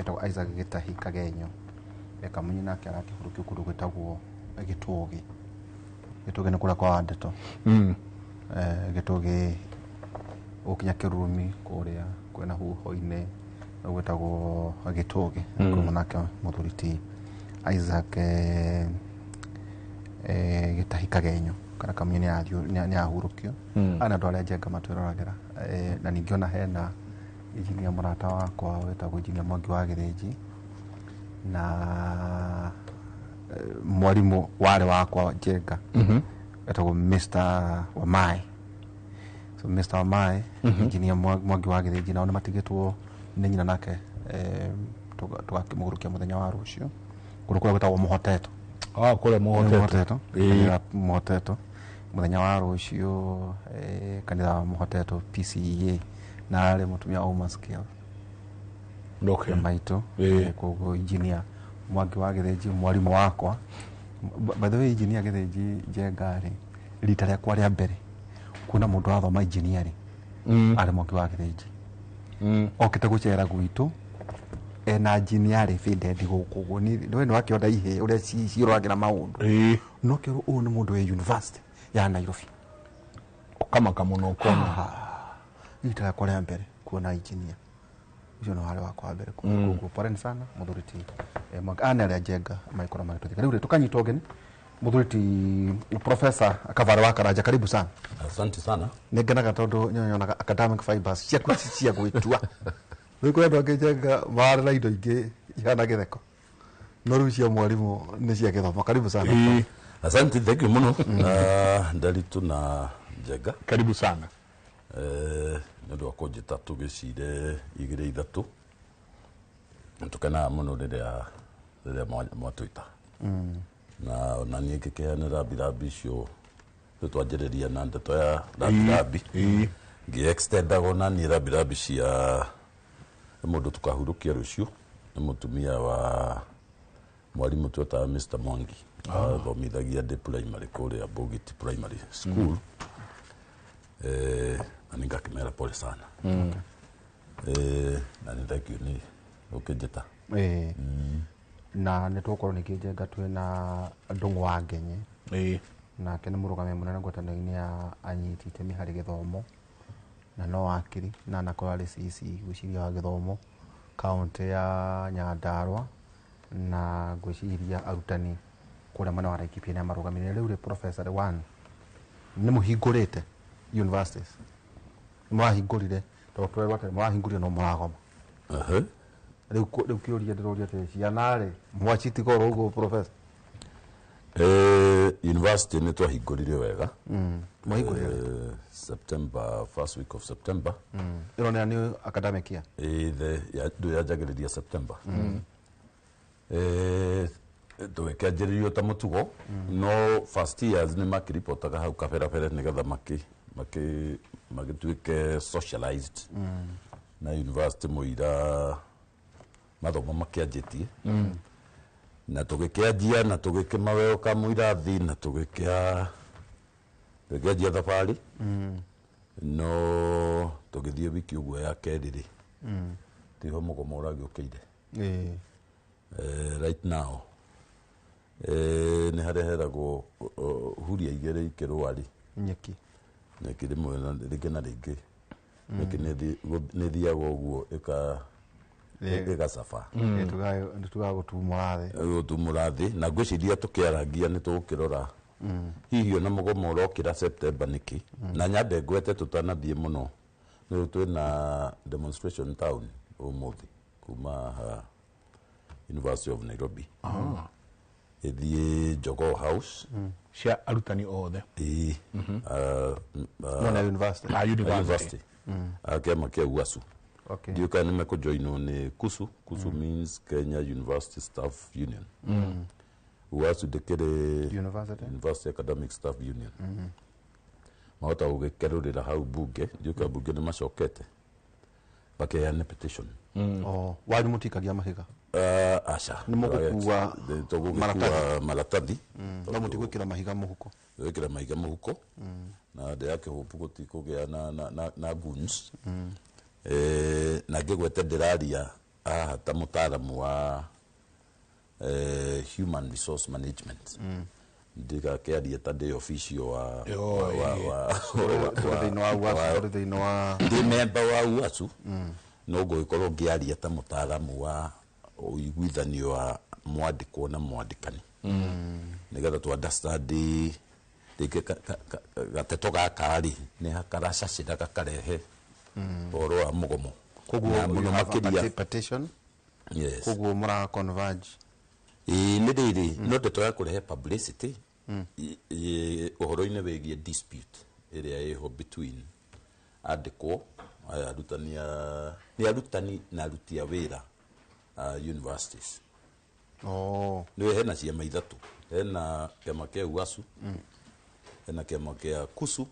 Etagwo Isaac Gĩtahi Kagenyo. Kamunyi nake arakĩhurũkio kũndũ gwĩtagwo Gĩtũgĩ. Gĩtũgĩ nĩ kũrĩa kwa Wandeto. Gĩtũgĩ gũkinya Kĩrumi kũrĩa kwĩna huho-inĩ gwĩtagwo Gĩtũgĩ. Kuma nake mũthuri ti Isaac Gĩtahi Kagenyo kana Kamunyi nĩ ahurũkio. Aya nĩ andũ arĩa Njenga matwĩroragĩra. Na ningĩ ona hena injinia mũrata wakwa wĩtagwo Injinia Mwangi wa Gĩthĩnji na mwarimũ warĩ wakwa Njenga etagwo Mr. Wamai. So Mr. Wamai, Injinia Mwangi wa Gĩthĩnji, nao nĩ matigĩtwo nĩ nyina nake, tũgakĩmũgũrũkia mũthenya wa rũciũ kũndũ kũrĩa gwĩtagwo Mũhoteto. Ah, kũrĩa Mũhoteto. Mũhoteto. Kanitha Mũhoteto mũthenya wa rũciũ, kanitha wa Mũhoteto PCEA, na arĩ mũtumia wa skill maitũ. Koguo Injinia Mwangi wa Gĩthĩnji, mwarimũ wakwa. By the way, Injinia Gĩthĩnji, Njenga rĩ, rita rĩakwa rĩa mbere kuona mũndũ wathoma engineering arĩ Mwangi wa Gĩthĩnji. Okĩte gũcera gwitũ ena engineering faded gũkũ ũguo. We nĩ wakĩona ihĩ ũrĩa ciĩroragĩra maũndũ. No kĩrwo ũyũ nĩ mũndũ wĩ university ya Nairobi. Ũkamaka mũno ũkona. Rita rĩakwa rĩa mbere kuona engineer ũcio nĩ warĩ wakwa wa mbere kuona. Koguo poleni sana mũthuri ti Mwangi. Aya nĩ arĩa Njenga magĩkorwo magĩtũthika. Rĩu rĩ, tũkanyita ũgeni mũthuri ti Professor Kavare wa Karanja, karibu sana. Asante sana. Nĩ ngenaga tondũ nyonaga academic fibers ciaku ci cia gwĩtua. Rĩu kũrĩ andũ angĩ, Njenga, marĩ na indo ingĩ ihana gĩtheko, no rĩu cia mwarimũ nĩ cia gĩthomo. Karibu sana. Asante, thank you muno. Ndaritu na Njenga. Karibu sana. Nĩ ũndũ wa kũnjĩta tũgĩcire igĩrĩ ithatũ. Tũkenaga mũno rĩrĩa mwatwĩta. Na ona niĩ ngĩkĩheanĩra rambirambi icio rĩu twanjĩrĩria na ndeto ya rambirambi. Ngĩ-extendaga ona niĩ rambirambi cia mũndũ tũkahurũkia rũciũ, nĩ mũtumia wa mwarimũ twetaga Mr. Mwangi. Athomithagia ndĩ primary kũrĩa Bogiti Primary School. Na nĩ ngakĩmera pole sana. Na nĩ thank you nĩ ũkĩnjĩta. Na nĩ tũgũkorwo ningĩ, Njenga, twĩna Ndũng'ũ wa Ngenye. Nake nĩ mũrũgamĩrĩri mũnene ngwatanĩro-inĩ ya anyiti itemi harĩ gĩthomo na no wakiri na anakorwo arĩ CC gwĩciria wa gĩthomo kaũntĩ ya Nyandarua, na ngwĩciria arutani kũrĩa mwena wa Laikipia nĩ amarũgamĩrĩire. Rĩu rĩ, Professor, one, nĩ mũhingũrĩte universities, nĩ mũrahingũrire, tondũ twerwo atĩ mũrahingũrire no mũragoma. Rĩu kĩũria ndĩroria atĩ ciana rĩ, mwacitiga oro ũguo, Professor? University nĩ twahingũrire wega. Mwahingũrire? September, first week of September. Ĩno nĩ academic year? The ya ndũ yanjagĩrĩria September. Tũgĩkĩanjĩrĩrio ta mũtugo, no first years nĩ makĩripotaga hau kaberabere nĩgetha makĩ makĩ magĩtuĩke socialized na university mũira mathomo makĩanjĩtie, na tũgĩkĩanjia na tũgĩkĩmawelcome irathi na tũgĩkĩanjia thabarĩ, no tũgĩthiĩ wiki ũguo ya kerĩ rĩ, tiho mũgomo ũragĩũkĩire. Right now nĩ harĩa heragwo huria igĩrĩ ikĩrũa rĩ, nyeki. Nyeki rĩmwe na rĩngĩ na rĩngĩ nyeki nĩ ĩthiaga ũguo ĩgacaba. Nĩ tugaga gũtumũra thĩ. Gũtumũra thĩ, na ngwĩciria tũkĩarangia nĩ tũgũkĩrora hihi ona mũgomo ũrokĩra September nĩkĩ. Na nyambe ngwete tũtanathiĩ mũno, nĩ twĩna demonstration town ũmũthĩ kuma haha University of Nairobi ĩthiĩ Jogoo House. Cia arutani othe? Ĩĩ. No na university. A university. University. Kĩama kĩa UASU. Ndiũĩ kana nĩ mekũjoinwo nĩ KUSU. KUSU means Kenya University Staff Union. UASU ndĩkĩrĩ University. University Academic Staff Union. Mahota gũgĩkerũrĩra hau bunge, ndiũĩ kana bunge nĩ macokete makeane petition. Oh, wanyu mũtikagia mahiga? Aca. Nĩ mũgũkua Tũgũgĩkua maratathi. Maratathi. No mũtigwĩkĩra mahiga mũhuko? Gwĩkĩra mahiga mũhuko na ndĩrakĩhũpu gũtikũgĩa na goons. Na ngĩgwete ndĩraria Haha ta mũtaaramu wa human resource management, ndigakĩarie ta ndĩ official wa Tũrĩ thĩinĩ wa UASU, tũrĩ thĩinĩ wa Ndĩ memba wa UASU, no ngũgĩkorwo ngĩaria ta mũtaaramu wa ũiguithanio wa mwandĩkwo na mwandĩkani, nĩgetha tu understand rĩngĩ gateto gaka rĩ nĩ karacacĩra gakarehe ũhoro wa mũgomo. Koguo Na mũno you have a makĩria petition. Yes. Koguo mũra converge. Ĩĩ, nĩ rĩrĩ no ndeto ya kũrehe publicity ũhoro-inĩ wĩgiĩ dispute ĩrĩa ĩho between andĩkwo aya arutani nĩ arutani na aruti a wĩra a universities. Nĩwe hena ciama ithatũ: hena kĩama kĩa UASU, hena kĩama kĩa KUSU,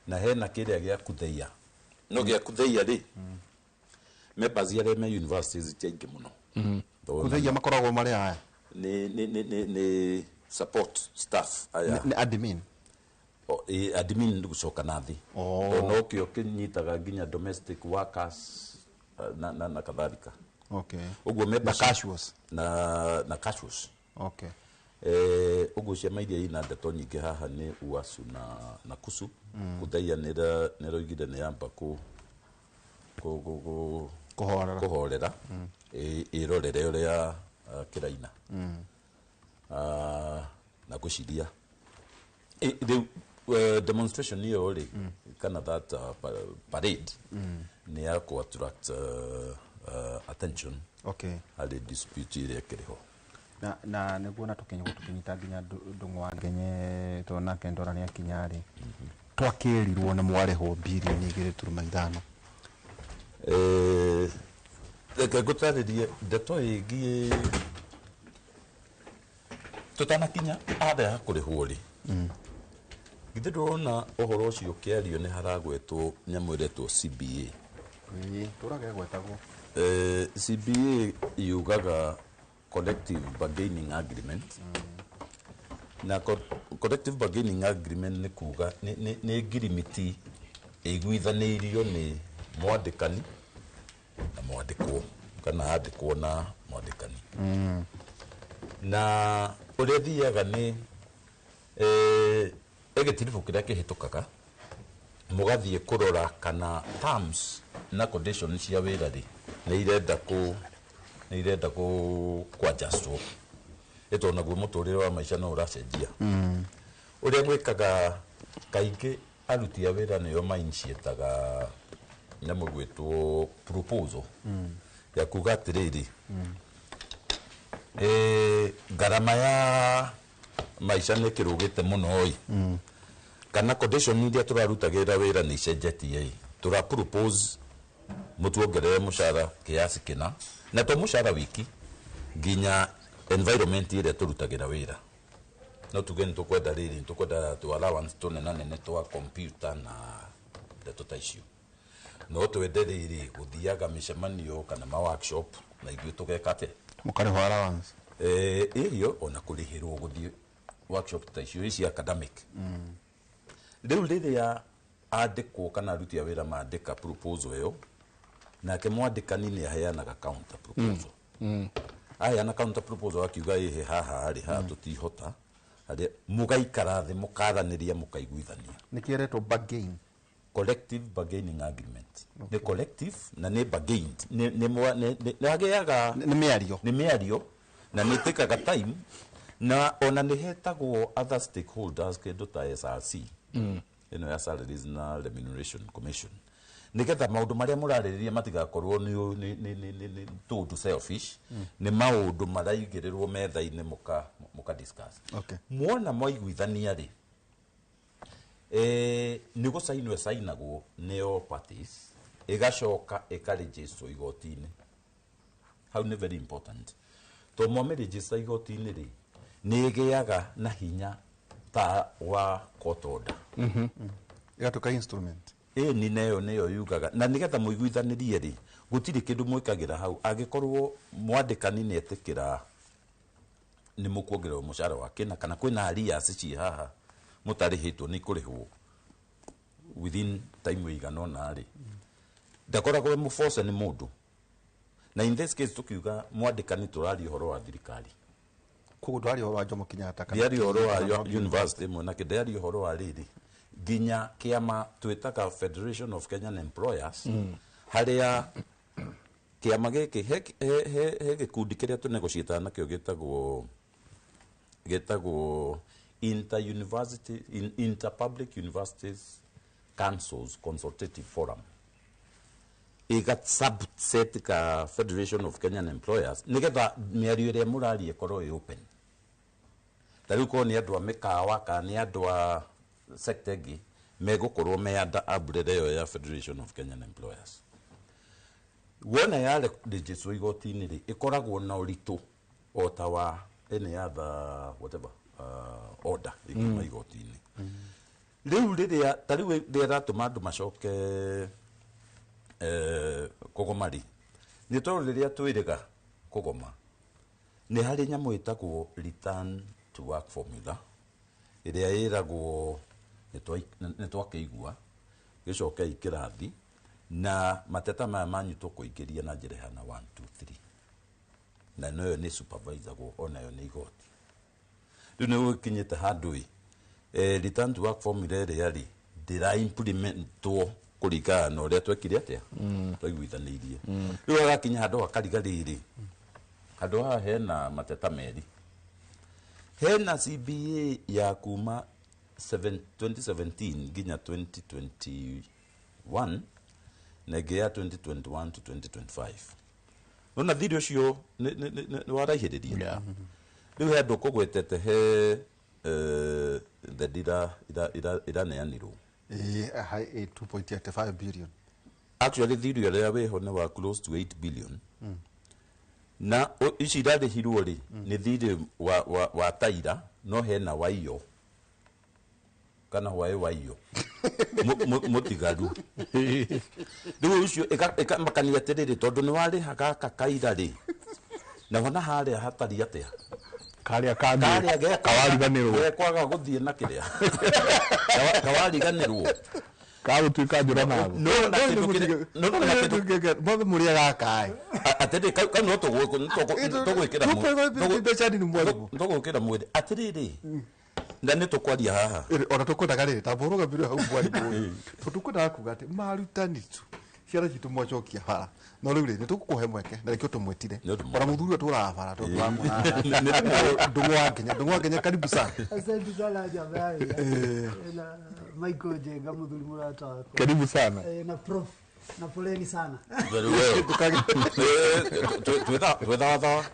na hena kĩrĩa gĩa KUTHEIA. No gĩa KUTHEIA rĩ, members arĩa me universities ti aingĩ mũno. Tondũ Kutheia makoragwo marĩ aya? Nĩ support staff aya. Nĩ admin. O, admin nĩ gũcoka na thĩ. Tondũ nokĩo kĩnyitaga nginya domestic workers na kadhalika. Ũguo Na membership casuals. Na casuals. Ũguo ciama iria ina ndeto nyingĩ haha nĩ UASU na KUSU. Kutheia nĩroigire nĩ yamba kũ Kũhorera. Kũhorera, ĩrorere ũrĩa kĩraina. Na ngwĩciria rĩu demonstration ĩyo rĩ, kana that parade nĩ ya kũ attract attention harĩ dispute ĩrĩa ĩkĩrĩ ho. Na nĩguo na tũkinya tũkĩnyita nginya Ndung'u wa Ngenye, tondũ nake ndora nĩ akinya rĩ, twakĩrirwo nĩ mwarĩhwo 2.5 birioni. Reke ngũtarĩrie ndeto ĩgiĩ tũtanakinya harĩa ha kũrĩhwo rĩ, githĩ ndũrona ũhoro ũcio ũkĩario nĩ haragwetwo nyamũ ĩretwo CBA? Ĩĩ, tũrage gwetagwo. CBA yugaga collective bargaining agreement, na collective bargaining agreement nĩ kuga nĩ ngirimiti ĩiguithanĩirio nĩ mwandĩkani na mwandĩkwo, kana andĩkwo na mwandĩkani. Na ũrĩa thiaga nĩ ĩgĩtiribũ kĩrĩa kĩhĩtũkaga, mũgathiĩ kũrora kana terms na conditions cia wĩra rĩ nĩ irenda kũ adjustwo, ĩtondũ naguo mũtũrĩre wa maica no ũracenjia. Ũrĩa gwĩkaga kaingĩ, aruti a wĩra nĩo mainitiataga nyamũ ĩgwĩtwo proposal ya kuga atĩrĩrĩ, ngarama ya maica nĩ ĩkĩrũgĩte mũno ĩ, kana condition iria tũrarutagĩra wĩra nĩ icenjetie ĩ, tũra propose mũtuongerere mũcara kiasi kĩna, na to mũcara wiki, nginya environment ĩrĩa tũrutagĩra wĩra. No tuge nĩ tũkwenda rĩrĩ, nĩ tũkwenda tu allowance tũnenanene twa computer na ndeto ta icio, no twende rĩrĩ gũthiaga mĩcemanio kana ma workshop na ithuĩ tũgeka atĩa? Mũkarĩhwo allowance. Ĩyo ona kũrĩhĩrwo gũthiĩ workshop ta icio ici academic. Rĩu rĩrĩa andĩkwo kana aruti a wĩra mandĩka proposal ĩyo, nake mwandĩkani nĩ aheanaga counter proposal. Aheana counter proposal akiuga ĩhĩ haha rĩ, haha tũtihota, harĩa mũgaikara thĩ, mũkaranĩria, mũkaiguithania. Nĩ kĩretwo bargain. Collective bargaining agreement nĩ collective na nĩ bargained, nĩ hagĩaga Nĩ mĩario. Nĩ mĩario na nĩ ĩtĩkaga time, na ona nĩ hetagwo other stakeholders, kĩndũ ta SRC ĩno ya Salaries na Remuneration Commission, nĩgetha maũndũ marĩa mũrarĩrĩria matigakorwo nĩ tũndũ selfish, nĩ maũndũ maraigĩrĩrwo metha-inĩ mũka discuss. Mwona mwaiguithania rĩ, nĩ gũcainwo ĩcainagwo nĩ all parties, ĩgacoka ĩkarĩnjĩcwo igoti-inĩ. Hau nĩ very important, to mwamĩrĩnjĩca igoti-inĩ rĩ, nĩ ĩgĩaga na hinya ta wa court order. Ĩgatuĩka instrument. Ĩni neyo nĩyo yugaga, na nĩgetha mũiguithanĩrie rĩ, gũtirĩ kĩndũ mwĩkagĩra hau. Angĩkorwo mwandĩkani nĩ etĩkĩra nĩ mũkuongererwo mũcara wa kĩna, kana kwĩna arrears ciĩ haha mũtarĩhĩtwo, nĩ ikũrĩhwo within time ĩigana ũna rĩ, ndakoragwo e mũboce nĩ mũndũ. Na in this case tukiuga mwandĩkani tũraria ũhoro wa thirikari. Koguo ndwaria ũhoro wa Jomo Kenyatta kana Ndiaria ũhoro wa university ĩmwe na ndiaria ũhoro wa rĩrĩ nginya kĩama twĩtaga Federation of Kenyan Employers, harĩa kĩama gĩkĩ he gĩkundi kĩrĩa tũnegotiataga nakĩo gĩtagwo Inter-University Inter-Public Universities Councils Consultative Forum, ĩga subset ka Federation of Kenyan Employers, nĩgetha mĩario ĩrĩa mũraria ĩkorwo ĩ open. Ta rĩu korwo nĩ andũ a mĩkawa kana nĩ andũ a sector ĩngĩ, megũkorwo me under umbrella ĩyo ya Federation of Kenyan Employers. Wona yarejestwo igoti-inĩ rĩ, ĩkoragwo na ũritũ o ta wa any other whatever order ĩkiuma igoti-inĩ. Rĩu rĩrĩa ta rĩu rĩrĩa ĩratũma andũ macoke kũgoma rĩ, nĩ tondũ rĩrĩa twĩrĩga kũgoma nĩ harĩ nyamũ ĩtagwo return to work formula ĩrĩa ĩragwo nĩ twakĩigua gĩcokei kĩrathi na mateta maya manyu tũkũingĩria na njĩra ĩhana 1 2 3, na noyo nĩ supervisagwo onayo nĩ igoti. Rĩu nĩ gũkinyĩte handũ ĩ return to work formula ĩrĩa rĩ ndĩra implementwo kũringana na ũrĩa twekire atĩa twaiguithanĩirie. Rĩu agakinya handũ hakariga rĩrĩ, handũ haha hena mateta merĩ, hena CBA ya kuma 2017 nginya 2021 na ĩngĩ ya 2021 to 2025. Nona thirĩ ũcio nĩ waraihĩrĩria. Rĩu he andũ kũgwetete he thendi iraneanirwo 2.85 billion. Actually thirĩ ũrĩa wĩho nĩ wa close to 8 billion. Na ici irarĩhirwo rĩ nĩ thirĩ wa taira, no hena waiyo kana hwaĩ waiyo mũtigaru. Rĩu ũcio ĩkamakania atĩrĩrĩ, tondũ nĩ warĩha gaka kaira rĩ, na wona harĩa hatari atĩa karĩa kangĩ kawariganĩrwo gekwaga gũthiĩ na kĩrĩa kawariganĩrwo kagũtuĩka njũra nago. Mothe mũrĩa gaka atĩrĩ kau no tũgwĩkĩra tũgwĩkĩra mwĩrĩ atĩrĩrĩ, na nĩ tũkwaria haha ona tũkwendaga rĩrĩ ta mũrũgamĩrĩri hau mwarimũ, tondũ tũkwendaga kuga atĩ marutani tu ciana citũ mwacokia bara, no rĩu rĩ nĩ tũgũkũhe mweke na nĩkĩo tũmwĩtire ona mũthuri ũyũ tũraga bara tondũ tũramwona Ndũng'ũ wa Ngenya, karibu sana. Asante sana jamani. Na Michael Njenga mũthuri mũrata wakwa. Karibu sana. Na prof, na poleni sana. Very well. Twĩthatha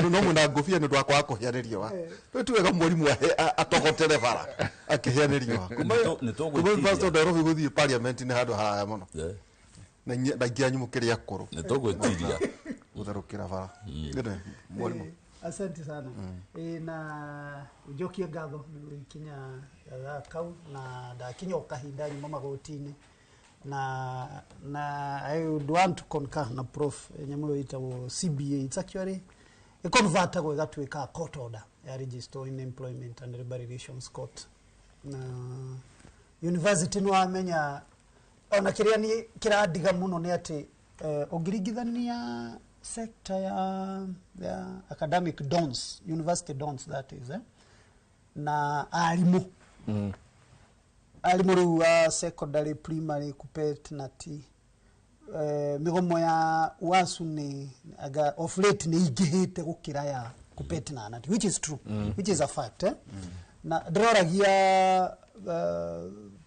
no mwena ngũbia nĩ ũndũ wa kwaga kũheanĩrio wa twĩ wega mwarimu atogotere bara akĩheanĩrio wa kuma University of Nairobi gũthiĩ parliament nĩ handũ haraya mũno na aingĩ anyu mũkĩrĩ akũrũ nĩ tũgwĩtiria gũtherũkĩra bara. Mwarimu asante sana. Na njokie ngatho nĩ gũkinya gathaa kau na ndakinya o kahinda nyuma magoti-inĩ na I would want to concur na prof nyamũ ĩyo ĩtagwo CBA. It's actually ĩconvertagwo ĩgatuĩka court order ya register in Employment and Labour Relations Court. Na university nĩ wamenya ona kĩrĩa nĩ kĩrandiga mũno nĩ atĩ ũngĩringithania sector ya academic dons, university dons that is, na arimũ arimũ rĩu a secondary, primary, kupet na ti migomo ya wasu nĩ aga of late nĩ ingĩhĩte gũkĩra ya kupet na nati, which is true, which is a fact. Na ndĩroragia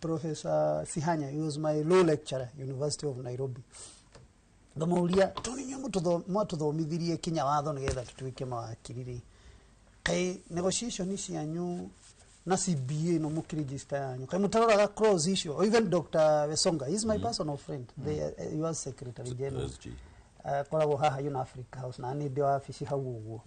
Professor Sihanya, he was my law lecturer, University of Nairobi. Ngamũria tondũ inyuĩ mwatũthomithirie kinya watho nĩgetha tũtuĩke mawakiri rĩ, kaĩ negotiation cianyu na CBA no mũkĩregister yanyu kaĩ mũtaroraga clause icio? Or even Dr. Wesonga, he is my personal friend, the US Secretary General, akoragwo haha Union Africa House na nĩ ndĩ wabici hau ũguo.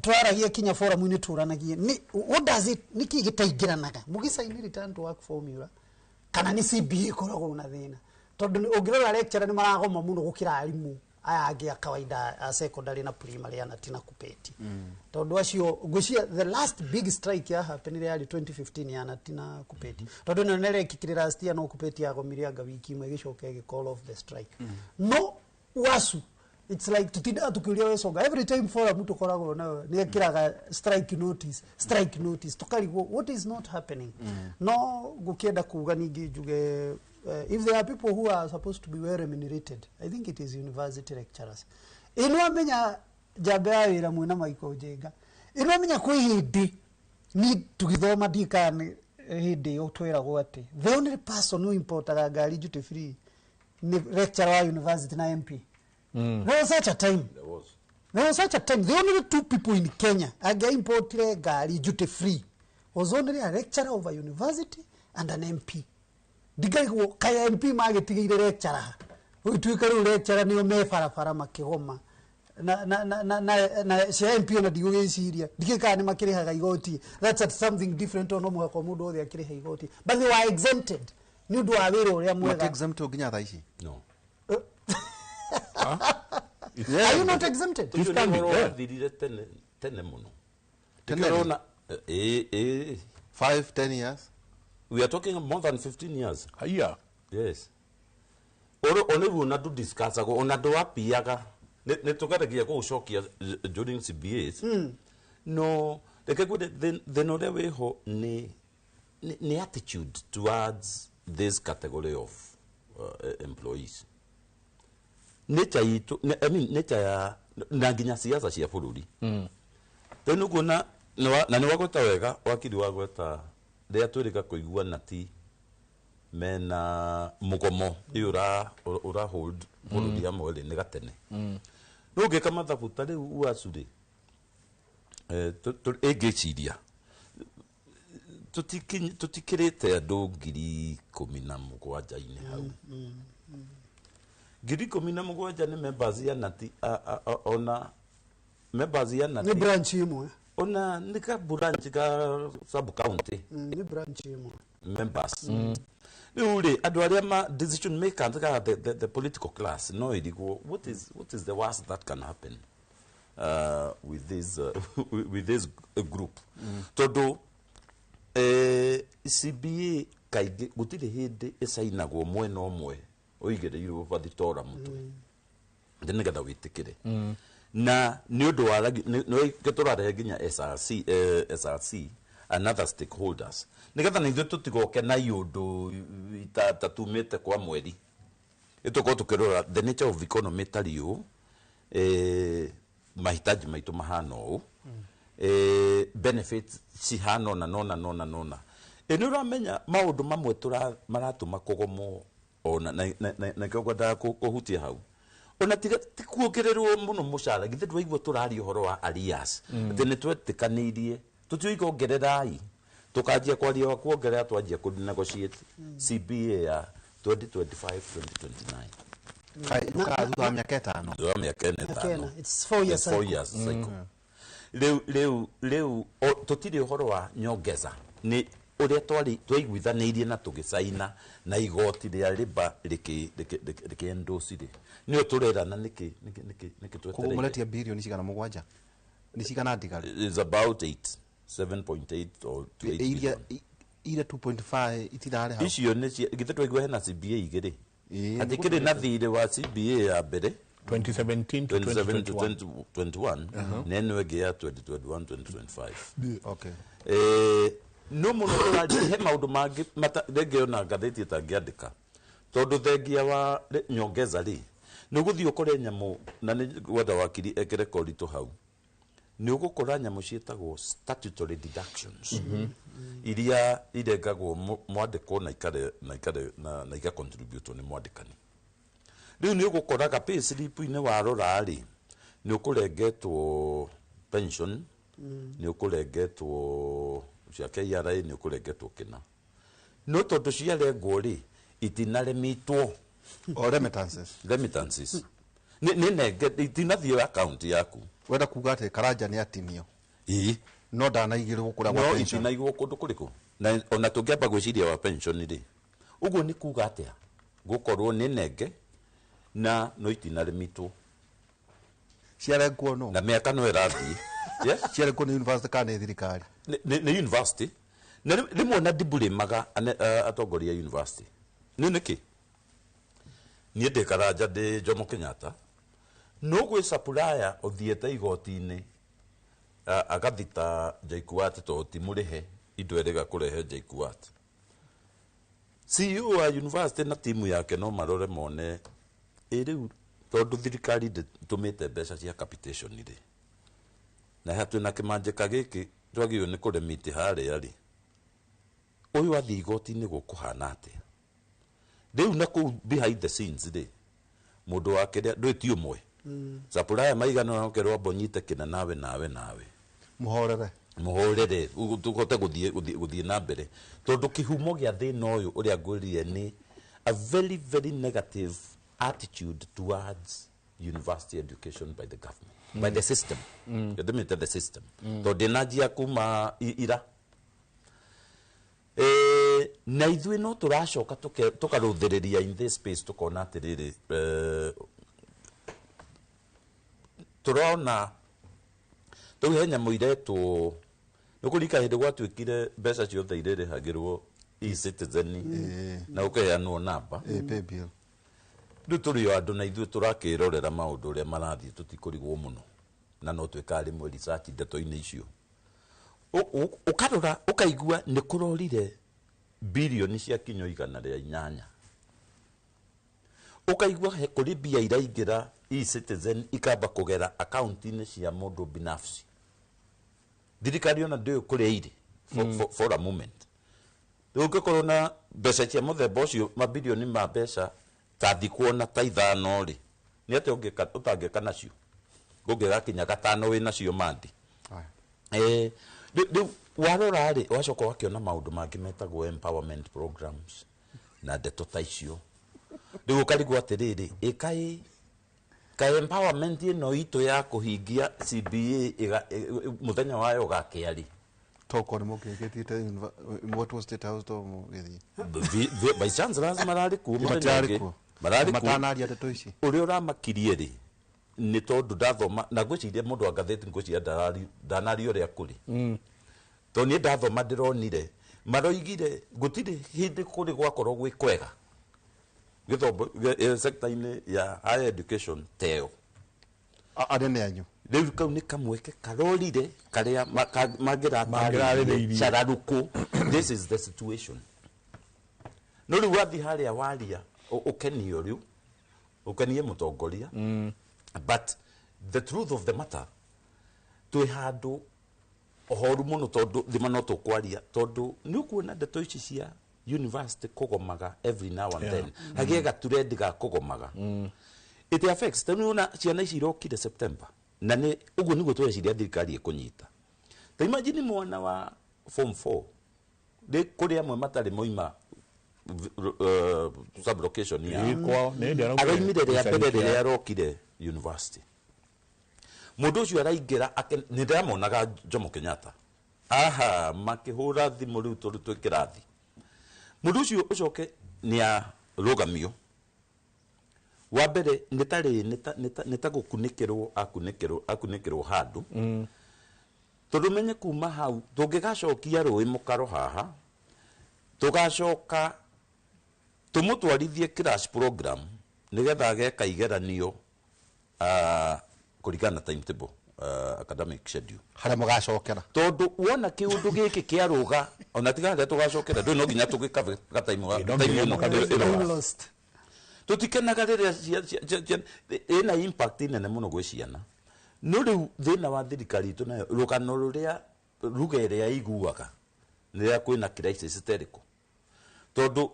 Twaragia kinya forum-inĩ tũranagie nĩ what does it nĩkĩ gĩtaingĩranaga mũgĩcaini return to work formula kana nĩ CBA ĩkoragwo na thĩna, tondũ ũngĩrora lecturer nĩ maragoma mũno gũkĩra arimũ Aya angĩ a kawaida a secondary na primary ana tina kupeti. Tondu acio ngwĩciria the last big strike ya happenire yarĩ 2015 ya natina kupeti. Tondu ĩno nĩrekĩkire last year, no kupeti yagomire anga wiki ĩmwe, ĩgĩcoka ĩgĩ call off the strike. No wasu, it's like tutindaga tukiuria Wesonga every time forum tukoragwo nayo, nĩ ekĩraga strike notice, strike notice, tukarigwo what is not happening. No ngũkĩenda kuga ningĩ njuge, if there are people who are supposed to be well remunerated, I think it is university lecturers. Ĩno amenya njamba ya wĩra mwĩna Michael Njenga, ĩno amenya kwĩ hĩndĩ ni tũgĩthoma, ndikana nĩ hĩndĩ ĩyo tweragwo atĩ the only person who importaga ngari duty free nĩ lecturer wa university na MP. There was such a time. There was. There was such a time. The only two people in Kenya angĩa importire ngari duty free was only a lecturer of a university and an MP. Ndikaigwo kaya MP magĩtigĩire lecturer. Gũgĩtuĩka rĩu lecturer nĩo me barabara makĩgoma. Na cia MP ona ndigũgĩciria, ndikĩĩ kana nĩ makĩrĩhaga igoti. That's at something different, no mũhaka mũndũ wothe akĩrĩha igoti, but they were exempted nĩ ũndũ wa wĩra ũrĩa mwega. Exempt nginya thaa ici? No. Are you not exempted? Ũcio nĩ can be, ũhoro yeah. wathirire tene tene mũno. Tene Nĩkĩo rĩ? ũrona, 5 10 years. We are talking more than 15 years. Haiya. Yes. Oro onegu ona ndu discussagwo, ona ndwapiaga, nĩ tũgeragia gũgũcokia during CBAs. No reke ngwĩre, thĩna ũrĩa wĩho nĩ attitude towards this category of employees. Nature itũ, I mean, nature ya na nginya siasa cia bũrũri rĩu nĩguo na nĩ wagweta wega, wakiri, wagweta rĩrĩa twĩrĩga kũigua nati mena mũgomo ĩyo ũra hold bũrũri hamwe rĩ, nĩ gatene no ũngĩka mathabu ta rĩu uacu rĩ, ĩngĩciria tũtikĩrĩte andũ 17,000-inĩ hau. 17,000 nĩ members ya nati, ona members ya Nĩ nati branch ĩmwe. Ona nĩ ka branch ka sub county. Nĩ branch ĩmwe. Members rĩu rĩ, andũ arĩa ma decision makers ka the political class, no irigwo what is the worst that can happen with this group, tondũ CBA kaingĩ gũtirĩ hĩndĩ ĩcainagwo mwena ũmwe ũigĩrĩirwo bathitora mũtwe ndĩ nĩgetha wĩtĩkĩre, na nĩ ũndũ wa nĩ tũrarehe nginya SRC, SRC and other stakeholders, nĩgetha na ithuĩ tũtigoke na iũndũ ta tumĩte kwa mweri. Ĩtũkorwo tũkĩrora the nature of economy tari ũũ, mahitaji maitũ mahana ũũ, benefits cihana ũna nona nona nona. Nĩ ũramenya maũndũ mamwe maratũma kũgomwo ona na nĩkĩo ngwendaga kũhutia hau, ona tiga ti kuongererwo mũno mũcara. Githĩ ndwaigua tũraria ũhoro wa arrears, atĩ nĩ twetĩkanĩirie tũtiũiga ongererai, tũkanjia kwaria wa kuongerera, twanjia kũ negotiate CBA ya 2025 2029. Kaĩ thutha wa mĩaka 5? Thutha wa mĩaka ĩna. Mĩaka 5. ĩna. It's 4 year It's 4 cycle. years cycle. Rĩu tũtirĩ ũhoro wa nyongeza, nĩ ũrĩa twarĩ twaiguithanĩirie na tũgĩcaina na igoti rĩa rĩba rĩkĩ rĩ, nĩyo tũrerana nĩkĩ nĩkĩ nĩkĩ nĩkĩ Koguo twetereire. mũretia birioni cigana mũgwanja nĩ cigana ndigaru? Is about 8 7.8 or to 8 Iria billion. Iria 2.5 itirarĩ hau? Icio nĩ githĩ twaigua hena CBA igĩrĩ? Ĩĩ, Hatikĩrĩ na thirĩ wa CBA ya mbere 2017 to 27 to 2021. 2021 na ĩno ĩngĩ ya 2021 2025. No mũno tũraria he maũndũ mangĩ rĩngĩ ona ngathĩti ĩtangĩandĩka, tondũ thengia wa nyongeza rĩ, nĩ ũgũthiĩ ũkore nyamũ, na nĩ gwetha wakiri ekĩre koritũ hau, nĩ ũgũkora nyamũ ciĩtagwo statutory deductions iria irengagwo mwandĩkwo na ikare na ika contribute nĩ mwandĩkani. Rĩu nĩ ũgũkoraga pay slip-inĩ warora rĩ, nĩ ũkũrengetwo pension, nĩ ũkũrengetwo cia KRA, nĩ ũkũrengetwo kĩna, no tondũ ciarengwo rĩ, itinaremitwo. O remittances. Remittances nĩ nenge, itinathiĩ account yaku. Wenda kuga atĩ Karanja nĩ atinio? Ĩĩ. No ndanaigĩrwo kũrĩa no gwa pension? Itinaigwo kũndũ kũrĩkũ, na ona tũngĩamba gwĩciria wa pension rĩ, ũguo nĩ kuga atĩa gũkorwo nĩ nenge na no itinaremitwo? Ciarekwo no. Na mĩaka no ĩrathiĩ. Yes. Ciarekwo nĩ university kana nĩ thirikari? Nĩ university. Na rĩmwe na ndibũrĩmaga atongoria a university. Nĩ nĩkĩ? Niĩ ndĩ Karanja, ndĩ Jomo Kenyatta. No gwĩ supplier ũthiĩte igoti-inĩ, agathita JKUAT tondũ ti mũrĩhe indo erĩga kũrehe JKUAT. CEO wa university na timu yake no marore mone ĩ rĩu tondũ thirikari ndĩtũmĩte mbeca cia capitation rĩ, na haha twĩna kĩmanjĩka gĩkĩ twagĩrĩirwo nĩ kũremiti harĩa rĩ, ũyũ athiĩ igoti-inĩ gũkũhana atĩa? Rĩu na kũu behind the scenes rĩ, mũndũ wa kĩrĩa ndũĩ ti ũmwe. Supplier maigana ũna ũkerwo amba ũnyite kĩna nawe nawe nawe. Mũhorere. Mũhorere, tũhote gũthiĩ na mbere. Tondũ kĩhumo gĩa thĩna ũyũ ũrĩa ngwĩrire nĩ a very, very negative attitude towards university education by the government, by the system. Ndĩmĩte the system. Tondũ ndĩnanjia kuma ira. Na ithuĩ no tũracoka tũkarũthĩrĩria in this space tũkona atĩrĩrĩ, tũrona rĩu he nyamũ iretwo nĩ kũrika hĩndĩ gwatuĩkire mbeca ciothe irĩrĩhagĩrwo e-citizen na ũkaheanwo namba. Pay bill. Rĩu tũrĩ o andũ na ithuĩ tũrakĩrorera maũndũ ũrĩa marathiĩ tũtikũrigwo mũno na no twĩkaga rĩmwe research ndeto-inĩ icio. Ũkarora ũkaigua nĩ kũrorire bilioni cia kinyo igana rĩa inyanya. Ũkaigua he kũrĩ mbia iraingĩra e-citizen ikamba kũgera akaunti-inĩ cia mũndũ binafsi. Thirikari ona ndĩũĩ kũrĩa irĩ for a moment. Rĩu ũngĩkorwo na mbeca cia mũthemba ũcio, mabilioni ma mbeca ta thikũ ona ta ithano rĩ, nĩ atĩa ũtangĩka nacio? Ũngĩgakinya gatano wĩ nacio mandi. Rĩu warora rĩ, wacoka ũgakĩona maũndũ mangĩ metagwo empowerment programs na ndeto ta icio. Rĩu ũkarigwo atĩrĩrĩ, ĩkaĩ ka empowerment ĩno itũ ya kũhingia CBA mũthenya wayo ũgakĩa rĩ? Toko nĩ mũkĩkĩtĩte mwetwo State House to mũgĩthiĩ. By chance lazima mararĩ kuo mũthenya Matirarĩ ũngĩ. kuo. Mararĩ kuo. Matanaria ndeto ici. Ũrĩa ũramakirie rĩ, nĩ tondũ ndathoma na ngwĩciria mũndũ wa ngathĩti ngwĩciria ndanaria ũrĩa kũrĩ. Tondũ niĩ ndathoma ndĩronire maroigire gũtirĩ hĩndĩ kũrĩ gwakorwo gwĩ kwega gĩthomo sector-inĩ ya higher education teo. Anene anyu. Rĩu kau nĩ kamweke karorire karĩa mangĩratarĩirie Mangĩrarĩrĩirie. cararũkũ. This is the situation. No rĩu wathiĩ harĩa waria, ũkenio rĩu, ũkenie mũtongoria. But the truth of the matter, twĩ handũ ũhoru mũno tondũ thima no tũkwaria, tondũ nĩ ũkuona ndeto ici cia university kũgomaga every now and then. Hagĩe gaturendi ga kũgomaga. It affects, tondũ nĩwona ciana ici irokire September, na nĩ ũguo nĩguo tũreciria thirikari ĩkũnyita. Ta imagine mwana wa form 4, nĩ kũrĩ amwe matarĩ moima sublocation ya. Ĩĩ, kwao, nĩ hĩndĩ araumire Araumire rĩa mbere gĩcagi rĩrĩa kĩa- arokire university. Mũndũ ũcio araingĩra, nĩ ndĩramonaga Jomo Kenyatta. Aha, makĩhũra thimũ rĩu tondũ twĩ kĩrathi. Mũndũ ũcio ũcoke nĩ arũgamio. Wa mbere, nĩ tarĩ, nĩ ta, nĩ ta, nĩ ta gũkunĩkĩrwo, akunĩkĩrwo, akunĩkĩrwo handũ. Tondũ menye kuma hau, tũngĩgacokia rũĩ mũkaro haha, tũgacoka tũmũtwarithie class program, nĩgetha ageka igeranio, kũringana na timetable, academic schedule. Harĩa mũgacokera. Tondũ wona kĩũndũ gĩkĩ kĩarũga, ona tiga harĩa tũgacokera, ndũĩ no nginya tũgĩkabe gataimu ga- No time nginya ĩno mũkabe. ĩroka. Time lost. Tũtikenaga rĩrĩa ĩna impact nene mũno gwĩ ciana. No rĩu thĩna wa thirikari itũ nayo, rũgano rũrĩa ruga ĩrĩa iguaga, rĩrĩa kwĩna crisis ta ĩrĩkũ. Tondũ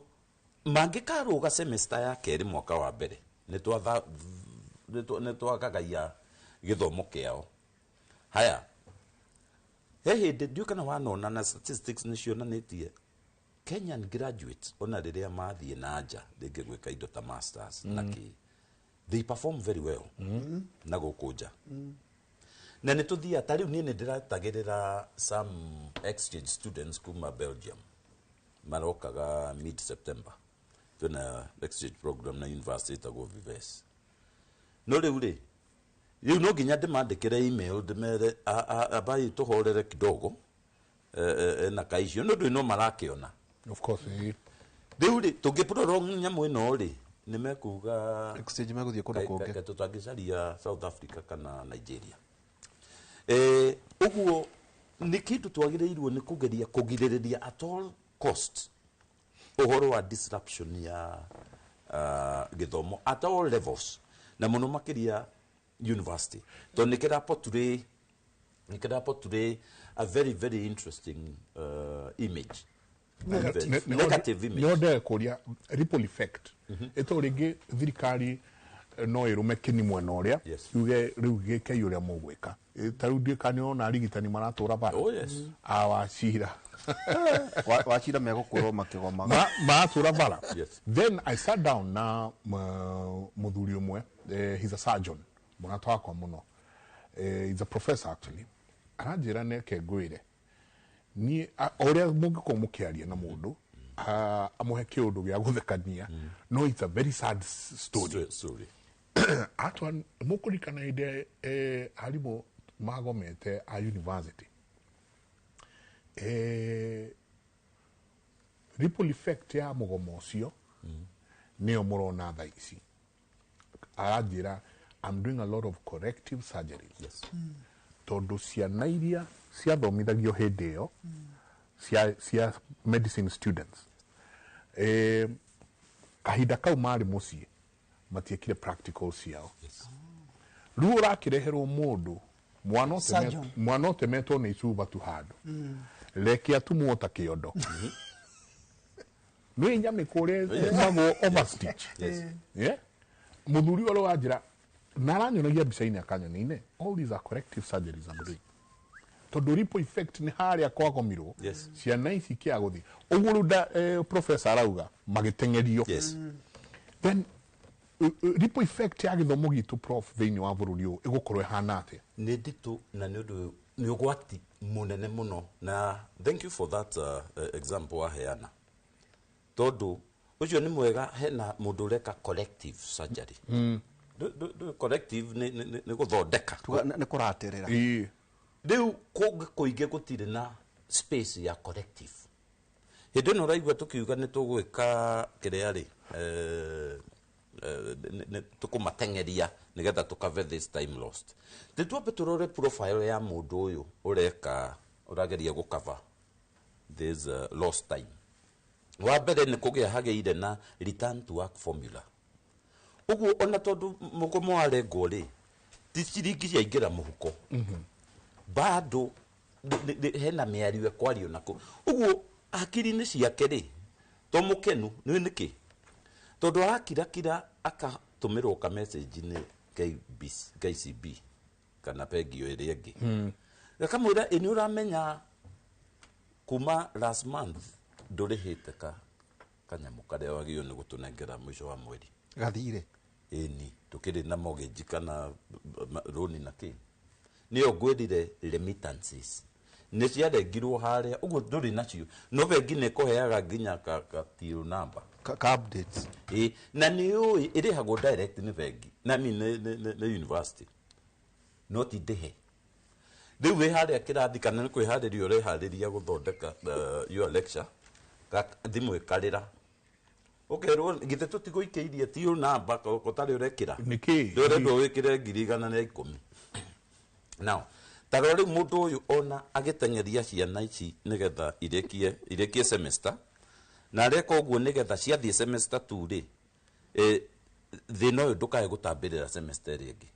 mangĩkarũga semester ya kerĩ mwaka wa mbere, nĩ twagagaia gĩthomo kĩao. Haya, he hĩndĩ ndiũĩ kana wanona na statistics nĩ cionanĩtie Kenyan graduates ona rĩrĩa mathiĩ na nja rĩngĩ gwĩka indo ta masters na kĩ, they perform very well na gũkũ nja. Na nĩ tũthiaga, ta rĩu niĩ nĩ ndĩratagĩrĩra some exchange students kuma Belgium marokaga mid September. Twĩna exchange program na university ĩtagwo Vives. No rĩu rĩ, Rĩu no nginya ndĩmandĩkĩre email ndĩmere abai tũhorere kidogo na kaicio nĩ ũndũ no marakĩona. Of course. Rĩu rĩ tũngĩprolong nyamũ ĩno rĩ nĩ mekuga exchange megũthiĩ kũndũ kũngĩ. Tũtangĩcaria South Africa kana Nigeria. Ũguo nĩ kĩndũ twagĩrĩirwo nĩ kũgeria kũgirĩrĩria at all cost ũhoro wa disruption ya gĩthomo at all levels na mũno makĩria university tondũ nĩ kĩra portray a very very interesting image. Negative image. Nĩ ndege kũria ripple effect. Ĩto rĩngĩ thirikari no ĩrũme kĩni mwena ũrĩa yuge rĩu gĩkei ũrĩa mũgwĩka. Ta rĩu ndiũĩ kana nĩũrona arigitani maratũra bara. Oh yes. A Wachira. Wachira megũkũrwo makĩgomaga. Maratũra bara. Yes. Then I sat down na mũthuri ũmwe, he's a surgeon, mũrata wakwa mũno. He's a professor actually. Aranjĩra neke ngwĩre. Niĩ ũrĩa mũngĩkorwo mũkĩaria na mũndũ amũhe kĩũndũ gĩa gũthekania, no it's a very sad story. Story. Atwa mũkũririkana hĩndĩ arimũ magomete a university. Ripple effect ya mũgomo ũcio nĩyo mũrona thaa ici. Aranjĩra I'm doing a lot of corrective surgeries. Yes. Tondũ ciana iria ciathomithagio hĩndĩ ĩyo cia medicine students kahinda kau marĩ mũciĩ matiekire practical ciao. Yes. Rĩu ũrakĩreherwo mũndũ mwana ũtemetwo nĩ icuba tu handũ reke atumwo ta kĩondo nĩ nyamĩkũ ũrĩa ĩtumagwo overstitch. Yeah? Mũthuri ũrĩa wanjĩra na aranyonagia mbica-inĩ akanyoni-inĩ, all these are corrective surgeries I'm doing. Tondũ ripple effect nĩ harĩa kwagomirwo. Yes. Ciana ici kĩa gũthiĩ ũguo rĩu professor arauga magĩteng'erio. Yes. Then ripple effect ya gĩthomo gitũ prof thĩinĩ wa bũrũri ũyũ ĩgũkorwo ĩhana atĩa? Nĩ nditũ na nĩ ũndũ nĩ ũgwati mũnene mũno, na thank you for that example waheana, tondũ ũcio nĩ mwega. Hena mũndũ ũreka corrective surgery. Corrective nĩ gũthondeka, nĩ kũratĩrĩra. Rĩu kũngĩ kũingĩ gũtirĩ na space ya corrective. Hĩndĩ ĩno ũraigua tũkiuga nĩ tũgwĩka kĩrĩa rĩ tũkũmateng'eria nĩgetha tũcover this time lost. Nĩ twambe tũrore profile ya mũndũ ũyũ ũreka ũrageria gũcover this lost time. Wa mbere nĩ kũgĩa hagĩire na return to work formula. Ũguo ona tondũ mũgomo warengwo rĩ ti ciringi ciaingĩra mũhuko bado hena mĩario ĩkwario nako. Ũguo hakiri-inĩ ciake rĩ to mũkenu nĩ nĩkĩ tondũ arakirakira akatũmĩrwo ka message nĩ KCB kana bengi ĩrĩa ĩngĩ gakamwĩra ĩ nĩ ũramenya kuma last month ndũrĩhĩte kanyamũ karĩa wagĩrĩirwo nĩ gũtũnengera mũico wa mweri gathire ĩni tũkĩrĩ na mortgage kana loan na kĩ nĩyo ngwĩrire remittances nĩ ciarengirwo harĩa ũguo ndũrĩ nacio no bengi nĩ ĩkũheaga nginya ka till number ka updates ĩ na nĩ ũĩ ĩrĩhagwo direct nĩ bengi na nĩ university no ti ndĩhe. Rĩu wĩ harĩa kĩrathi kana nĩ kwĩharĩria ũreharĩria gũthondeka your lecture thimũ ĩkarĩra ũkerwo githĩ tũtigũikĩirie till number ũtarĩ ũrekĩra nĩkĩ ndũrendwo wĩkĩre 110,000. Now ta rora rĩu mũndũ ũyũ ona agĩteng'eria ciana ici nĩgetha irĩkie semester na areka ũguo nĩgetha ciathiĩ semester 2 rĩ thĩna ũyũ ndũkae gũtambĩrĩra semester ĩrĩa ĩngĩ.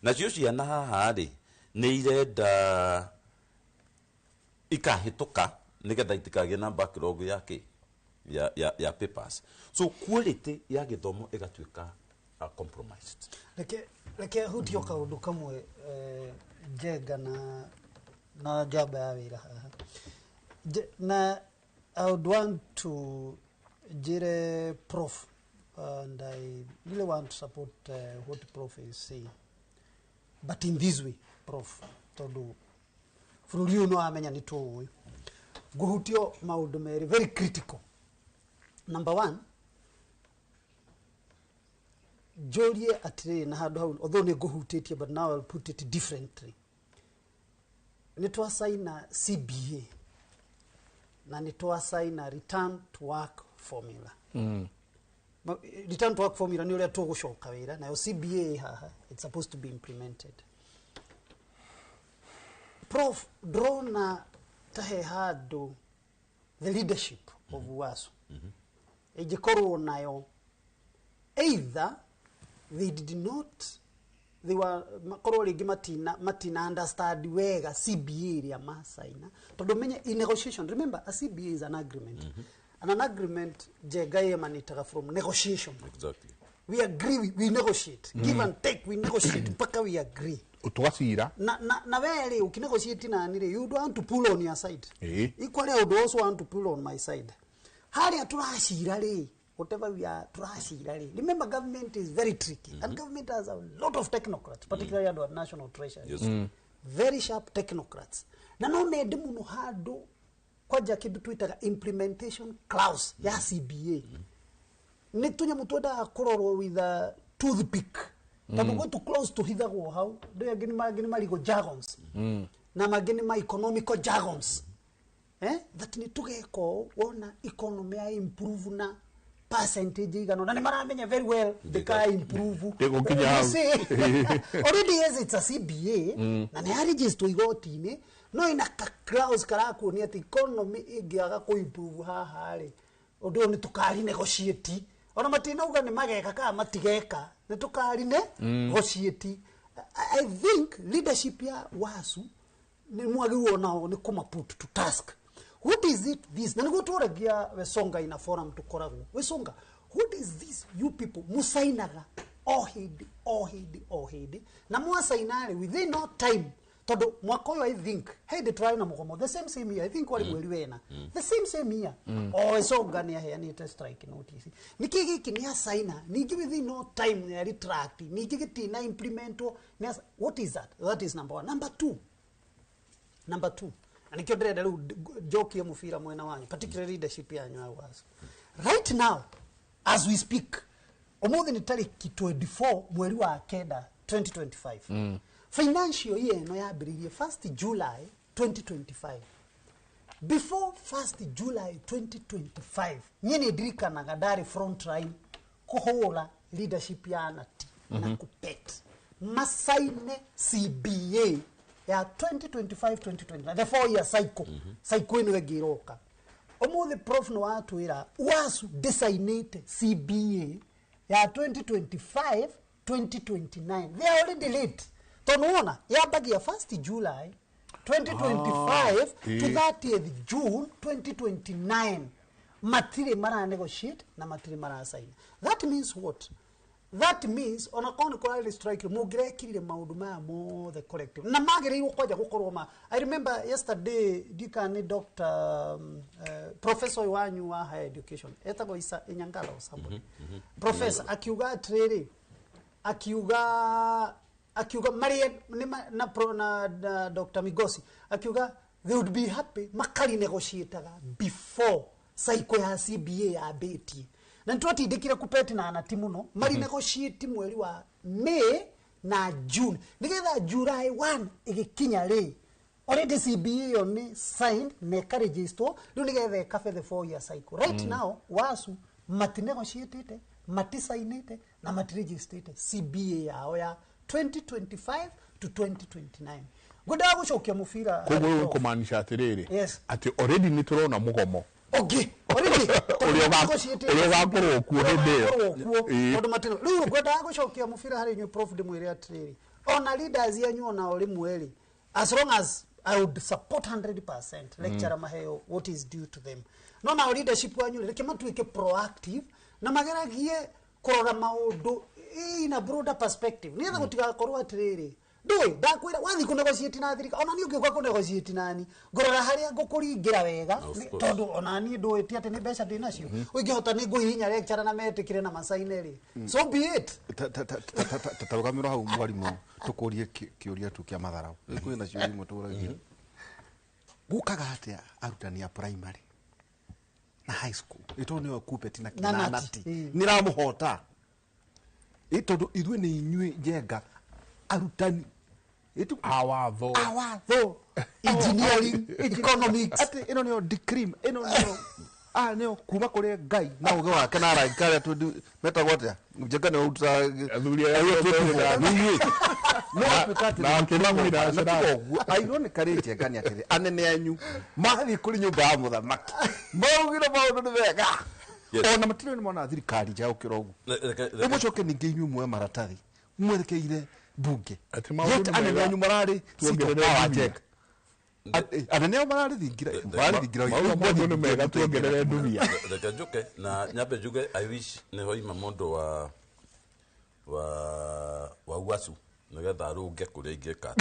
Nacio ciana haha rĩ nĩ irenda ikahĩtũka nĩgetha itikagĩe na backlog ya kĩ ya papers. So quality ya gĩthomo ĩgatuĩka compromised. Reke hutio kaũndũ kamwe Njenga na njamba ya wĩra haha. Na I would want to njĩre Prof, and I really want to support what Prof is saying, but in this way Prof, tondũ bũrũri ũyũ no amenya nĩ tũũĩ ngũhutio maũndũ merĩ very critical. Number one, Njorie atĩrĩrĩ na handũ hau, although nĩ ngũhutĩtie, but now I'll put it differently. Nĩ twacaina CBA na nĩ twacaina return to work formula. Return to work formula nĩ ũrĩa tũgũcoka wĩra nayo. CBA haha, it's supposed to be implemented. Prof, ndĩrona ta he handũ the leadership of UASU ĩngĩkorwo nayo, either they did not, they were, makorwo rĩngĩ matina understand wega CBA ĩrĩa macaina, tondũ menye in negotiation, remember, a CBA is an agreement, and an agreement njenga yemanĩtaga from negotiation. We agree, we negotiate, give and take, we negotiate mpaka we agree. Tũgacira. Na we rĩ, ũkinegotiate nani rĩ, you don't want to pull on your side. Equally, I would also want to pull on my side. Harĩa tũracira rĩ, whatever we are turacira rĩ, remember, government is very tricky, and government has a lot of technocrats, particularly andũ at National Treasury. Very sharp technocrats, na no mende mũno handũ kwanja kĩndũ twĩtaga implementation clause ya CBA nĩ tũnyamũ twendaga kũrorwo with a toothpick, tondũ gwĩ tũ clause tũhithagwo hau. Ndũ angĩ nĩ mangĩ nĩ ma legal jargons na mangĩ nĩ ma economical jargons, that nĩ tũgeka ũũ wona economy ya improve na percentage igana, na nĩ maramenya very well ndĩka improve. Ndĩgũkinya hau. You see? Already, yes, it's a CBA na nĩ yarejistwo igoti-inĩ, no ina ka clause karakuonia atĩ economy ĩngĩaga kũ improve haha rĩ, ũndũ ũyũ nĩ tũkari negotiate. Ona matinauga nĩ mageka kana matigeka, nĩ tũkari negotiate. I think leadership ya WASU nĩ mwagĩrĩirwo nao nĩ kũma put to task. What is it this, na nĩguo tũragia Wesonga ina forum tũkoragwo Wesonga, what is this you people musainaga o hĩndĩ o hĩndĩ o hĩndĩ, na mwacaina rĩ, within no time, tondũ mwaka ũyũ, I think hĩndĩ tũrarĩ na mũgomo the same same year, I think warĩ mweri wena, the same same year, o Wesonga nĩ aheanĩte strike notice. Nĩkĩ gĩkĩ nĩ acaina, ningĩ within no time nĩ retract, ningĩ gĩtina implementwo what is that? That is number one. Number two, na nikio ndĩrenda rĩu njokie mũbira mwena wanyu, particularly leadership yanyu ya UASU. Right now as we speak, ũmũthĩ nĩ tarĩki 24 mweri wa kenda 2025. Financial year ĩno yambĩrĩirie 1st July 2025. Before 1st July 2025, niĩ nĩ ndirikanaga ndarĩ front line kũhũra leadership ya nati na kupet masaine CBA ya 2025 2029, the 4 year cycle. Cycle ĩno ĩngĩ ĩroka ũmũthĩ, prof, nĩ watwĩra WASU ndĩcainĩte CBA ya 2025 2029. They are already late, tondũ wona yambagia 1st July 2025 to 30th June 2029. Matirĩ mara negotiate na matirĩ marasaina. That means what? That means ona korwo nĩ kũrarĩ strike, mũngĩrekirire maũndũ maya mothe collective na magĩrĩirwo kwanja gũkorwo ma. I remember yesterday, ndika nĩ Dr professor wanyu wa higher education etagwo Isa Inyangala or somebody, professor akiuga atĩrĩrĩ, akiuga marĩa nĩ na Dr Migosi akiuga they would be happy makari negotiataga before cycle ya CBA yambĩtie, na nĩtwatindĩkire kupeti na anati mũno mari negotiate mweri wa May na June, nĩgetha July 1 ĩgĩkinya rĩ, already CBA ĩyo nĩ signed na ĩkarejistwo rĩu, nĩgetha ĩkabe the 4 year cycle. Right now WASU matinegotiatĩte, matisainĩte na matirejistĩte CBA yao ya 2025 to 2029. Ngwendaga gũcokia mũbira Koguo harĩ rĩu Prof. kũmaanisha atĩrĩrĩ, atĩ already nĩ tũrona mũgomo ũngĩ already. Ũrĩa ũgakorwo kuo hĩndĩ ĩyo. Kuo tondũ matino rĩu ngwendaga gũcokia mũbira harĩ inyuĩ, prof, ndĩmwĩre atĩrĩrĩ, ona leaders yanyu ona o rĩmwe rĩ, as long as I would support 100% lecturer maheo what is due to them, no nao leadership wanyu rĩ, reke matuĩke proactive na mageragie kũrora maũndũ in a broader perspective, nĩgetha gũtigakorwo atĩrĩrĩ, ndũĩ ndakwĩra wathiĩ kũnegotiate na thirikari, ona niĩ ũngĩũka kũnegotiate nani, ngũrora harĩa ngũkũringĩra wega. Of course. Tondũ ona niĩ ndũĩ ti atĩ nĩ mbeca ndĩ nacio ũingĩhota nĩ ngũhihinya lecturer na metĩkĩre na macaine rĩ, so be it. Tarũgamĩrwo hau, mwarimũ, tũkũrie kĩũria tu kĩa matharau. Kwĩ na ciũria imwe tũragia, gũkaga atĩa arutani a primary na high school ĩtondũ nĩyo kupeti na Na nati. nati nĩ ramũhota Tondu ithuĩ nĩ inyuĩ Njenga arutani awatho engineering, economics. Ati ĩno nĩyo decree, ĩno nĩyo nĩyo kuma kũrĩ Ngai na ũgĩ wake na araika arĩa twendi metagwo atĩa Njenga nĩwe ũrutaga Athuri arĩa nĩ inyuĩ. No atuĩka atĩ Na akĩmamwĩra na tiga ũguo, ironically Njenga nĩ atĩrĩ anene anyu mathiĩ kũrĩ nyũmba ya mũthamaki maugire maũndũ nĩ mega. Ona matirĩ nĩ mona thirikari njega gũkĩra ũguo. Rĩu mũcoke ningĩ inyuĩ muoe maratathi mwerekeire bunge. Atĩ maũndũ Yet nĩ anene mega. anyu mararĩ Tuongerere seat of power ndumia. Njenga. Anene ao mararĩ thingira, mararĩ thingira. Maũndũ nĩ mega tuongerere ndumia. Reke njuke na nyambe njuge I wish nĩho ima mũndũ wa UASU nĩgetha arũnge kũrĩa ingĩka.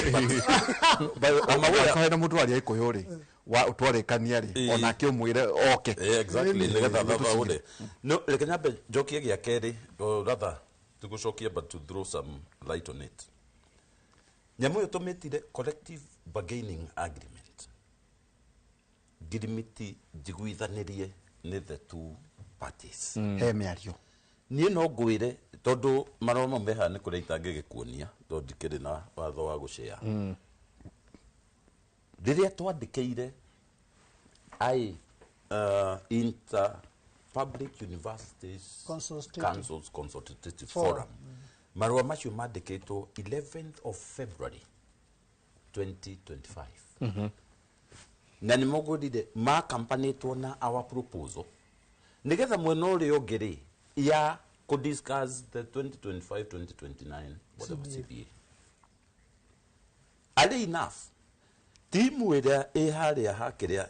Hena mũndũ waria Gĩkũyũ rĩ, twarĩkania rĩ, onake ũmwĩre oke. Exactly, nĩgetha thathaũre. No reke nyambe njokie gĩa kerĩ, or rather tũgũcokia but to throw some light on it. Nyamũ ĩyo tũmĩtire collective bargaining agreement. Ngirimiti njiguithanĩrie nĩ the two parties. He mĩario. Niĩ no ngwĩre tondũ marũa mau me haha nĩ kũrĩa itangĩgĩkuonia tondũ ndikĩrĩ na watho wa gũcea. Rĩrĩa twandĩkĩire Inter Public Universities Consultative. Councils Consultative Forum, marũa macio mandĩkĩtwo 11th of February 2025. Na nĩ mũgũrire makampanĩtwo na our proposal nĩgetha mwena ũrĩa ũngĩ rĩ ya kũ discuss the 2025-2029 whatever CBA. Arĩ enough timu ĩrĩa ĩ harĩa hakĩrĩa,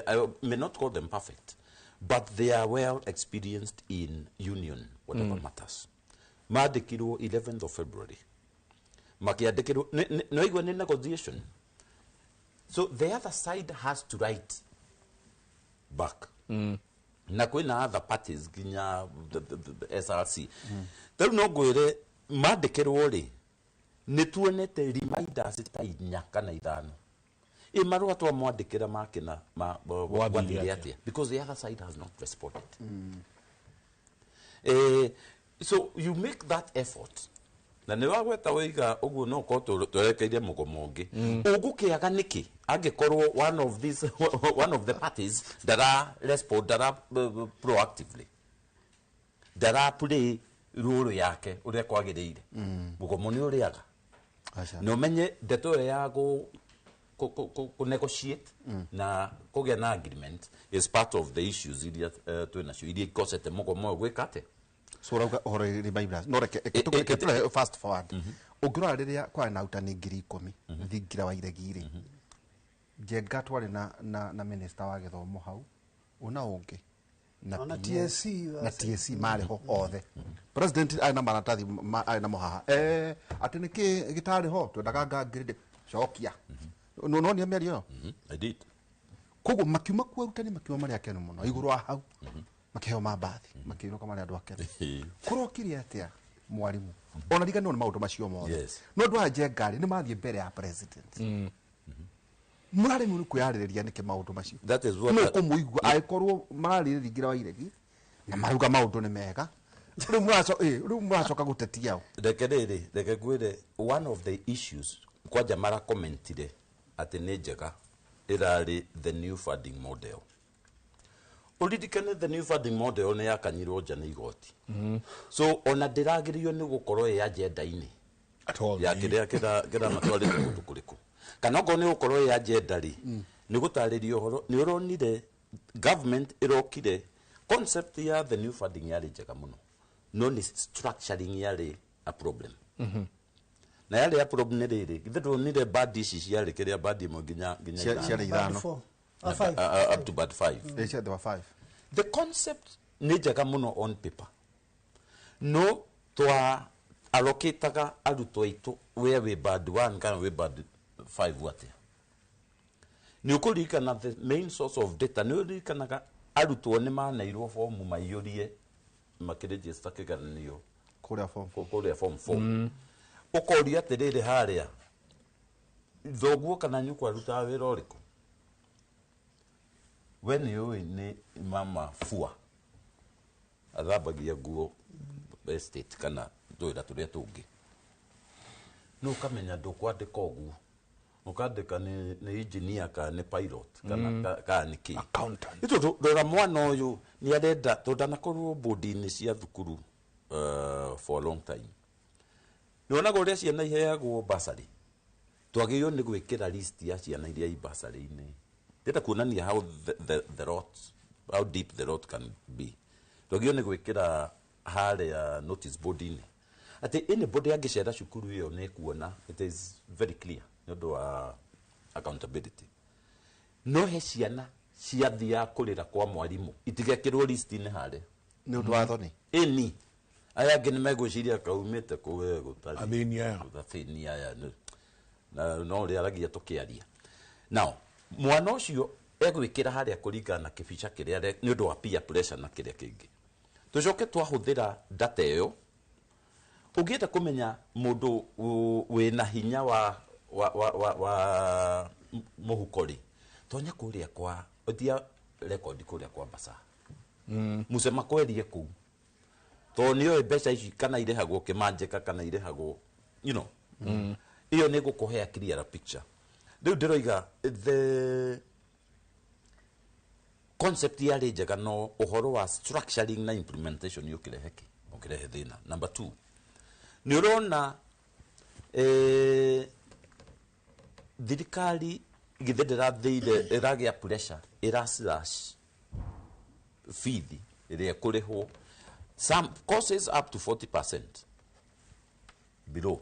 I may not call them perfect, but they are well experienced in union whatever matters. Mandĩkirwo 11th of February, makĩandĩkĩrwo nĩwaigua nĩ negotiation, so the other side has to write back. Na kwĩna other parties nginya the SRC. Rĩu no ngwĩre mandĩkĩrwo rĩ nĩ tuonete reminders ta 4 kana 5 ĩ marũa twamwandĩkĩra makĩna gwathire atĩa, because the other side has not responded. So you make that effort na nĩ wagweta wĩiga ũguo no ũkorwo twerekeire mũgomo ũngĩ ũgũkĩaga nĩkĩ angĩkorwo one of these one of the parties ndara respond, ndara proactively ndara play role yake ũrĩa kwagĩrĩire, mũgomo nĩ ũrĩaga. Na ũmenye ndeto ĩyo ya kũ negotiate na kũgĩa na agreement is part of the issues iria twĩ nacio iria ikosete mũgomo ũyũ gwĩka atĩa. So urauga ũhoro reminders no reke tũre fast forward. Ũngĩrora rĩrĩa kwarĩ na arutani 10,000 thingira wa iregi rĩ, Njenga twarĩ na minister wa gĩthomo hau ona ũngĩ na TSC na TSC marĩ ho othe. President arĩ na maratathi arĩ namo haha atĩ nĩkĩ gĩtarĩ ho twendaga ngangirĩndĩ cokia no no nĩ mĩario ĩyo. I did. Koguo makiuma kuo arutani makiuma marĩ akenu mũno igũrũ wa hau makĩheo mambathi makĩinũka marĩ andũ akenu. Kũrokire atĩa mwarimu ona riganĩrwo nĩ maũndũ macio mothe no andũ aya Njenga rĩ nĩ mathiĩ mbere ya president. Mũraremwo nĩ kwĩyarĩrĩria nĩkĩ maũndũ macio. That is what no kũmũigua angĩkorwo mararĩrĩria thingira wa iregi na marauga maũndũ nĩ mega rĩu mũracoka gũtetia ũ. Reke rĩrĩ, reke ngwĩre one of the issues kwanja marakomentire atĩ nĩ njega ĩrarĩ the new funding model. Ũririkane the new funding model nĩ yakanyirwo nja nĩ igoti. So ona ndĩragĩrĩrio nĩ gũkorwo ĩ agenda-inĩ ya kĩrĩa kĩramatwarĩte kũndũ kũrĩkũ. Kana okorwo nĩ gũkorwo ĩ agenda rĩ, nĩ gũtarĩria ũhoro, nĩ ũronire government ĩrokire concept ya the new funding yarĩ njega mũno, no nĩ structuring yarĩ a problem. Na yarĩ a problem nĩ rĩrĩ, githĩ ndũronire band ici ciarĩ kĩrĩa band ĩmwe nginya Ciarĩ 5. Up to band 5. There were 5. The concept nĩ njega mũno on paper, no twa allocataga arutwo aitũ where we band 1 kana we band 5 atĩa. Nĩ ũkũririkana the main source of data, nĩ ũririkanaga arutwo nĩ maneirwo fomu maiyũrie makĩregister kĩgeranio kũrĩa form 4. Kũrĩa form 4. Ũkoria atĩrĩrĩ harĩa thoguo kana nyũkwa arutaga wĩra ũrĩkũ? We nĩ ũĩ nĩ mama fua athambagia nguo estate kana Twĩra tũrĩa tũngĩ no ũkamenya ndũkwandĩka ũguo ũkandĩka nĩ engineer kana nĩ pilot kana kana nĩ kĩ. Accountant. Nĩ tondũ rora mwana ũyũ nĩ arenda tondũ ndanakorwo board-inĩ cia thukuru for a long time. Nĩwonaga ũrĩa ciana iheagwo bursary, twagĩrĩirwo nĩ gwĩkĩra list ya ciana iria i bursary-inĩ. Ndĩrenda kuonania how the rot, how deep the rot can be. Twagĩrĩirwo nĩ gwĩkĩra harĩa notice board-inĩ atĩ anybody angĩcera cukuru ĩyo nĩ kuona it is very clear nĩ ũndũ wa accountability. No he ciana ciathiaga kũrĩra kwa mwarimũ itigekĩrwo list-inĩ harĩa nĩ ũndũ wa thoni. Ĩni aya angĩ nĩ megwĩciria kaumĩte kũ we gũtarĩ Athĩni aya. Athĩni aya na no ũrĩa aragia tũkĩaria. Now mwana ũcio egwĩkĩra harĩa kũringana na kĩbica kĩrĩa nĩ ũndũ wa peer pressure na kĩrĩa kĩngĩ. Tũcoke twahũthĩra data ĩyo ũngĩenda kũmenya mũndũ wĩna hinya wa mũhuko rĩ, tonya kũrĩa kwa tia record kũrĩa kwa Basaa. Musema kwerie kũu tondũ nĩoĩ mbeca ici kana irĩhagwo kĩmanjĩka kana irĩhagwo you know ĩyo nĩ gũkũhea clearer picture. Rĩu ndĩroiga the concept yarĩ njega no ũhoro wa structuring na implementation ũkĩrehe kĩ ũkĩrehe thĩna. Number 2, nĩ ũrona thirikari githĩ ndĩrathĩire ĩragĩa pressure ĩra slash bithi ĩrĩa ĩkũrĩhwo some courses up to 40% below.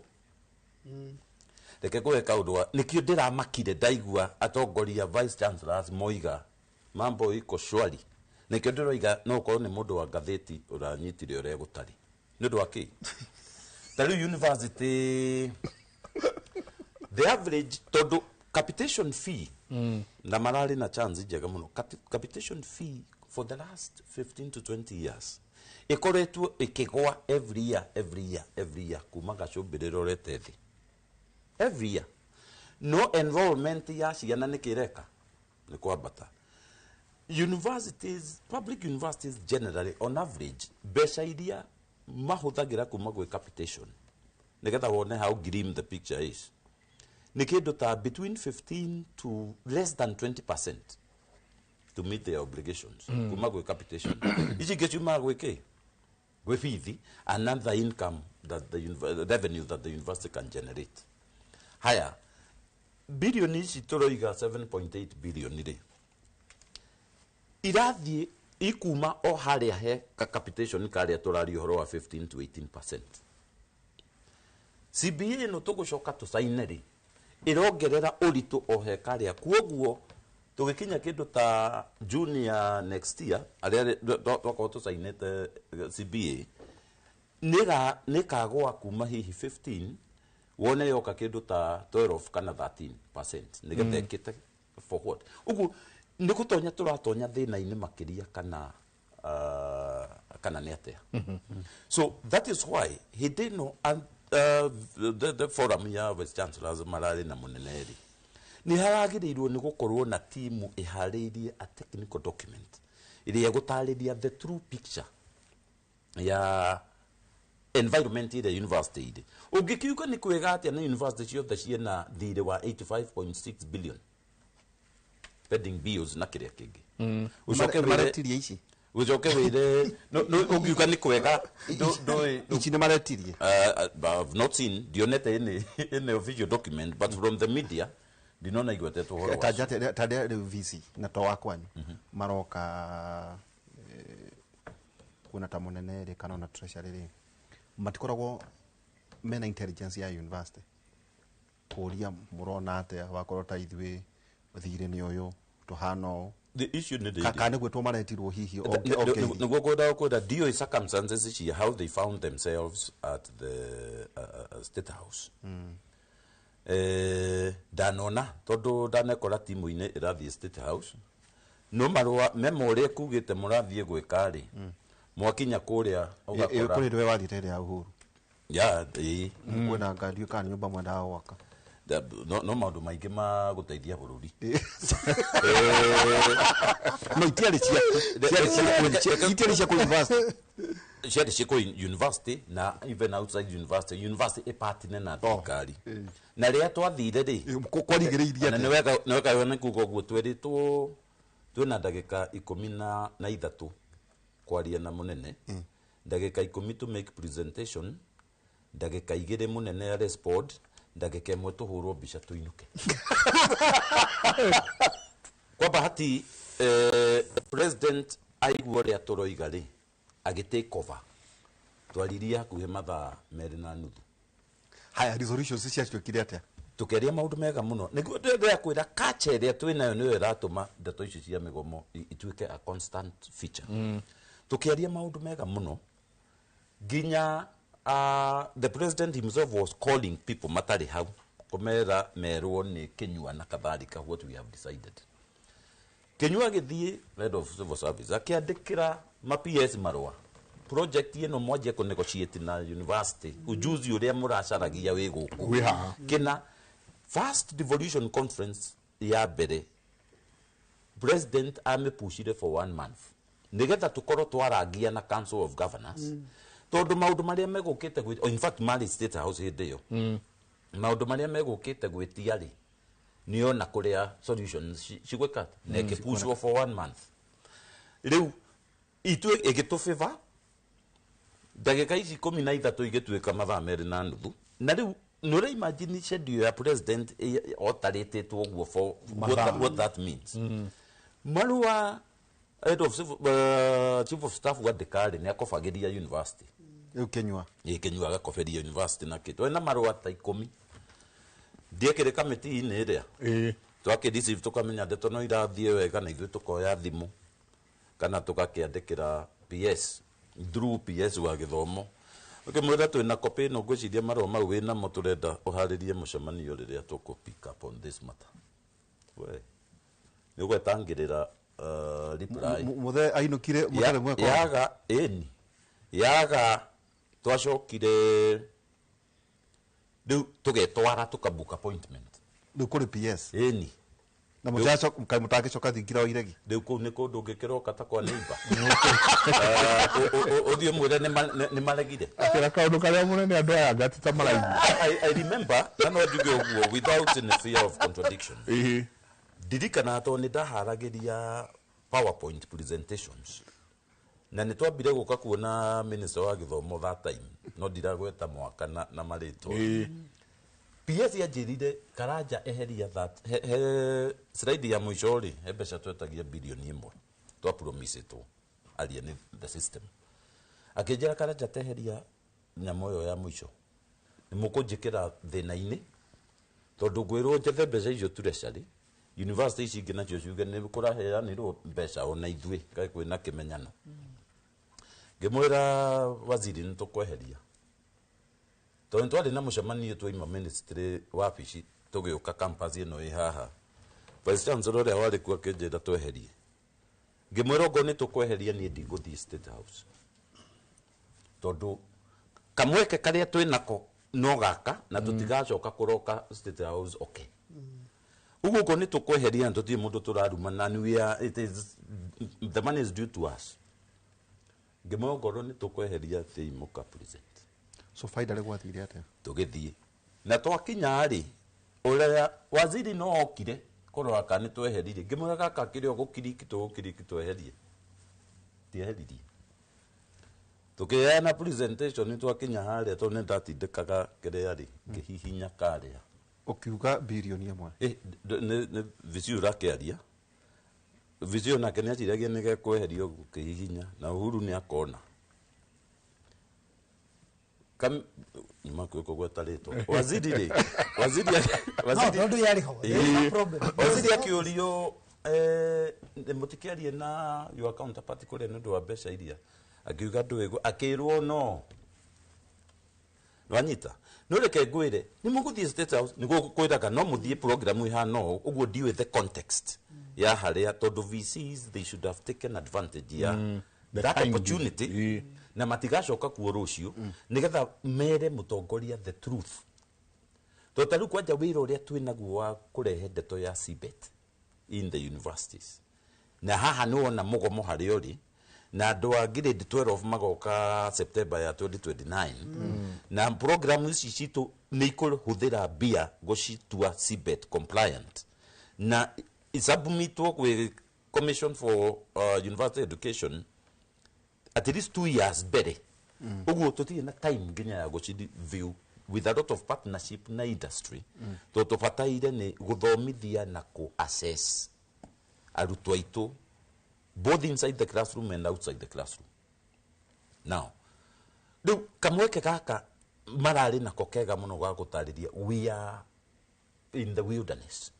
Reke ngũhe kaũndũ wa nĩkĩo ndĩramakire ndaigua atongoria vice chancellors moiga mambo iko shwari. Nĩkĩo ndĩroiga no ũkorwo nĩ mũndũ wa ngathĩti ũranyitire ũrĩa gũtarĩ. Nĩ ũndũ wa kĩ? Ta rĩu university the average tondũ capitation fee na mararĩ na chance njega mũno. Capitation fee for the last 15 to 20 years ĩkoretwo ĩkĩgwa every year, every year, every year kuma gacũmbĩrĩ rorete thĩ every year. No enrollment ya ciana nĩ kĩreka nĩ kwambata. Universities, public universities generally on average mbeca iria mahũthagĩra kuma gwĩ capitation nĩgetha wone how grim the picture is nĩ kĩndũ ta between 15 to less than 20% to meet their obligations kuma gwĩ capitation. Ici ingĩ ciumaga gwĩ kĩ? Gwĩ bithi another income that the revenue that the university can generate. Haya bilioni ici tũroiga 7.8 billion rĩ irathiĩ ikuma o harĩa he ka capitation karĩa tũraria ũhoro wa 15 to 18%. CBA ĩno tũgũcoka tũcaine rĩ ĩrongerera ũritũ o he karĩa, kuoguo tũgĩkinya kĩndũ ta June ya next year arĩa twakorwo tũcainĩte CBA nĩkagũa kuma hihi 15 wone yoka kĩndũ ta 12 kana 13% nĩgetha ĩkĩte forward. Ũguo nĩ gũtonya tũratonya thĩna-inĩ makĩria kana kana nĩ atĩa. So that is why hĩndĩ ĩno the forum ya vice chancellors mararĩ na mũnene rĩ nĩ haragĩrĩirwo nĩ gũkorwo na timu ĩharĩirie a technical document ĩrĩa ĩgũtarĩria the true picture ya environment ĩrĩa university ĩrĩ. Ũngĩkiuga nĩ kwega atĩa na university ciothe ciĩna thirĩ wa 85.6 billion pending bills na kĩrĩa kĩngĩ. Ũcoke wĩre Maretirie ici. Ũcoke wĩre no ũngiuga nĩ kwega ndũĩ Ici nĩ maretirie. I've not seen ndionete any official document but from the media ndinona igwetetwo ũhoro Ta wacio. njate ta rĩu VC na to wa kwanyu maroka kuona ta mũnene rĩ kana ona treasury rĩ matikoragwo mena intelligence ya university kũria mũrona atĩa wakorwo ta ithuĩ thirĩ nĩ ũyũ tũhana ũũ. The issue nĩ rĩrĩ. Kana nĩ gwĩtwo maretirwo hihi okay. Nĩguo ngwendaga kwĩra ndiũĩ circumstances cia how they found themselves at the State House. Ndanona tondũ ndanekora timu-inĩ ĩrathiĩ State House no marũa memo ũrĩa ĩkugĩte mũrathiĩ gwĩka rĩ mwakinya kũrĩa ũgakora Kũrĩ ndwe wathiĩte ĩrĩa ya Uhuru. Ya, ĩĩ. Kwĩna ngari kana nyũmba mwendaga gwaka. No maũndũ maingĩ ma gũteithia bũrũri. No itiarĩ ciaku. Itiarĩ ciaku university. Ciarĩ ciĩkwo university na even outside university, university ĩpatine na thirikari. Na rĩrĩa twathire rĩ, Kwarigĩrĩirie na atĩa? nĩ wega nĩ kuga ũguo, twerĩtwo twĩna ndagĩka 13 kwaria na mũnene, ndagĩka 10 to make presentation, ndagĩka 2 mũnene respond, ndagĩka 1 tũhũrwo mbica tũinũke. Kwa bahati president aigua ũrĩa tũroiga rĩ, agĩ take over. Twaririe hakuhĩ mathaa 2.5. Haya, resolutions ciatuĩkire atĩa? Tukeria maundu mega muno. Niguo ndĩrenda kwĩra culture ĩrĩa twĩnayo nĩyo ĩratũma ndeto icio cia mĩgomo ituĩke a constant feature. Tukiaria maundu mega muno nginya the president himself was calling people matarĩ hau kũmera merwo nĩ Kinyua na kadhalika what we have decided. Kinyua agĩthiĩ head of civil service akĩandĩkĩra ma PS marũa, project ĩno mwanjie kũ negotiate na university, ujuzi ũrĩa mũracaragia wĩ gũkũ. Wĩ haha. Kĩna first devolution conference ya mbere, president amĩpushire for 1 month nigetha tukorwo twarangia na council of governors, tondu maundu maria megũkĩte gwĩ, in fact marĩ State House hĩndĩ ĩyo, maundu maria megũkĩte gwĩtia rĩ, nĩona kũrĩa solutions cigwĩka na ĩkĩpushwo for 1 month. Rĩu itue ĩgĩtũbĩba ndagĩka ici 13 igĩtuĩka mathaa 2.5. Na rĩu nĩ ũra imagine schedule ya president otarĩtĩtwo ũguo for what that means. Marũa head of civil, chief of staff wandĩka rĩ, nĩ akobagĩria university. Rĩu Kinyua. Ĩ, Kinyua agakoberia university na kĩ. Twena marũa ta 10. Ndiekĩrĩ kamĩtĩ-inĩ ĩrĩa. Twakĩ receive tũkamenya ndeto no irathiĩ wega, na ithuĩ tũkoya thimũ kana tũgakĩandĩkĩra PS through PS wa gĩthomo. Ũkĩmwĩra twĩna copy ĩno, ngwĩciria marũa mau wĩnamo, tũrenda ũharĩrie mũcemanio rĩrĩa tũkũ pick up on this matter. We nĩ ũgwetangĩrĩra reply. Mũthee ainũkire mũtarĩ mweka. Yaga ĩni yaga twacokire rĩu tũgetwara tũkabook appointment Rĩu kũrĩ PS. Ĩni. Na mũtacoka mũtangĩcoka thingira wa iregi. Rĩu kũu nĩ kũndũ ũngĩkĩroka ta kwa neighbor. Ũthiĩ ũmwĩre nĩ maregire. Akĩra kaũndũ karĩa mũnene andũ aya ngati ta maraigua. I remember, na no njuge ũguo without any fear of contradiction. Ndirikana tondũ nĩ ndaharagĩria PowerPoint presentations. Na nĩ twambire gũka kuona minister wa gĩthomo that time, no ndiragweta mwaka na marĩtwa. PS yanjĩrire Karanja eheria that he slide ya mũico rĩ, he mbeca twetagia bilioni 1 twa promisetwo aria nĩ the system. Akĩnjĩra Karanja teheria nyamũ ĩyo ya mũico, nĩ mũkũnjĩkĩra thĩna-inĩ tondũ ngwĩrwo njethe mbeca icio treasury, university ici ingĩ nacio ciuge nĩ kũraheanĩrwo mbeca ona ithuĩ kaĩ kwĩna kĩmenyano. Ngĩmwĩra waziri nĩ tũkweheria tondũ twarĩ na mũcemanio twaima ministry wabici tũgĩũka campus ĩno ĩ haha. Vice Chancellor ũrĩa warĩ kuo akĩnjĩra tweherie. Ngĩmwĩra okorwo nĩ tũkweheria niĩ ndigũthiĩ State House tondũ kamweke karĩa twĩnako no gaka na tũtigacoka kũroka State House. Okay, ũguo okorwo nĩ tũkweheria na tũtirĩ mũndũ tũraruma na we are, it is, the money is due to us. Ngĩmwĩra okorwo nĩ tũkweheria thĩi mũka present. So finally gwathire atĩa? Tũgĩthiĩ na twakinya rĩ, ũrĩa waziri no okire kũrora kana nĩ tweheririe. Ngĩmwĩra gaka kĩrĩa ũgũkiriki tũgũkiriki tweherie, tieheririe. Tũkĩheana presentation nĩ twakinya harĩa tondũ nĩ ndatindĩkaga kĩrĩa rĩ, ngĩhihinya karĩa. Ũkiuga bilioni 1. Nĩ VC ũrakĩaria. VC onake nĩ aciragia nĩ gekweherio gũkĩhihinya na Uhuru nĩ akona. Kam nĩ kũgweta rĩtwa. Waziri rĩ, waziri waziri No, tondũ yarĩ ho. There is no problem. Waziri akĩũrio, mũtikĩarie na your counterpart kũrĩa nĩ ũndũ wa mbeca iria. Akiuga ndũĩ akĩrwo no. Nwanyita. No reke ngwĩre, nĩ mũgũthiĩ State House, nĩ gũkwĩraga no mũthiĩ program ĩhana ũũ, ũguo ndiũĩ the context ya harĩa tondũ VCs they should have taken advantage ya The that time opportunity na matigacoka kuo rũciũ nĩgetha mere mũtongoria the truth. Tondũ ta rĩu kwanja wĩra ũrĩa twĩnaguo wa kũrehe ndeto ya CBET in the universities, na haha nĩ wona mũgomo harĩa ũrĩ, Na andũ a grade 12 magoka September ya 2029. Na program ici citũ nĩ ikũhũthĩra mbia gũcitua CBET compliant. Na isubmitwo gwĩ Commission for University Education at least 2 years mbere. Ũguo tũtirĩ na time nginya ya gũci review with a lot of partnership na industry. Tondũ tũbataire nĩ gũthomithia na kũ assess arutwo aitũ both inside the classroom and outside the classroom. Now, rĩu kamweke gaka mararĩ nako kega mũno ga gũtarĩria we are in the wilderness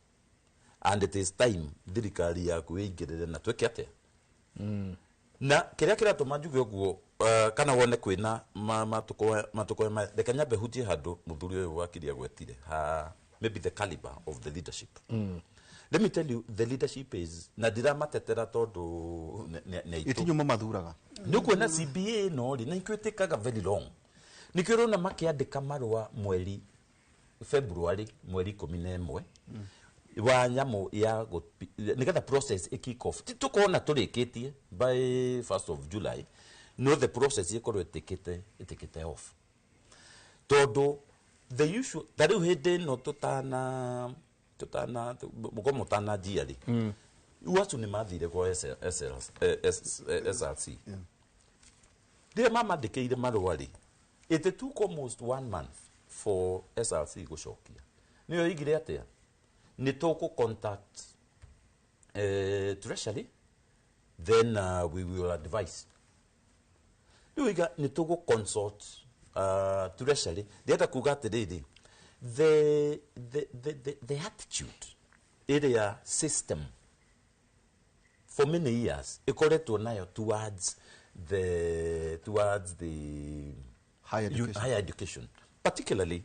and it is time thirikari yaku ĩingĩrĩre na twĩke atĩa. Na kĩrĩa kĩratũma njuge ũguo, kana wone kwĩna matukũ maya, reke nyambe hutie handũ mũthuri ũyũ wakiria gwetire ha maybe the caliber of the leadership. Let me tell you, the leadership is na ndĩramatetera tondũ nĩ aitũ. Itinyu mathuraga. Nĩ ũkuona CBA ĩno rĩ, na ikĩo ĩtĩkaga very long. Nĩkĩo ũrona makĩandĩka marũa mweri February mweri 11 wa nyamũ ya nĩgetha process ĩ kick off. Ti tũkona tũrĩkĩtie by 1st of July, no the process ĩkorwo ĩtĩkĩte off. Tondũ the usual, ta rĩu hĩndĩ ĩno tũtana mũkorwo mũtananjia rĩ, UASU nĩ mathire kwa SRC. Rĩrĩa mamandĩkĩire marũa rĩ, it took almost 1 month for SRC gũcokia. Nĩyo igire atĩa? Nĩ tũkũ contact Treasury, then we will advise. Rĩu iga nĩ tũgũ consult Treasury. Ndĩrenda kuga atĩrĩrĩ, the attitude ĩrĩa system for many years ĩkoretwo nayo towards the higher education, higher education, particularly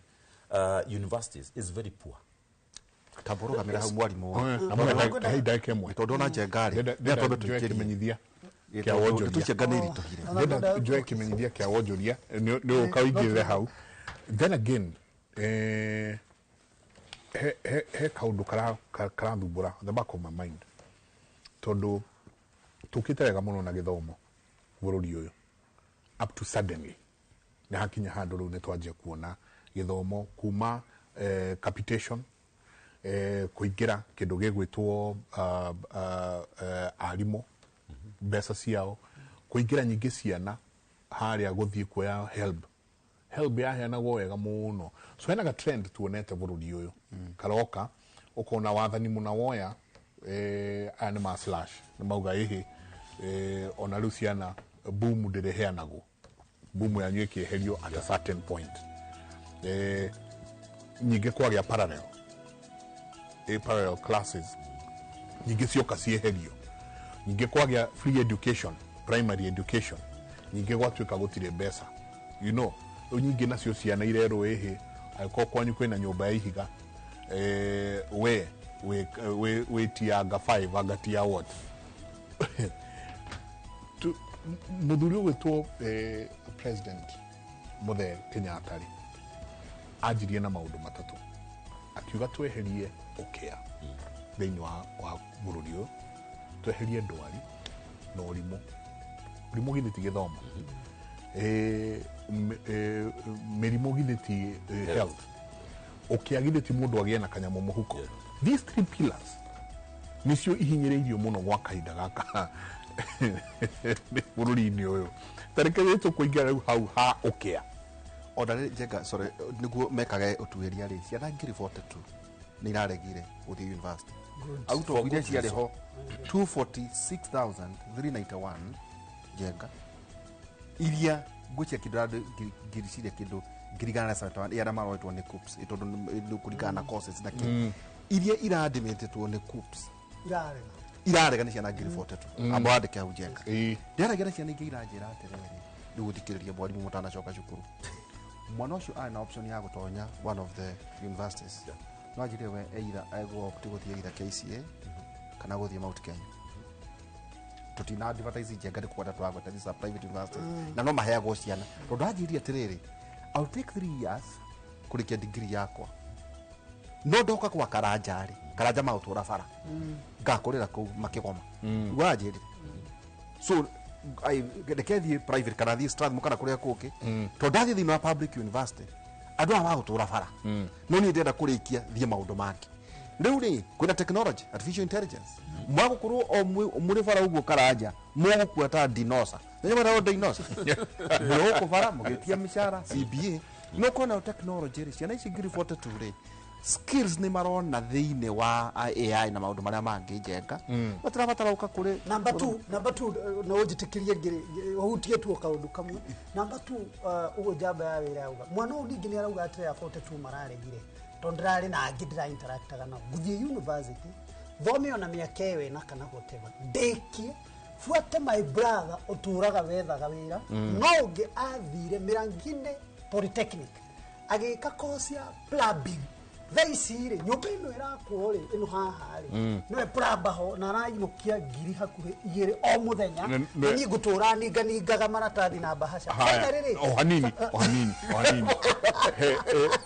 universities, is very poor. Tambũrũgamĩra hau mwarimũ. Tondũ ona Njenga rĩ, nĩ kĩmenyithia kĩa wonjoria. Njenga nĩ iritũhire. Ndĩrenda njoe kĩmenyithia kĩa wonjoria, nĩ ũka ũingĩrĩre hau. Then again, he kaũndũ karathumbũra the back of my mind. Tondũ tũkĩte wega mũno na gĩthomo bũrũri ũyũ up to suddenly nĩ hakinya handũ rĩu nĩ twanjia kuona gĩthomo kuma capitation, kũingĩra kĩndũ gĩgwĩtwo arimũ mbeca ciao, kũingĩra nyingĩ ciana harĩa gũthiĩ kuoya help yaheanagwo wega mũno. So hena ga trend tuonete bũrũri ũyũ karoka ũkona wathani mũna woya, aya nĩ ma slash nĩ mauga ĩhĩ, ona rĩu ciana boom ndĩrĩheanagwo, boom yanyu ĩkĩeherio at a certain point. Nyingĩ kwagĩa parallel classes, nyingĩ cioka cieherio, nyingĩ kwagĩa free education, primary education, nyingĩ gwatuĩka gũtirĩ mbeca, you know. Rĩu nyingĩ nacio ciana irerwo ĩhĩ, angĩkorwo kwanyu kwĩna nyũmba ya ihiga, we wĩ tianga 5 anga tia what. Mũthuri ũgwĩtwo President Mũthee Kenyatta rĩ, anjirie na maũndũ matatũ. Akiuga tweherie ũkĩa thĩinĩ wa bũrũri ũyũ, tweherie ndwari na ũrimũ. Ũrimũ githĩ ti gĩthomo, mĩrimũ githĩ ti health, ũkĩa githĩ ti mũndũ agĩe na kanyamũ mũhuko. These three pillars nĩcio ihinyĩrĩirio mũno gwa kahinda gaka bũrũri-inĩ ũyũ. Ta reke tũkũingĩra rĩu hau ha ũkĩa. Ona rĩ Njenga, sorry, nĩguo mekage ũtuĩria rĩ, ciana 42 nĩ iraregire gũthiĩ university. Out of iria ciarĩ ho 246,391 Njenga, iria ngwĩciria kĩndũ ngiriciria kĩndũ 1,071 iria maroetwo nĩ KUCCPS, tondũ nĩ kũringana na courses na kĩ. Iria iradimitetwo nĩ KUCCPS irarega nĩ ciana 42. Amba wandĩke hau Njenga. Ndĩraregera ciana ingĩ iranjĩra atĩrĩrĩ, rĩu gũthikĩrĩria mwarimũ mũtanacoka cukuru. Mwana ũcio arĩ na option ya gũtonya one of the universities. No anjĩre we either egũ-opt gũthiĩ either KCA kana gũthiĩ Mount Kenya. Tũtina advertise Njenga nĩ kwenda twagweta, these are private universities. Na no maheagwo ciana. Tondũ anjĩrire atĩrĩrĩ, I'll take 3 years kũrĩkia degree yakwa. No ndoka kwa Karanja rĩ, Karanja maũtũra bara. Ngakũrĩra kũu makĩgoma. Wanjĩrire. So Reke thiĩ private kana thiĩ Strathmore kana kũrĩa kũngĩ, tondũ ndathiĩ thĩinĩ wa public university andũ aya magũtũra bara, no niĩ ndĩrenda kũrĩkia thiĩ maũndũ mangĩ. Rĩu rĩ, kwĩna technology, artificial intelligence, mwagũkorwo o mũrĩ bara ũguo Karanja, mũgũkua ta dinosa, nĩnyamwĩtagwo dinosa, mũrĩ gũkũ bara mũgĩtia mĩcara CBA. No kona technology rĩ, ciana ici 1042 rĩ, skills nĩ marona thĩinĩ wa AI na maũndũ marĩa mangĩ njenga, matirabatara gũka kũrĩ. Number two, no ũnjĩtĩkĩrie ũhutie tu o kaũndũ kamwe. Number two, ũguo njamba ya wĩra yauga, mwana ũyũ ningĩ nĩ arauga atĩrĩ, 42 mararegire tondũ ndĩrarĩ na angĩ ndĩra interactaga nao, ngũthiĩ university thome ona mĩaka ĩyo ĩna kana whatever, ndĩkie, buate my brother ũtũraga wethaga wĩra. No ũngĩ athire Mĩrangi-inĩ Polytechnic agĩka course ya plumbing. Thaa ici rĩ, nyũmba ĩno ĩrakwo rĩ, ĩno haha rĩ, nĩwe plumber ho, na arainũkia 2,000 hakuhĩ o mũthenya. Na niĩ ngũtũra ninganingaga maratathi na mbahaca. Haya, Kenya rĩrĩ o hanini, o hanini, o hanini.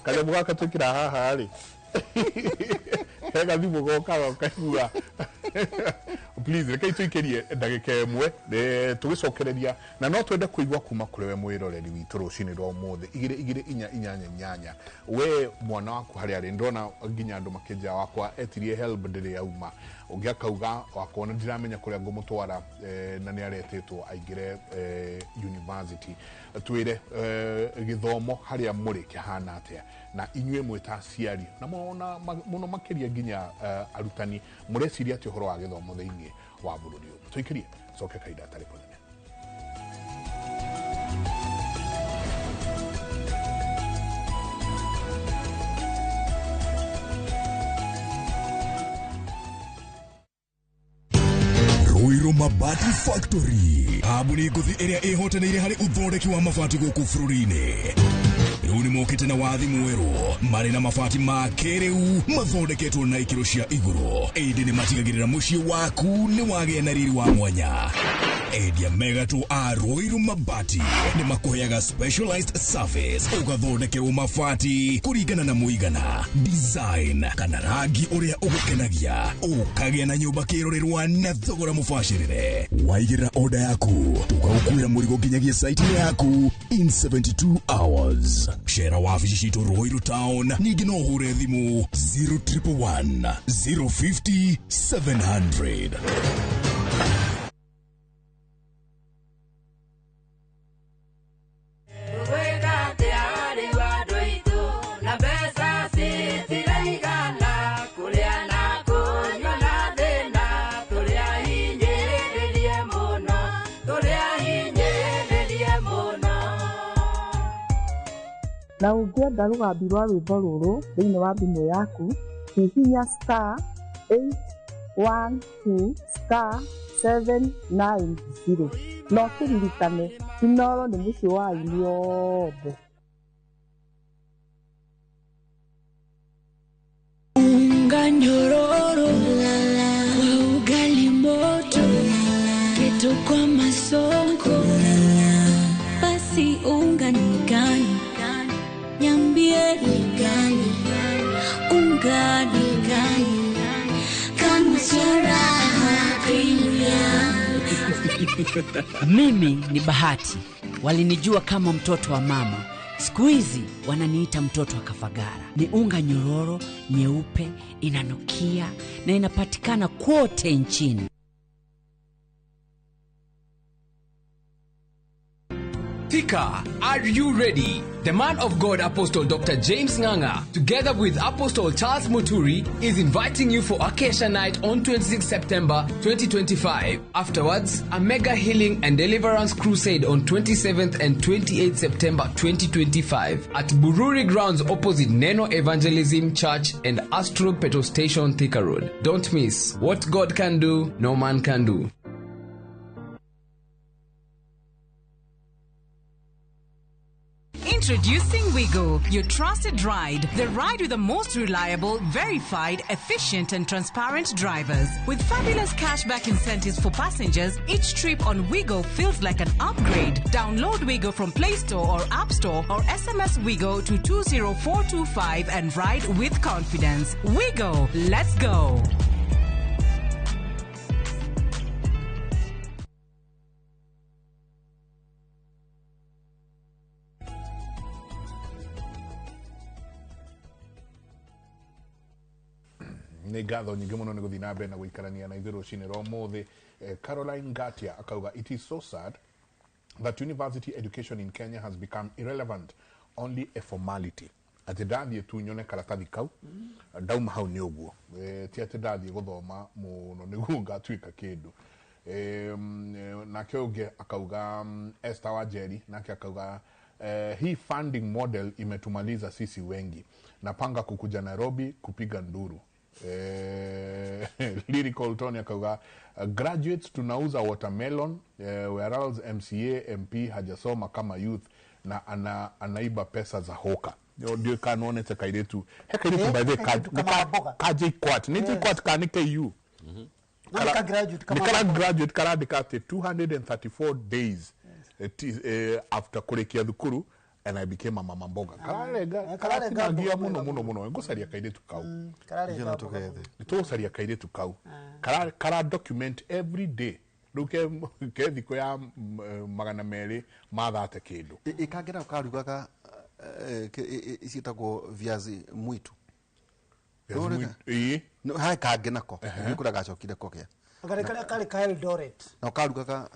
Kanyamũ gaka twĩkĩra haha rĩ, he gathimũ gokaga ũkaigua. Please, rekei tũikĩrie ndagĩka ĩmwe, tũgĩcokereria, na no twende kũigua kuma kũrĩ we mwĩroreri witũ rũcinĩ rwa ũmũthĩ. 22488. We mwana waku harĩa arĩ, ndona nginya andũ makĩnja wakwa etirie help ndĩrĩ yauma, ũngĩ akauga wakwa ona ndiramenya kũrĩa ngũmũtwara, na nĩ aretĩtwo aingĩre university. Twĩre gĩthomo harĩa mũrĩ kĩhana atĩa, na inyuĩ mwĩ ta aciari na mũno mũno makĩria nginya arutani, mũreciria atĩ ũhoro wa gĩthomo thĩinĩ wa bũrũri ũyũ. Tũikĩrie coke kahinda atarĩ kũnene. Ruiru Mabati Factory, kambuni ngũthi ĩrĩa ĩhotanĩire harĩ ũthondeki wa mabati gũkũ bũrũri-inĩ, rĩu nĩ mokĩte na wathi mwerũ marĩ na mabati ma kĩrĩu mathondeketwo na ikĩro cia igũrũ, ĩndĩ nĩ matigagĩrĩra mũciĩ waku nĩ wagĩa na riri wa mwanya. Endia megatũ a Ruiru Mabati nĩ makũheaga specialized service, ũgathondekerwo mabati kũringana na mũigana, design kana rangi ũrĩa ũgũkenagia, ũkagĩa na nyũmba kĩrorerwa na thogora mũbacĩrĩre. Waigĩrĩra oda yaku, tũgagũkuĩra mũrigo nginyagia site yaku in 72 hours. Cera wabici citũ Ruiru Town, ningĩ no ũhũre thimũ 0111 050 700. Gwĩka atĩa rĩu andũ aitũ, na mbeca citiraigana, kũrĩa na kũnyua na thĩna, tũrĩa hinyĩrĩrie mũno, tũrĩa hinyĩrĩrie mũno. Na ũngĩenda rũgambi rwa rwĩmbo rũrũ thĩinĩ wa thimũ yaku, hihinya *812*790. Na ũkĩririkane, Inooro nĩ mũciĩ wa aini othe. Unga nyororo kwa ugali moto, keto kwa masonko, basi unga ni gani? Niambie ni gani? Unga ni gani? Kama Raha Premium. Mimi ni Bahati. Walinijua kama mtoto wa mama. Siku hizi wananiita mtoto wa Kafagara. Ni unga nyororo, nyeupe, inanukia na inapatikana kote nchini. Thika, are you ready? The man of God, Apostle Dr. James Nganga, together with Apostle Charles Muturi, is inviting you for Acacia Night on 26 September 2025. Afterwards, a mega healing and deliverance crusade on 27th and 28th September 2025 at Bururi Grounds opposite Neno Evangelism Church and Astro Petrol Station, Thika Road. Don't miss. What God can do, no man can do. Introducing Wigo, your trusted ride. The ride with the most reliable, verified, efficient, and transparent drivers. With fabulous cashback incentives for passengers, each trip on Wigo feels like an upgrade. Download Wigo from Play Store or App Store or SMS Wigo to 20425 and ride with confidence. Wigo, let's go. Nĩ ngatho nyingĩ mũno nĩ gũthiĩ na mbere na gũikarania na ithuĩ rũcinĩ rwa ũmũthĩ. Caroline Ngatia akauga, it is so sad that university education in Kenya has become irrelevant, only a formality. Atĩ ndathiĩ tu nyone karatathi kau, ndauma hau nĩ ũguo. Ti atĩ ndathiĩ gũthoma mũno nĩguo ngatuĩka kĩndũ. Nake ũngĩ akauga, Esther Wanjeri nake akauga, hii funding model imetumaliza sisi wengi, napanga kukuja Nairobi kupiga nduru. Lyrical Tony akauga, graduates tunauza watermelon, whereas MCA MP hajasoma kama youth na anaiba pesa za hoka. Ndio kanonete kairetu he kairetu by the ka JKUAT ni JKUAT ka ni KU. Ka graduate kama kara graduate karandika ati 234 days after kurekia thukuru and I became a mama mboga. Kararega kararega muno muno muno ngucaria kairetu kau. Kararega nitugucaria kairetu kau. Kara document every day. Riu ke thikũ ya 200 mathate kĩndũ. Ikangera karugaga ciĩtagwo viazi mwitu. Ĩĩ. No hai kangĩ nako nĩ kũrĩa gacokire kũgĩa. Karĩ karĩ ka Eldoret. Na karugaga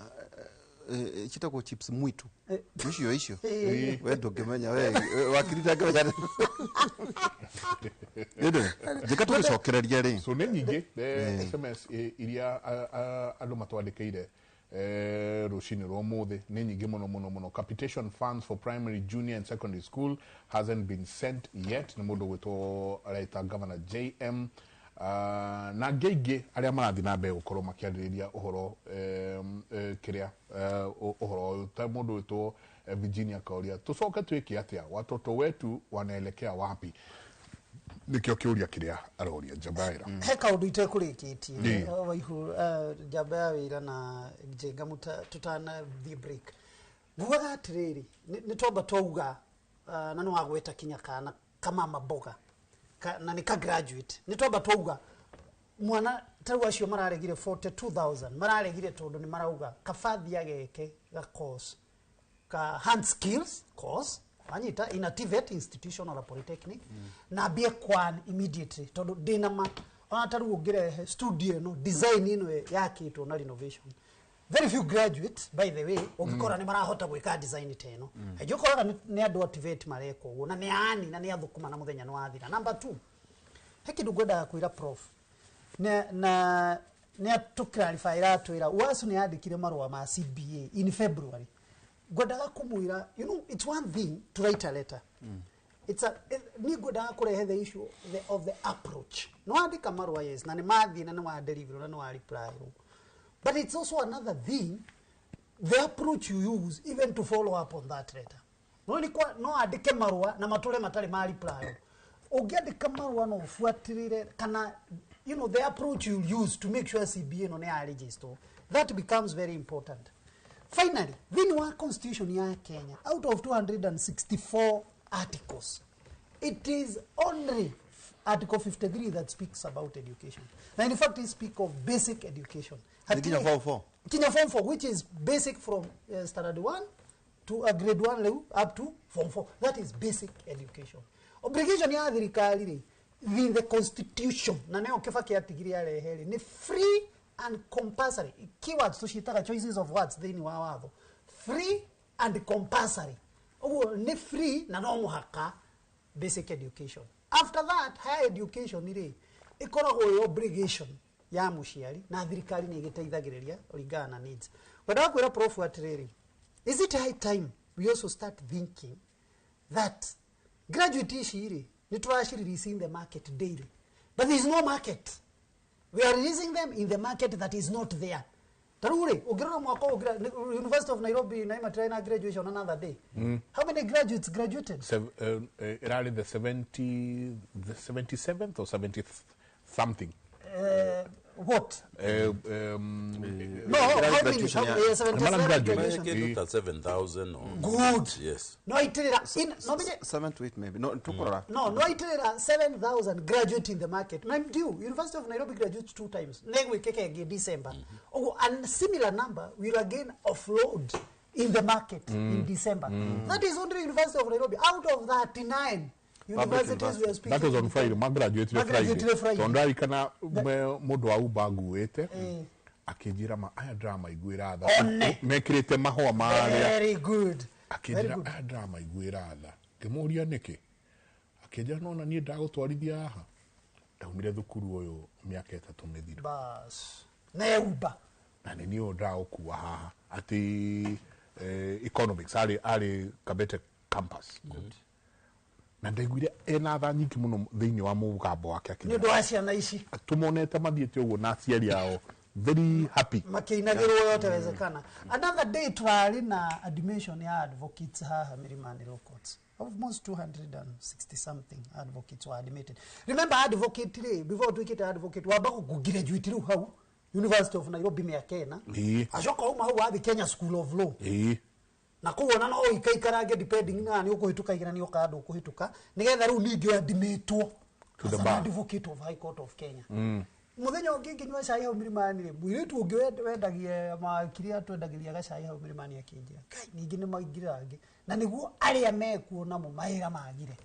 ciĩtagwo chips mwitu. Icio icio. We ndũngĩmenya we wakiri ndangĩmenya. Ĩndĩ njĩka tũgĩcokereria rĩ. So nĩ nyingĩ SMS iria andũ matwandĩkĩire rũcinĩ rwa ũmũthĩ nĩ nyingĩ mũno mũno mũno. Capitation funds for primary, junior and secondary school hasn't been sent yet. Nĩ mũndũ gwĩtwo araita Governor JM na angĩ aingĩ arĩa marathiĩ na mbere gũkorwo makĩarĩrĩria ũhoro kĩrĩa ũhoro ũyũ. Ta mũndũ wĩtwo Virginia Kauria, tũcoke twĩke atĩa, watoto wetu wanaelekea wapi? Nĩkĩo kĩũria kĩrĩa aroria Njabaira. He kaũndũ itekũrĩkĩtie Waihu, njamba ya wĩra na Njenga tũtanathiĩ break. Ngugaga atĩrĩrĩ, nĩ twamba twauga na nĩ wagweta kinya kana kamama mboga na nĩ ka graduate. Nĩ twamba twauga mwana tarĩu acio mararegire 42,000 mararegire tondũ nĩ marauga kabathi ageke ga course ka hand skills course wanyita in a TVET institution or a polytechnic na ambie kwan immediately tondu ndina ma ona tarĩu ũngĩrehe studio ĩno design ĩno yakĩtwo na renovation. Very few graduates by the way ũngĩkora nĩ marahota gwĩka design ta ĩno. Aingĩ ũkoraga nĩ andũ a TVET mareka ũguo na nĩ aani na nĩ athũkũma na mũthenya nĩ wathira. Number 2, he kĩndũ ngwendaga kwĩra prof na nĩ atũclarify atwĩra UASU nĩ yandĩkire marũa ma CBA in February. Ngwendaga kũmwĩra, you know, it's one thing to write a letter. It's a ni ngwendaga kũrehe the issue of the approach. No andĩka marũa yes na nĩ mathiĩ na nĩ wa deliver na nĩ wa reply. But it's also another thing, the approach you use even to follow up on that letter. No ni kwa no andĩke marũa na matũre matarĩ ma reply. Ũngĩandĩka marũa no ũbuatĩrĩre kana you know the approach you use to make sure CBA no nĩ ya register. That becomes very important. Finally, thĩinĩ wa constitution ya Kenya, out of 264 articles, it is only Article 53 that speaks about education. Now, in fact, it speaks of basic education. Kinya form 4. Kinya form 4, which is basic from standard 1 to grade 1 level up to form 4. That is basic education. Obligation ya thirikari rĩ, in the constitution, na nĩyo Kibaki atigire arehe rĩ, nĩ free and compulsory. Keywords tuciĩtaga choices of words thĩinĩ wa watho. Free and compulsory. Ũguo nĩ free na no mũhaka basic education. After that, higher education rĩ, ĩkoragwo ĩ obligation ya mũciari na thirikari nĩ ĩgĩteithagĩrĩria kũringana na needs. Ngwendaga kwĩra prof atĩrĩrĩ, is it high time we also start thinking that graduate ici rĩ, nĩ tũracirelease in the market daily, but there is no market. We are releasing them in the market that is not there. Tarĩu rĩ, ũngĩrora mwaka ũyũ, University of Nairobi na ĩmatira na graduation another day. How many graduates graduated? Ĩrarĩ the 70, the 77th or 70th something. What? No, how many? 77 graduation. Kĩndũ ta 7,000 or Good. Yes. No itirira in no mene 7 to 8 maybe. No tukorora. No itirira 7,000 graduate in the market. Mind you, University of Nairobi graduates 2 times. Negwikeke again December. Oh, and similar number will again offload in the market in December. That is only University of Nairobi. Out of 39 Universities we are speaking. That was on Friday. Ma graduate Friday. Tondu arikana mundu wa Uber nguite akinjira ma aya drama iguira tha. Mekirite mahua maria. Very good. Akinjira aya drama iguira tha. Ngimuria niki? Akinjira nona nie ndagutwarithia haha. Ndaumire thukuru uyu miaka 3 mithiru. Bas. Na Uber. Na ni niyo ndagukua haha ati economics ari Kabete campus. Good. Na ndaiguire ena tha nyingĩ mũno thĩinĩ wa mũgambo wake akĩnya. Nĩ ũndũ wa ciana ici. Tũmonete mathiĩte ũguo na aciari ao very happy. Makĩinagĩrwo yote wezekana. Another day twarĩ na admission ya advocates haha Milimani Law Courts. Almost 260 something advocates were admitted. Remember advocate rĩ, before tuĩkĩte advocate wamba kũgraduate rĩu hau University of Nairobi mĩaka ĩna. Acoka uma hau wathiĩ Kenya School of Law. Na koguo na no ikaikarange depending na ni ukuhituka igeranio ka andu ukuhituka nigetha riu ningi admitwo to the bar advocate of High Court of Kenya. Muthenya ungi nginyua cai hau Milimani ri mwiritu ungi wendagie makiria twendagiria gacai hau Milimani akinjira kai ningi ni maingiraangi na niguo aria mekuo namo mawira magire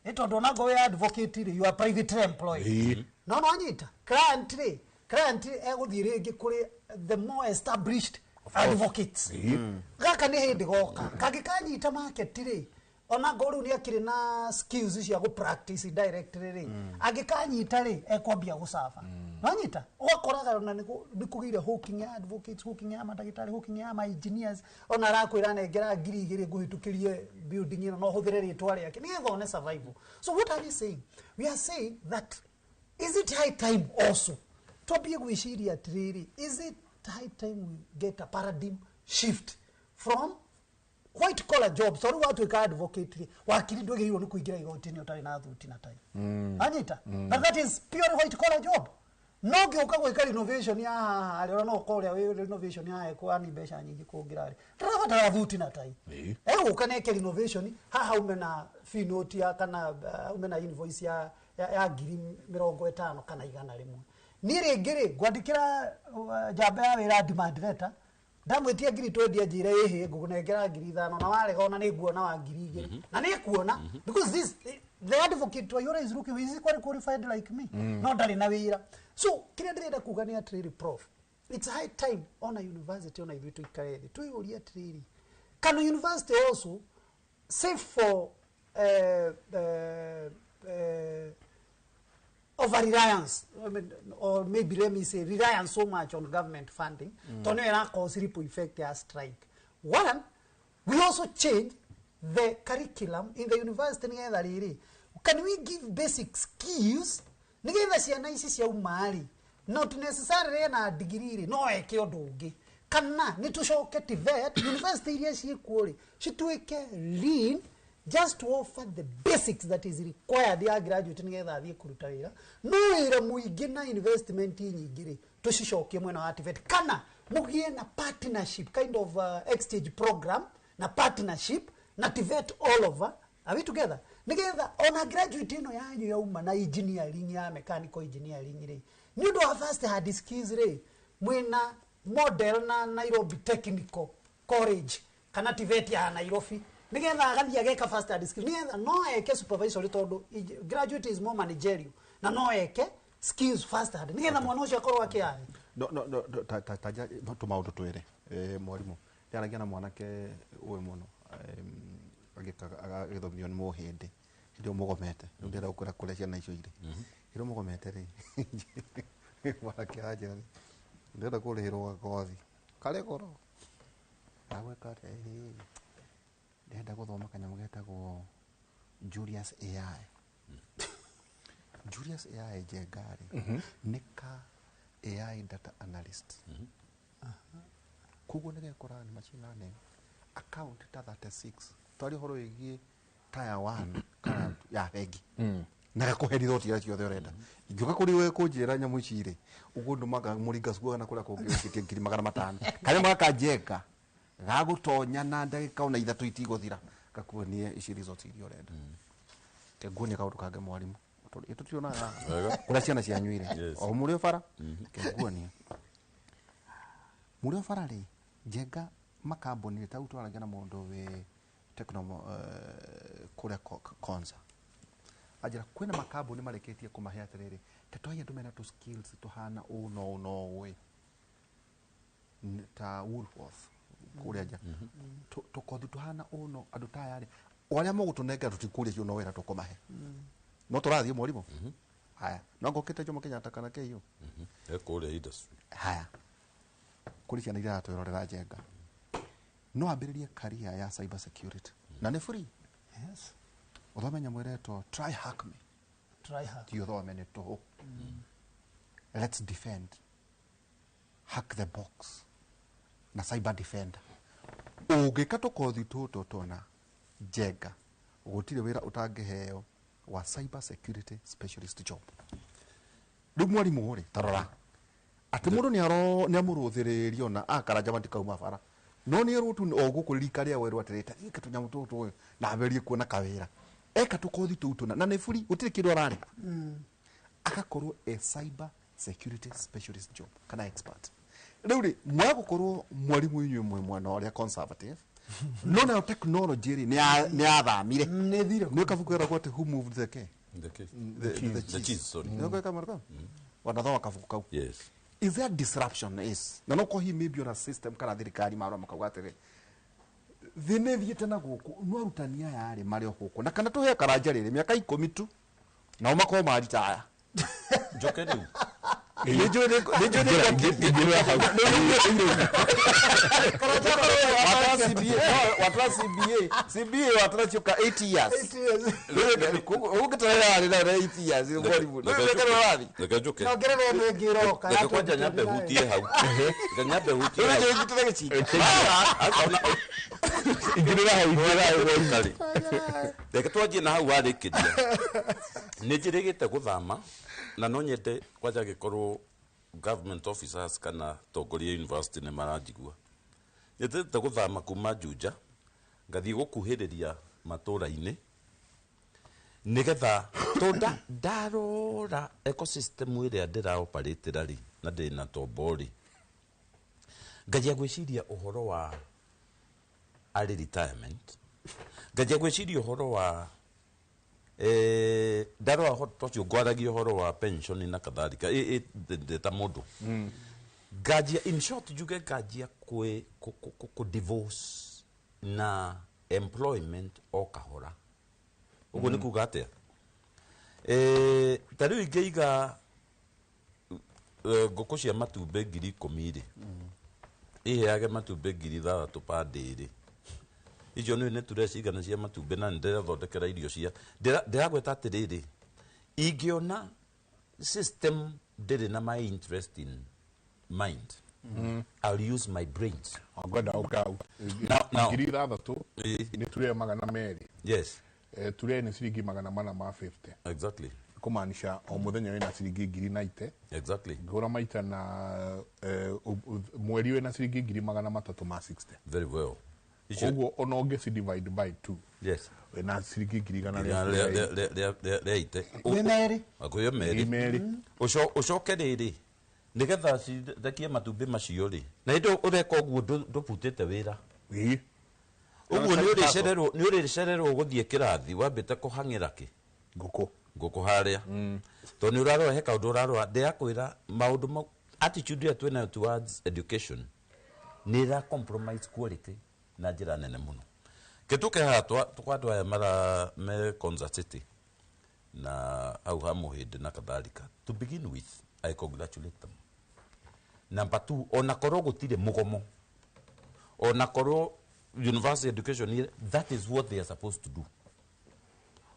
ni tondu ona ngo advocate ri you are privately employed. No no anyita client ri client eguthie ringi kuri the more established advocates. Gaka ni hindi goka kangikanyita market ri ona ngo riu ni akiri na skills cia go practice directly ri angikanyita ri ekwambia gucaba nanyita ugakoraga ona ni kugire hooking ya advocates, hooking ya madagitari, hooking ya ma engineers ona arakwira nengera 2,000 nguhitukirie building ino no huthire ritwa riake ni one survival. So what are we saying? We are saying that is it high time also twambie gwiciria atiriri, is it high time we get a paradigm shift from white collar jobs? So watu wika advocate wakiri ndwagĩrĩirwo nĩ kũingĩra igoti-inĩ ũtarĩ na thuti na tai. Anyita? But that is pure white collar job. No ngĩũka gwĩka renovation ya haha rĩ, ona no ũkorwo ũrĩa wĩ renovation ya ekuani mbeca nyingĩ kũngĩra rĩ, ndĩrabatara thuti na tai. Egũka neke renovation haha ume na fee note ya kana ume na invoice ya 50,000 kana 100. Niĩ rĩngĩ rĩ ngwandĩkĩra njamba ya wĩra demand letter ndamwĩtia 20,000 anjĩre ĩhĩ ngũkũnengera 5,000 na warega ona nĩ nguona wa 2,000 na nĩ kuona because this the advocate Waihura is looking, is equally qualified like me. No ndarĩ na wĩra. So kĩrĩa ndĩrenda kuga nĩ atĩrĩrĩ prof, it's high time ona university ona ithuĩ tũikare thĩ twĩyũrie atĩrĩrĩ, can university also save for over reliance, I mean, or maybe let me say reliance so much on government funding, mm. cause ripple effect ya strike. One, we also change the curriculum in the university. Can we give basic skills? Nigetha ciana ici cia umari, not necessarily na degree, no eke undu ungi. Kana ni tucoke TVET university iria ciikuo ri cituike lean just to offer the basics that is required ya graduate nigetha athie kuruta wira. No wira muingi na investment nyingi ri tucicokie mwena wa TVET, kana mugie na partnership kind of exchange program na partnership na TVET all over. Are we together? Nigetha ona graduate ino yanyu yauma na engineering ya mechanical engineering ri ni undu wa first hard skills ri mwina model na Nairobi Technical College kana TVET ya Nairobi nigetha agathie ageka first hard skills, nigetha no eke supervisory tondu graduate is more managerial na no eke skills first hard nigetha mwana ucio akorwo akiani. No no no ta ta ta tumaundu twire mwarimu ndaragia na mwanake uyu muno agithomio ni muhindi hindi mugomete ndira gukura kuria ciana icio iri hindi mugomete ri mwanake anjira ndira kurihirwo gakothi kari goro agweka atia ndĩrenda guthoma kanyamũ getagwo Julius AI. Julius AI njenga rĩ nĩ ka AI data analyst. Koguo nĩ gekora nĩ machine learning account ta 36 twari horo wĩgiĩ tier 1 kana ya bengi na gakũhe rithoti iria ciothe ũrenda. Ingĩũka kũrĩ we kũnjĩra nyamũ ici rĩ ũguo ndũmaga mũringa cuo na kũrĩa kũngĩ ũcikie 500,000 kanyamũ gaka njenga gagutonya na ndagĩka ona ithatũ itigũthira gakuonie ici results iria ũrenda. Nguonie kaũndũ kangĩ mwarimu tondũ tũtionaga kũrĩa ciana cianyu irĩ o mũrĩ o bara nguonie mũrĩ o bara rĩ njenga makambuni ta twaragia na mũndũ wĩ techno kũrĩa Konza Anjĩra kwĩna makambuni marĩkĩtie kũmahe atĩrĩrĩ, ta twahi andũ mena tũ skills tũhana ũũ no ũũ no ũũ ĩ. Ta Woolworth kũrĩa nja. Tũkothi tũhana ũũ no andũ ta aya rĩ, o arĩa mũgũtũnengera tũtikũria cio no wĩra tũkũmahe. No tũrathiĩ mwarimũ? Haya, no ngokĩte Jomo Kenyatta kana KU? Kũrĩa industry. Haya, kũrĩ ciana iria iratwĩrorera Njenga, no ambĩrĩrie career ya cyber security na nĩ free. Yes. Ũthome nyamũ ĩretwo try hack me. Try hack. Ti ũthome nĩ tũhũ. Let's defend, hack the box na cyber defender. Ũngĩka tũkothi tũtũ tũna Njenga, gũtirĩ wĩra ũtangĩheo wa cyber security specialist job. Rĩu mwarimũ rĩ, tarora atĩ mũndũ nĩ amũrũthĩrĩrio na akaranja matikauma bara, no nĩ erwo tu o gũkũ rika rĩa werwo atĩrĩ, ta thiĩ tũnyamũ tũtũ na ambĩrĩrie kuona kawĩra, eka tũkothi tũu tũna na nĩ free, gũtirĩ kĩndũ ararĩha, agakorwo a cyber security specialist job kana expert. Rĩu rĩ, mwaga gũkorwo mwarimũ inyuĩ mwĩ mwena ũrĩa conservative, no nayo technology rĩ nĩ yathamire. Nĩ kabuku keragwo atĩ Who Moved the K? The cheese. The cheese, sorry. Nĩ kamwe kau? Wanathoma kabuku kau. Yes. Is there disruption? Is na no kohi maybe on a system kana thirikari marora makauga atĩrĩ, thĩ nĩ ĩthiĩte na gũkũ, no arutani aya rĩ marĩ o gũkũ, na kana tũhe Karanja rĩrĩ mĩaka 10 tu nao makorwo maritaya. Njoke rĩu. Watara CBA watara cioka 8 years. Ũgĩtarera rĩ na 8 years mwarimũ. Reke njoke. No ngerere ĩno ĩngĩ ĩroka. Reke kwanja nyambe hutie hau. Reke nyambe hutie hau. Ingĩrĩra hau, ingĩrĩra hau. Reke twanjie na hau warĩkĩria. Nĩ njĩrĩgĩte gũthama na no nyende kwanja gĩkorwo government officers kana tongoria university nĩ maranjigua. Nyendete gũthama kuma Juja ngathiĩ gũkuhĩrĩria matũra-inĩ nĩgetha tondũ ndarora ecosystem ĩrĩa ndĩraoperĩtĩra rĩ na ndĩ na tombo rĩ, ngajia gwĩciria ũhoro wa early retirement, ngajia gwĩciria ũhoro wa ndarora ũcio ngwaragia ũhoro wa pension na kadhalika ndĩ ta mũndũ. Ngajia in short njuge ngajia kũ divorce na employment o kahora. Ũguo nĩ kuga atĩa? Ta rĩu ingĩiga ngũkũ cia matumbĩ 10,000 rĩ, iheage matumbĩ 6,000 per day rĩ, icio nĩ ture cigana cia matumbĩ na nĩndĩrathondekera irio cia ndĩragweta atĩrĩrĩ, ingĩona system ndĩrĩ na my interest in mind, I'll use my brains. Ngwenda ũkau 6,000 nĩ ture 200. Yes. Ture nĩ ciringi 450. Exactly. Kũmaanisha o mũthenya wĩna ciringi 90. Exactly. Ngũra maita na mweri wĩna ciringi 360. Very well. Koguo ona ũngĩ divide by 2. Yes. Wĩna ciringi 100 rĩa ite. Kwĩ merĩ. Kwĩ merĩ. Ũcoke rĩrĩ nĩgetha cirekie matumbĩ macio rĩ, na hĩndĩ ũreka ũguo ndũbutĩte wĩra. Ũguo nĩ ũrĩcererwo gũthiĩ kĩrathi wambĩte kũhang'ĩra kĩ? Ngũkũ harĩa. Tondũ nĩ ũrarora he kaũndũ ũrarora, ndĩrakwĩra maũndũ mau, attitude ĩrĩa twĩnayo towards education nĩ ĩra compromise quality na njĩra nene mũno. Kĩtũke haha kwa andũ aya mara me Konza City na hau ha Mũhĩndĩ na kadhalika. To begin with, I congratulate them. Number 2, ona korwo gũtirĩ mũgomo, ona korwo university education, that is what they are supposed to do.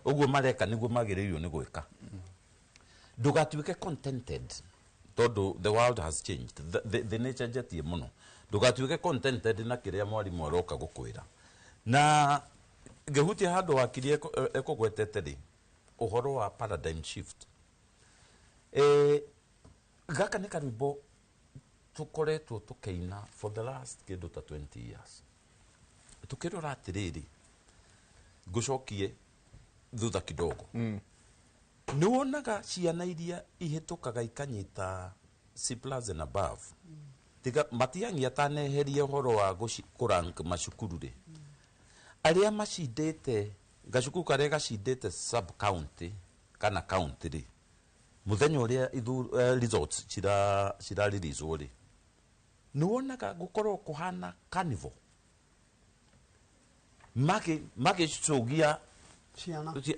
Ũguo mareka nĩguo magĩrĩirwo nĩ gwĩka. Ndũgatuĩke contented tondũ the world has changed. The nature njetie mũno. Ndũgatuĩke contented na kĩrĩa mwarimũ aroka gũkwĩra. Na ngĩhutia handũ wakiri ekũgwetete rĩ, ũhoro wa paradigm shift. Gaka nĩ karwĩmbo tũkoretwo tũkĩina for the last kĩndũ ta 20 years. Tukĩrora atĩrĩrĩ, ngũcokie thutha kidogo. Nĩ wonaga ciana iria ihĩtũkaga ikanyita C plus and above, tiga Matiang'i ataneheria ũhoro wa kũrank macukuru rĩ, arĩa macindĩte gacukuru karĩa gacindĩte sub county kana county rĩ, mũthenya ũrĩa results cira release rĩ, nĩ wonaga gũkorwo kũhana carnival. Magĩcũgia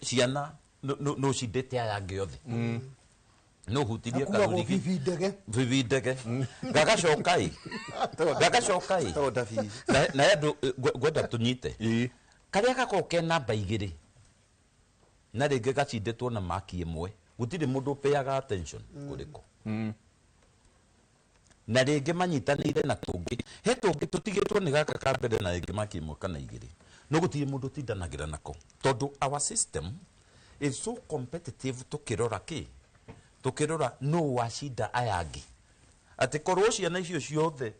ciana no cindĩte aya angĩ othe. No hutirie karurigi bibi ndege gagacoka ĩ na andũ ngwenda tũnyite karĩa gakorwo ke namba 2 na rĩngĩ gacindĩtwo na maki ĩmwe, gũtirĩ mũndũ ũpeaga attention kũrĩko. Na rĩngĩ manyitanĩire na tũngĩ, he tũngĩ tũtigĩtwo nĩ gaka ka mbere na rĩngĩ maki ĩmwe kana 2, no gũtirĩ mũndũ ũtindanagĩra nako tondũ our system is so competitive. Tũkĩrora kĩ tukirora no wacinda aya angĩ, atĩ korwo ciana icio ciothe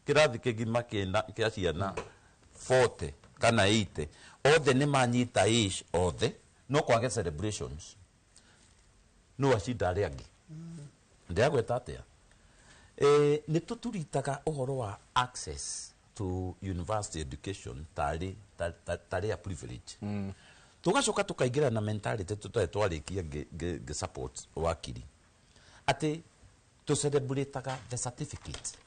kĩrathi kĩgima kĩa ciana 40 kana 80 othe nĩ manyita ish othe, no kwage celebrations no wacinda arĩa angĩ. Ndĩragweta atĩa? Nĩ tũturitaga ũhoro wa access to university education tarĩ a privilege. Tugacoka tukaingĩra na mentality tũtarĩ twarĩkia ngĩ support wakiri atĩ tũ-celebrataga the certificate.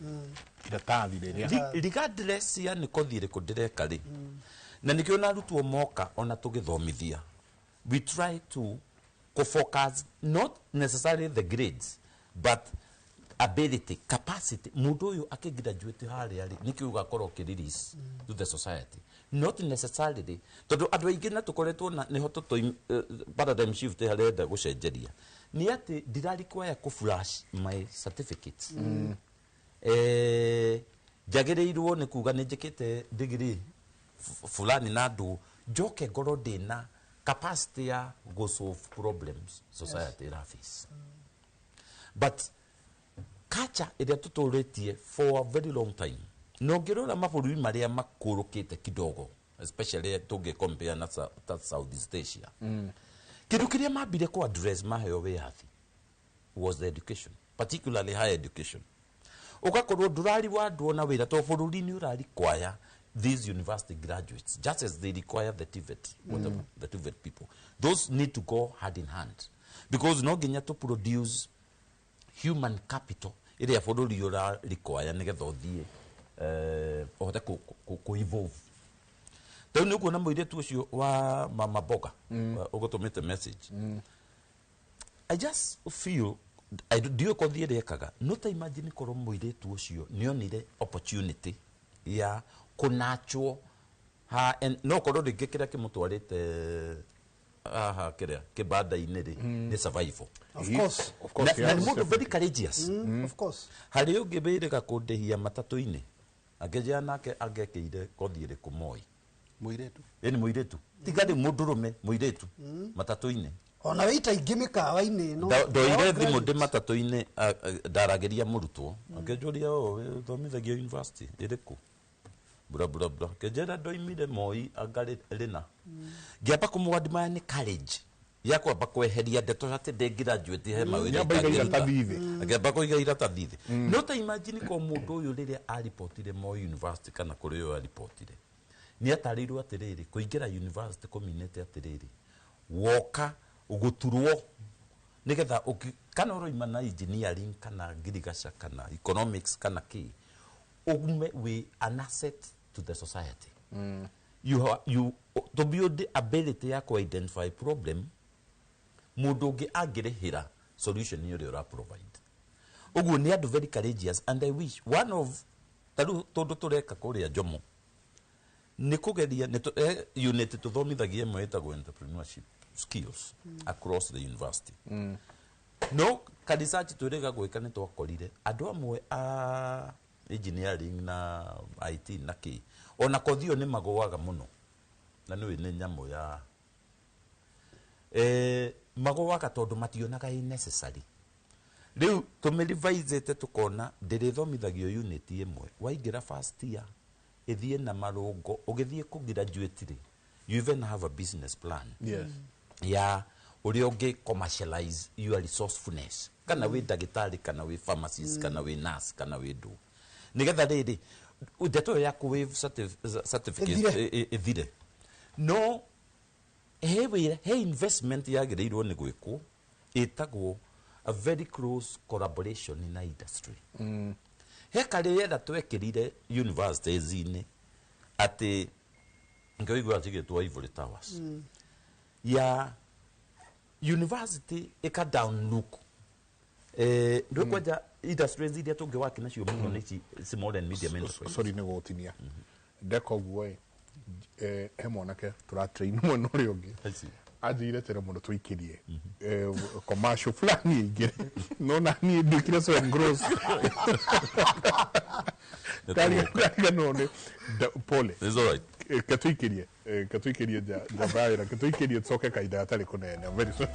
Iratathi rĩrĩa regardless ya nĩ kothi ĩrĩkũ ndĩreka rĩ, na nĩkĩo na arutwo moka ona tũgĩthomithia, we try to focus not necessarily the grades but ability, capacity. Mũndũ ũyũ akĩgraduate harĩa rĩ, nĩkĩo ũgakorwo ũkĩ-release to the society, not necessarily tondũ andũ aingĩ na tũkoretwo na nĩho paradigm shift harenda gũcenjeria nĩ atĩ ndira require kũ flash my certificates. Njagĩrĩirwo nĩ kuga nĩ njĩkĩte degree fulani na andũ njoke ngorwo ndĩna capacity ya go solve problems society ĩra face. But culture ĩrĩa tũtũrĩtie for a very long time, no ngĩrora mabũrũri marĩa makũrũkĩte kidogo, especially tũngĩ compare na Southeast Asia, kĩndũ kĩrĩa mambire kũ address maheo wĩyathi was the education, particularly higher education. Ũgakorwo ndũrari wa andũ ona wĩra tondũ bũrũri nĩ ũra require these university graduates just as they require the TVET, whatever, the TVET people. Those need to go hand in hand because no nginya to produce human capital ĩrĩa bũrũri ũra require nĩgetha ũthiĩ ũhote kũ evolve. Rĩu nĩ ũkuona mũirĩtu ũcio wa mama boga ũgũtũmĩte message. I just feel ndiũĩ kothi ĩrĩa ekaga, no ta imagine korwo mũirĩtu ũcio nĩonire opportunity ya kũnachwo no korwo rĩngĩ kĩrĩa kĩmũtwarĩte haha kĩrĩa kĩbanda-inĩ rĩ nĩ survival. Of course. Of course, na nĩ mũndũ very courageous. Of course. Harĩ ũngĩ wĩrĩga kũndĩhia matatũ-inĩ angĩnjĩra nake angĩekĩire kothi ĩrĩkũ Moi. Mũirĩtu. Ĩni mũirĩtu. Tiga rĩu mũndũrũme mũirĩtu matatũ-inĩ. Ona wĩita ingĩ mĩkawa-inĩ ĩno. Ndoire thimũ ndĩ matatũ-inĩ, ndaragĩria mũrutwo akĩnjũria ũũ ũthomithagia university ĩrĩkũ, bura bura bura, akĩnjĩra ndoimire Moi anga rĩna. Ngĩamba kũmũadmire nĩ courage ya kwamba kweheria ndeto atĩ ndĩ graduate he mawĩra itangĩruta, akĩamba kũiga iratathi thĩ. No ta imagine ko mũndũ ũyũ rĩrĩa aripotire Moi University kana kũrĩ ũyũ aripotire, nĩ atarĩirwo atĩrĩrĩ kũingĩra university kũminĩte atĩrĩrĩ woka ũgũturwo nĩgetha kana ũroima na engineering kana ngirigaca kana economics kana kĩ, ume wĩ an asset to the society. You to build the ability ya ku identify problem mũndũ ũngĩ angĩrĩhĩra solution ũrĩa ũra provide. Ũguo nĩ andũ very courageous and I wish one of tarĩu tondũ tũreka kũrĩa Jomo nĩ kũgeria unit tũthomithagia ĩmwe ĩtagwo entrepreneurship skills across the university. No ka research twĩrĩga gwĩka nĩ twakorire andũ amwe a engineering na IT na kĩ ona kothi ĩyo nĩ magũaga mũno na nĩũĩ nĩ nyamũ ya magũaga tondũ mationaga ĩ necessary. Rĩu tũmĩrevisĩte tũkona ndĩrĩthomithagio unit ĩmwe waingĩra first year ĩthiĩ na marũngo ũgĩthiĩ kũ graduate rĩ, you even have a business plan. Yes. Ya ũrĩa ũngĩ commercialize your resourcefulness kana wĩ ndagĩtarĩ kana wĩ pharmacist kana wĩ nurse kana wĩ ndũ, nĩgetha rĩrĩ ndeto ĩyo ya kũ waive certificate ĩthire. No He wĩra, he investment yagĩrĩirwo nĩ gwĩkwo ĩtagwo a very close collaboration na industry. He karĩera twekĩrire universities-inĩ atĩ ngĩigua cigĩtwo Ivory Towers. Ya university ĩka down look ndũkwanja industries iria tũngĩwaki nacio mũno nĩ ici small and medium enterprises. Sorry nĩ gũgũtinia. Ndeka ũguo ĩ, he mwanake tũratrain mwena ũrĩa ũngĩ anjĩire tene mũno tũikĩrie commercial fulani ĩingĩre, no na niĩ nduĩkire so engrossed. Ndariganĩrwo nĩ pole. It's all right. Katũikĩrie katũikĩrie njamba ya wĩra, katũikĩrie tũcoke kahinda gatarĩ kũnene. I'm very sorry.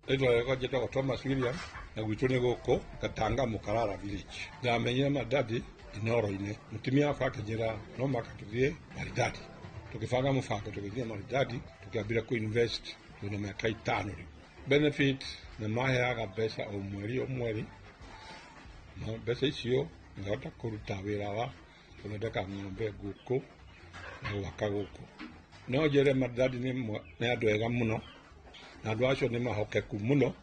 Rĩtwa rĩakwa njĩtagwo Thomas William na gwitũ nĩ gũkũ Gatanga Mũkarara village. Ndamenyire Maridadi Inoro-inĩ. Mũtumia wakwa akĩnjĩra no mũhaka tũthiĩ Maridadi. Tũkĩbanga mũbango tũgĩthiĩ Maridadi, tũkĩambĩrĩria kũ-invest twĩna mĩaka 5 rĩu. Benefit nĩ maheaga mbeca o mweri o mweri, na mbeca icio ngahota kũruta wĩra wa gũthondeka ng'ombe, ngũkũ na gwaka gũkũ. No njĩre Maridadi nĩ andũ ega mũno, na andũ acio nĩ mahokeku mũno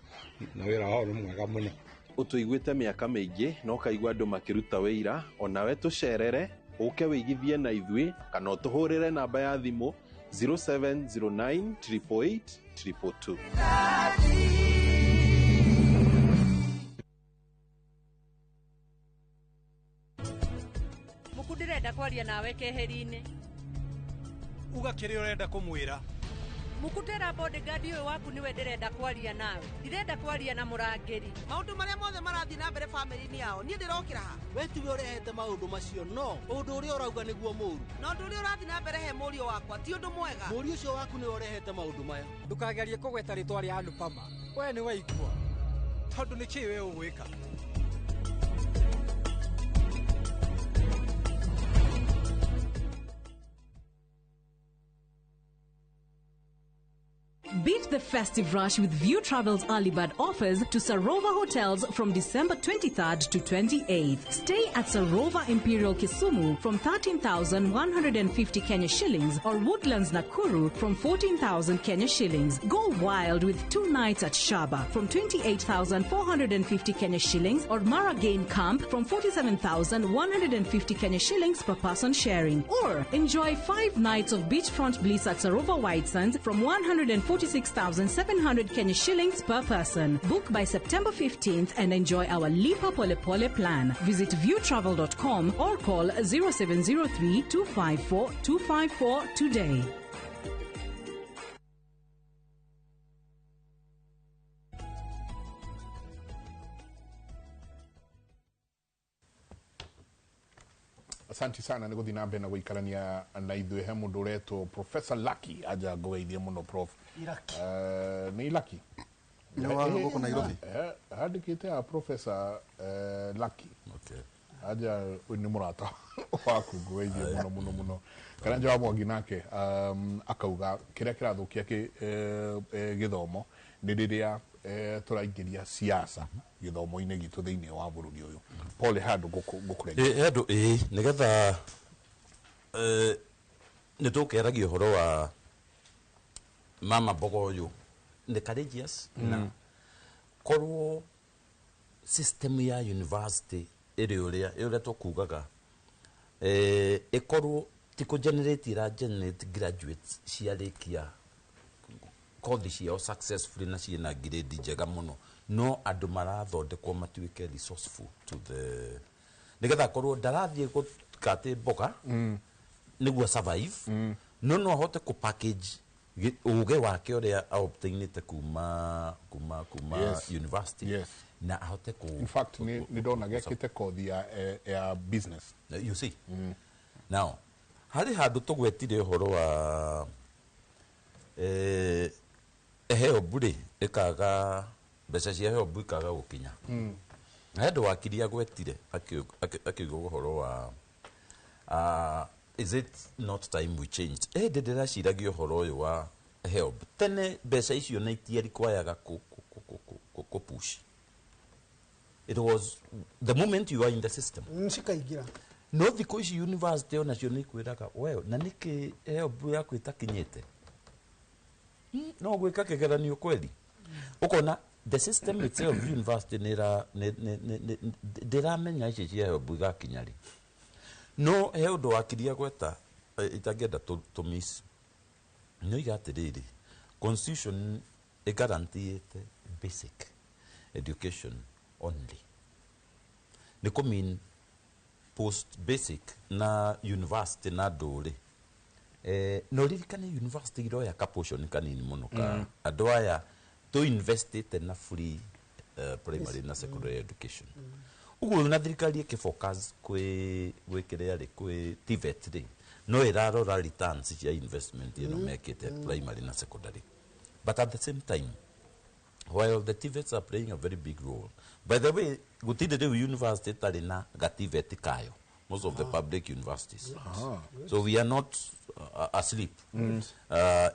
na wĩra wao nĩ mwega mũno. Ũtũiguĩte mĩaka mĩingĩ na ũkaigua andũ makĩruta wĩira, onawe tũcerere ũke wĩigithie na ithuĩ kana ũtũhũrĩre namba ya thimũ 0709 888 222. Mũku ndĩrenda kwaria nawe keheri-inĩ. Uga kĩrĩa ũrenda kũmwĩra. Mukutera bodyguard ũyũ waku nĩwe ndĩrenda kwaria nawe. Ndirenda kwaria na mũrangĩri. Maũndũ marĩa mothe marathiĩ na mbere family-inĩ yao, niĩ ndĩrokĩra ha? We tiwe ũrehete maũndũ macio, no ũndũ ũrĩa ũrauga nĩguo mũũru. Na ũndũ ũrĩa ũrathiĩ na mbere he mũriũ wakwa ti ũndũ mwega. Mũriũ ũcio waku nĩwe ũrehete maũndũ maya. Ndũkagerie kũgweta rĩtwa rĩa Anupama. We nĩ waigua. Tondũ nĩ kĩĩ we ũgwĩka? Beat the festive rush with View Travel's early bird offers to Sarova Hotels from December 23rd to 28th. Stay at Sarova Imperial Kisumu from 13,150 Kenya shillings or Woodlands Nakuru from 14,000 Kenya shillings. Go wild with 2 nights at Shaba from 28,450 Kenya shillings or Mara Game Camp from 47,150 Kenya shillings per person sharing. Or enjoy 5 nights of beachfront bliss at Sarova White Sands from 146,700 Kenya shillings per person. Book by September 15th and enjoy our Lipa Pole Pole plan. Visit viewtravel.com or call 0703 254 254 today. Asante sana nĩ gũthiĩ na mbere na gũikarania na ithuĩ. He mũndũ ũretwo Professor Lucky aja ngũgeithie mũno Prof. Nĩ Lucky? Nĩ wa gũkũ Nairobi? Andĩkĩte ya Professor Lucky. Aja nĩ mũrata waku, ngũgeithie mũno mũno mũno. Karanja wa Mwangi nake akauga kĩrĩa kĩrathũkia gĩthomo nĩ rĩrĩa tũraingĩria siasa gĩthomo-inĩ gitũ thĩinĩ wa bũrũri ũyũ. Pole handũ ngũkũrenga. Handũ ĩĩ nĩgetha nĩ tũkeragia ũhoro wa mama mbogo ũyũ nĩ courageous na korwo system ya university ĩrĩ ũrĩa tũkugaga ĩkorwo ti kũ generate ira generate graduates ciarĩkia kothi ciao successfully na ciĩna grade njega mũno, no andũ marathondekwo matuĩke resourceful to the nĩgetha korwo ndarathiĩ gũkate mboga nĩguo survive, no ahote kũ package ũgĩ wake ũrĩa obtainĩte kuma university na ahote kũ. In fact nĩ ndona gekĩte kothi ya business, you see. Now harĩ handũ tũgwetire ũhoro wa HELB rĩ ĩkaga mbeca cia HELB ikaga gũkinya. Na he wakiri agwetire akiuga ũhoro wa is it not time we changed? Ndĩraciragia ũhoro ũyũ wa HELB. Tene mbeca icio nĩ itiarikwayaga ku push. It was the moment you are in the system. Cikaingĩra. No thikũ ici university onacio nĩ ikwĩraga well, na nĩkĩ HELB yaku ĩtakinyĩte? No gwĩka kĩgeranio kweli. Ũkona the system itself university ndĩramenya ici cia HELB igakinya rĩ. No he ũndũ wakiria gweta itangĩenda to miss. Nĩoiga atĩrĩrĩ, constitution ĩgarantiĩte basic education only. Nĩ kũ mean post basic na university na ndũrĩ. No ririkane university iroya ka portion kanini mũno ka andũ aya to investite na free primary na secondary education. Ũguo na thirikari ĩkĩ-focus kwĩ kĩrĩa rĩ, kwĩ TVET rĩ, no ĩrarora returns cia investment ĩno mekĩte primary na secondary. But at the same time, while the TVETs are playing a very big role, by the way, gũtirĩ rĩu university ĩtarĩ na ga TVET kayo, most of the public universities. So we are not asleep.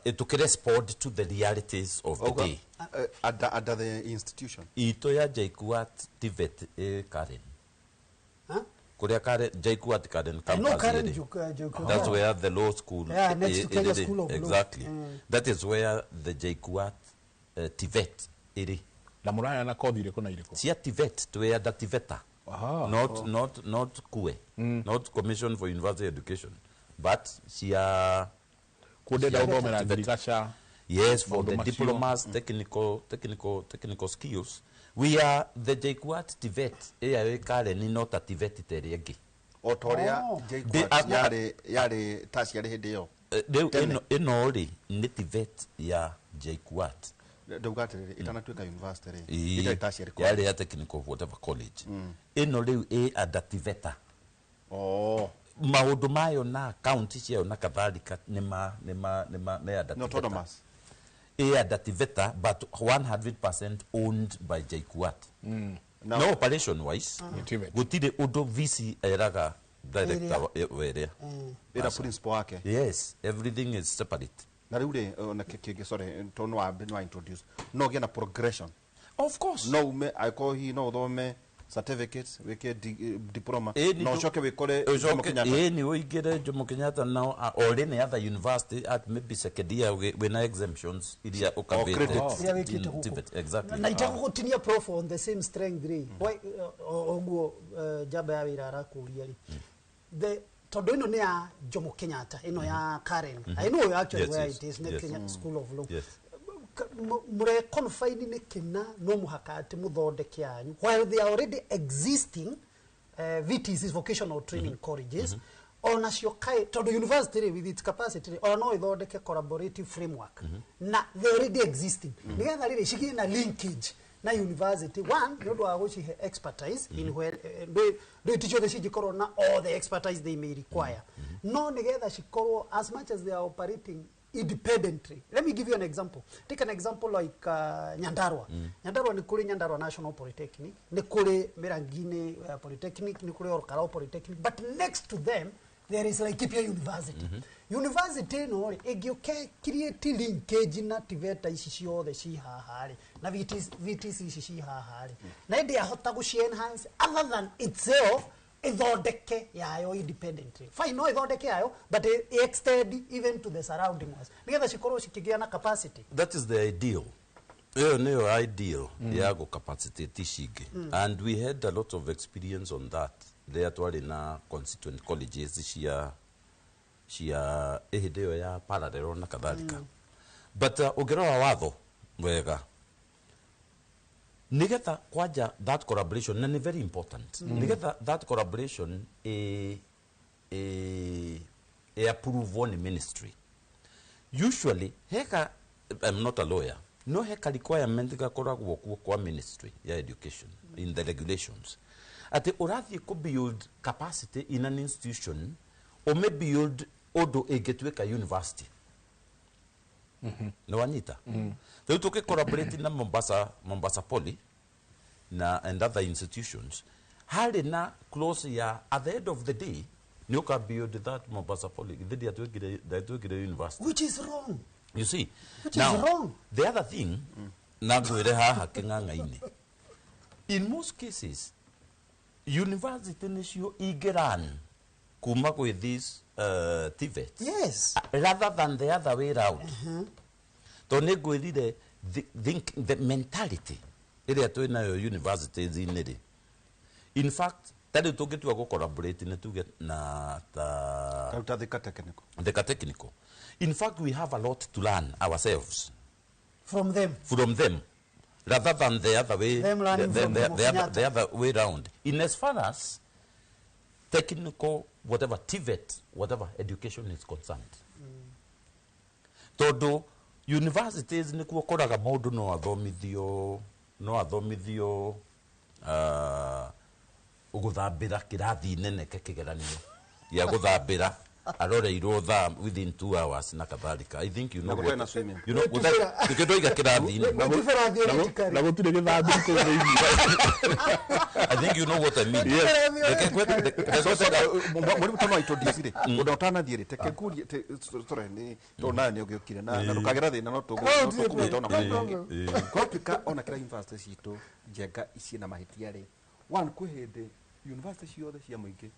It respond to the realities of the day. Under the institution. Ito ya JKUAT TVET Karen. Huh? Kuria Karen, JKUAT Karen campus. No, Karen JKUAT. That's where the law school. Yeah, next to Kenya School of Law. Exactly. That is where the JKUAT TVET iri. Na muraya na kothi iriko na iriko. Cia TVET twe ada TVETA. Not not CUE. Not Commission for University Education, but cia kudenda uthomera ngirigaca. Yes, for the diplomas, technical skills. We are the JKUAT TVET. Ĩya Karen not a TVET tere ĩngĩ. O toria JKUAT yari tertiary hĩndĩ ĩyo. Rĩu ĩno rĩ nĩ TVET ya JKUAT. Ndauga atĩrĩrĩ, ĩtanatuĩka university rĩ, ĩtarĩ tertiary college. Yarĩ ya technical whatever college. Ĩno rĩu ĩ under TVETA. Maũndũ mayo na account ciayo na kadhalika nĩ under TVETA. Autonomous. Ĩ under TVETA but 100% owned by JKUAT. No operation wise, gũtirĩ ũndũ VC eraga director werea. Ĩra principal wake. Yes, everything is separate. Na rĩu rĩ, na kĩngĩ, sorry, tondũ no introduce. No gĩa na progression. Of course. No ume angĩkorwo hihi no ũthome certificates, wĩke diploma, no ũcoke wĩkore Jomo Kenyatta. Ĩni ũingĩre Jomo Kenyatta now or any other university at maybe second year wĩna exemptions iria ũkavĩte. Exactly. Na itagũgũtinia prof on the same strength rĩ. Ũguo njamba ya wĩra arakũria rĩ. The tondũ ĩno nĩ ya Jomo Kenyatta, ĩno ya Karen. I know actually where it is, yes. Kenya School of Law. Yes. Mure confine nĩ kĩna no mũhaka atĩ mũthondeke anyu while they are already existing VTCs, vocational training colleges, onacio kaĩ tondũ university rĩ with its capacity rĩ ona no ĩthondeke collaborative framework na they already existing nĩgetha rĩrĩ cigĩe na linkage na university. One, nĩ ũndũ wa gũcihe expertise in where ndũ ti ciothe cingĩkorwo na all the expertise they may require, no nĩgetha cikorwo as much as they are operating independently. Let me give you an example. Take an example like Nyandarua. Nyandarua ni kuri Nyandarua National Polytechnic, ni kuri Mirangini Polytechnic, ni kuri Orkarao Polytechnic, but next to them there is Laikipia University. University no ĩngĩũke create linkage na TVETA ici ciothe ci haha rĩ na VTC ici ci haha rĩ na ĩndĩ yahota gũci enhance other than itself ithondeke yayo independently. Fine, no ithondeke yayo, but extend even to the surrounding ones nĩgetha cikorwo cikĩgĩa na capacity. That is the ideal. Ĩyo nĩyo ideal ya go capacitate ici ingĩ. And we had a lot of experience on that. There twarĩ na constituent colleges cia hĩndĩ ĩyo ya parallel na kadhalika. But ũngĩrora watho wega nĩgetha kwanja that collaboration na nĩ very important. Nĩgetha that collaboration approve nĩ ministry. Usually heka, I'm not a lawyer, no heka requirement gakoragwo kuo kwa ministry ya education in the regulations ati ũrathiĩ kũ build capacity in an institution ũmĩ build ũndũ ĩngĩtuĩka university. Nĩ wanyita? Rĩu tũkĩ collaborate na Mombasa Poly na and other institutions, harĩ na clause ya at the end of the day nĩ ũka build that Mombasa Poly githĩ ndiatuĩkire university. Which is wrong. You see? Which now, is wrong. The other thing, na ngwĩre haha kĩng'ang'a-inĩ, in most cases, university nĩcio ingĩran kuma gwĩ these TVETs. Yes. Rather than the other way round. Tondũ nĩ ngwĩrire the mentality ĩrĩa twĩ nayo universities-inĩ rĩ. In fact, ta rĩu tũngĩtua gũ collaborate nĩ tuge na ta ta Thika Technical. Thika Technical. In fact, we have a lot to learn ourselves. From them. From them. Rather than the other way, them learning from the other way round. In as far as technical, whatever, TVET, whatever education is concerned. Tondũ universities nĩkuo ũkoraga mũndũ no athomithio gũthambĩra kĩrathi nene ke kĩgeranio gĩa gũthambĩra aroreirwo thaa within 2 hours na kadhalika. I think you know what you know gũtaiga kĩrathi-inĩ na gũtirĩ gĩthambĩri kũu thĩinĩ. I think you know what I mean. Mwarimu tono introduce rĩ ũndũ ũtanathiĩ rĩ teke ngũrie tore nĩ tondũ nawe nĩ ũgĩũkire na ndũkagera thĩna no tũgũmwĩta ona mũndũ ũngĩ. Kwatuĩka ona kĩrĩa university citũ njenga ciĩna mahĩtia rĩ, one kwĩ hĩndĩ university ciothe cia mũingĩ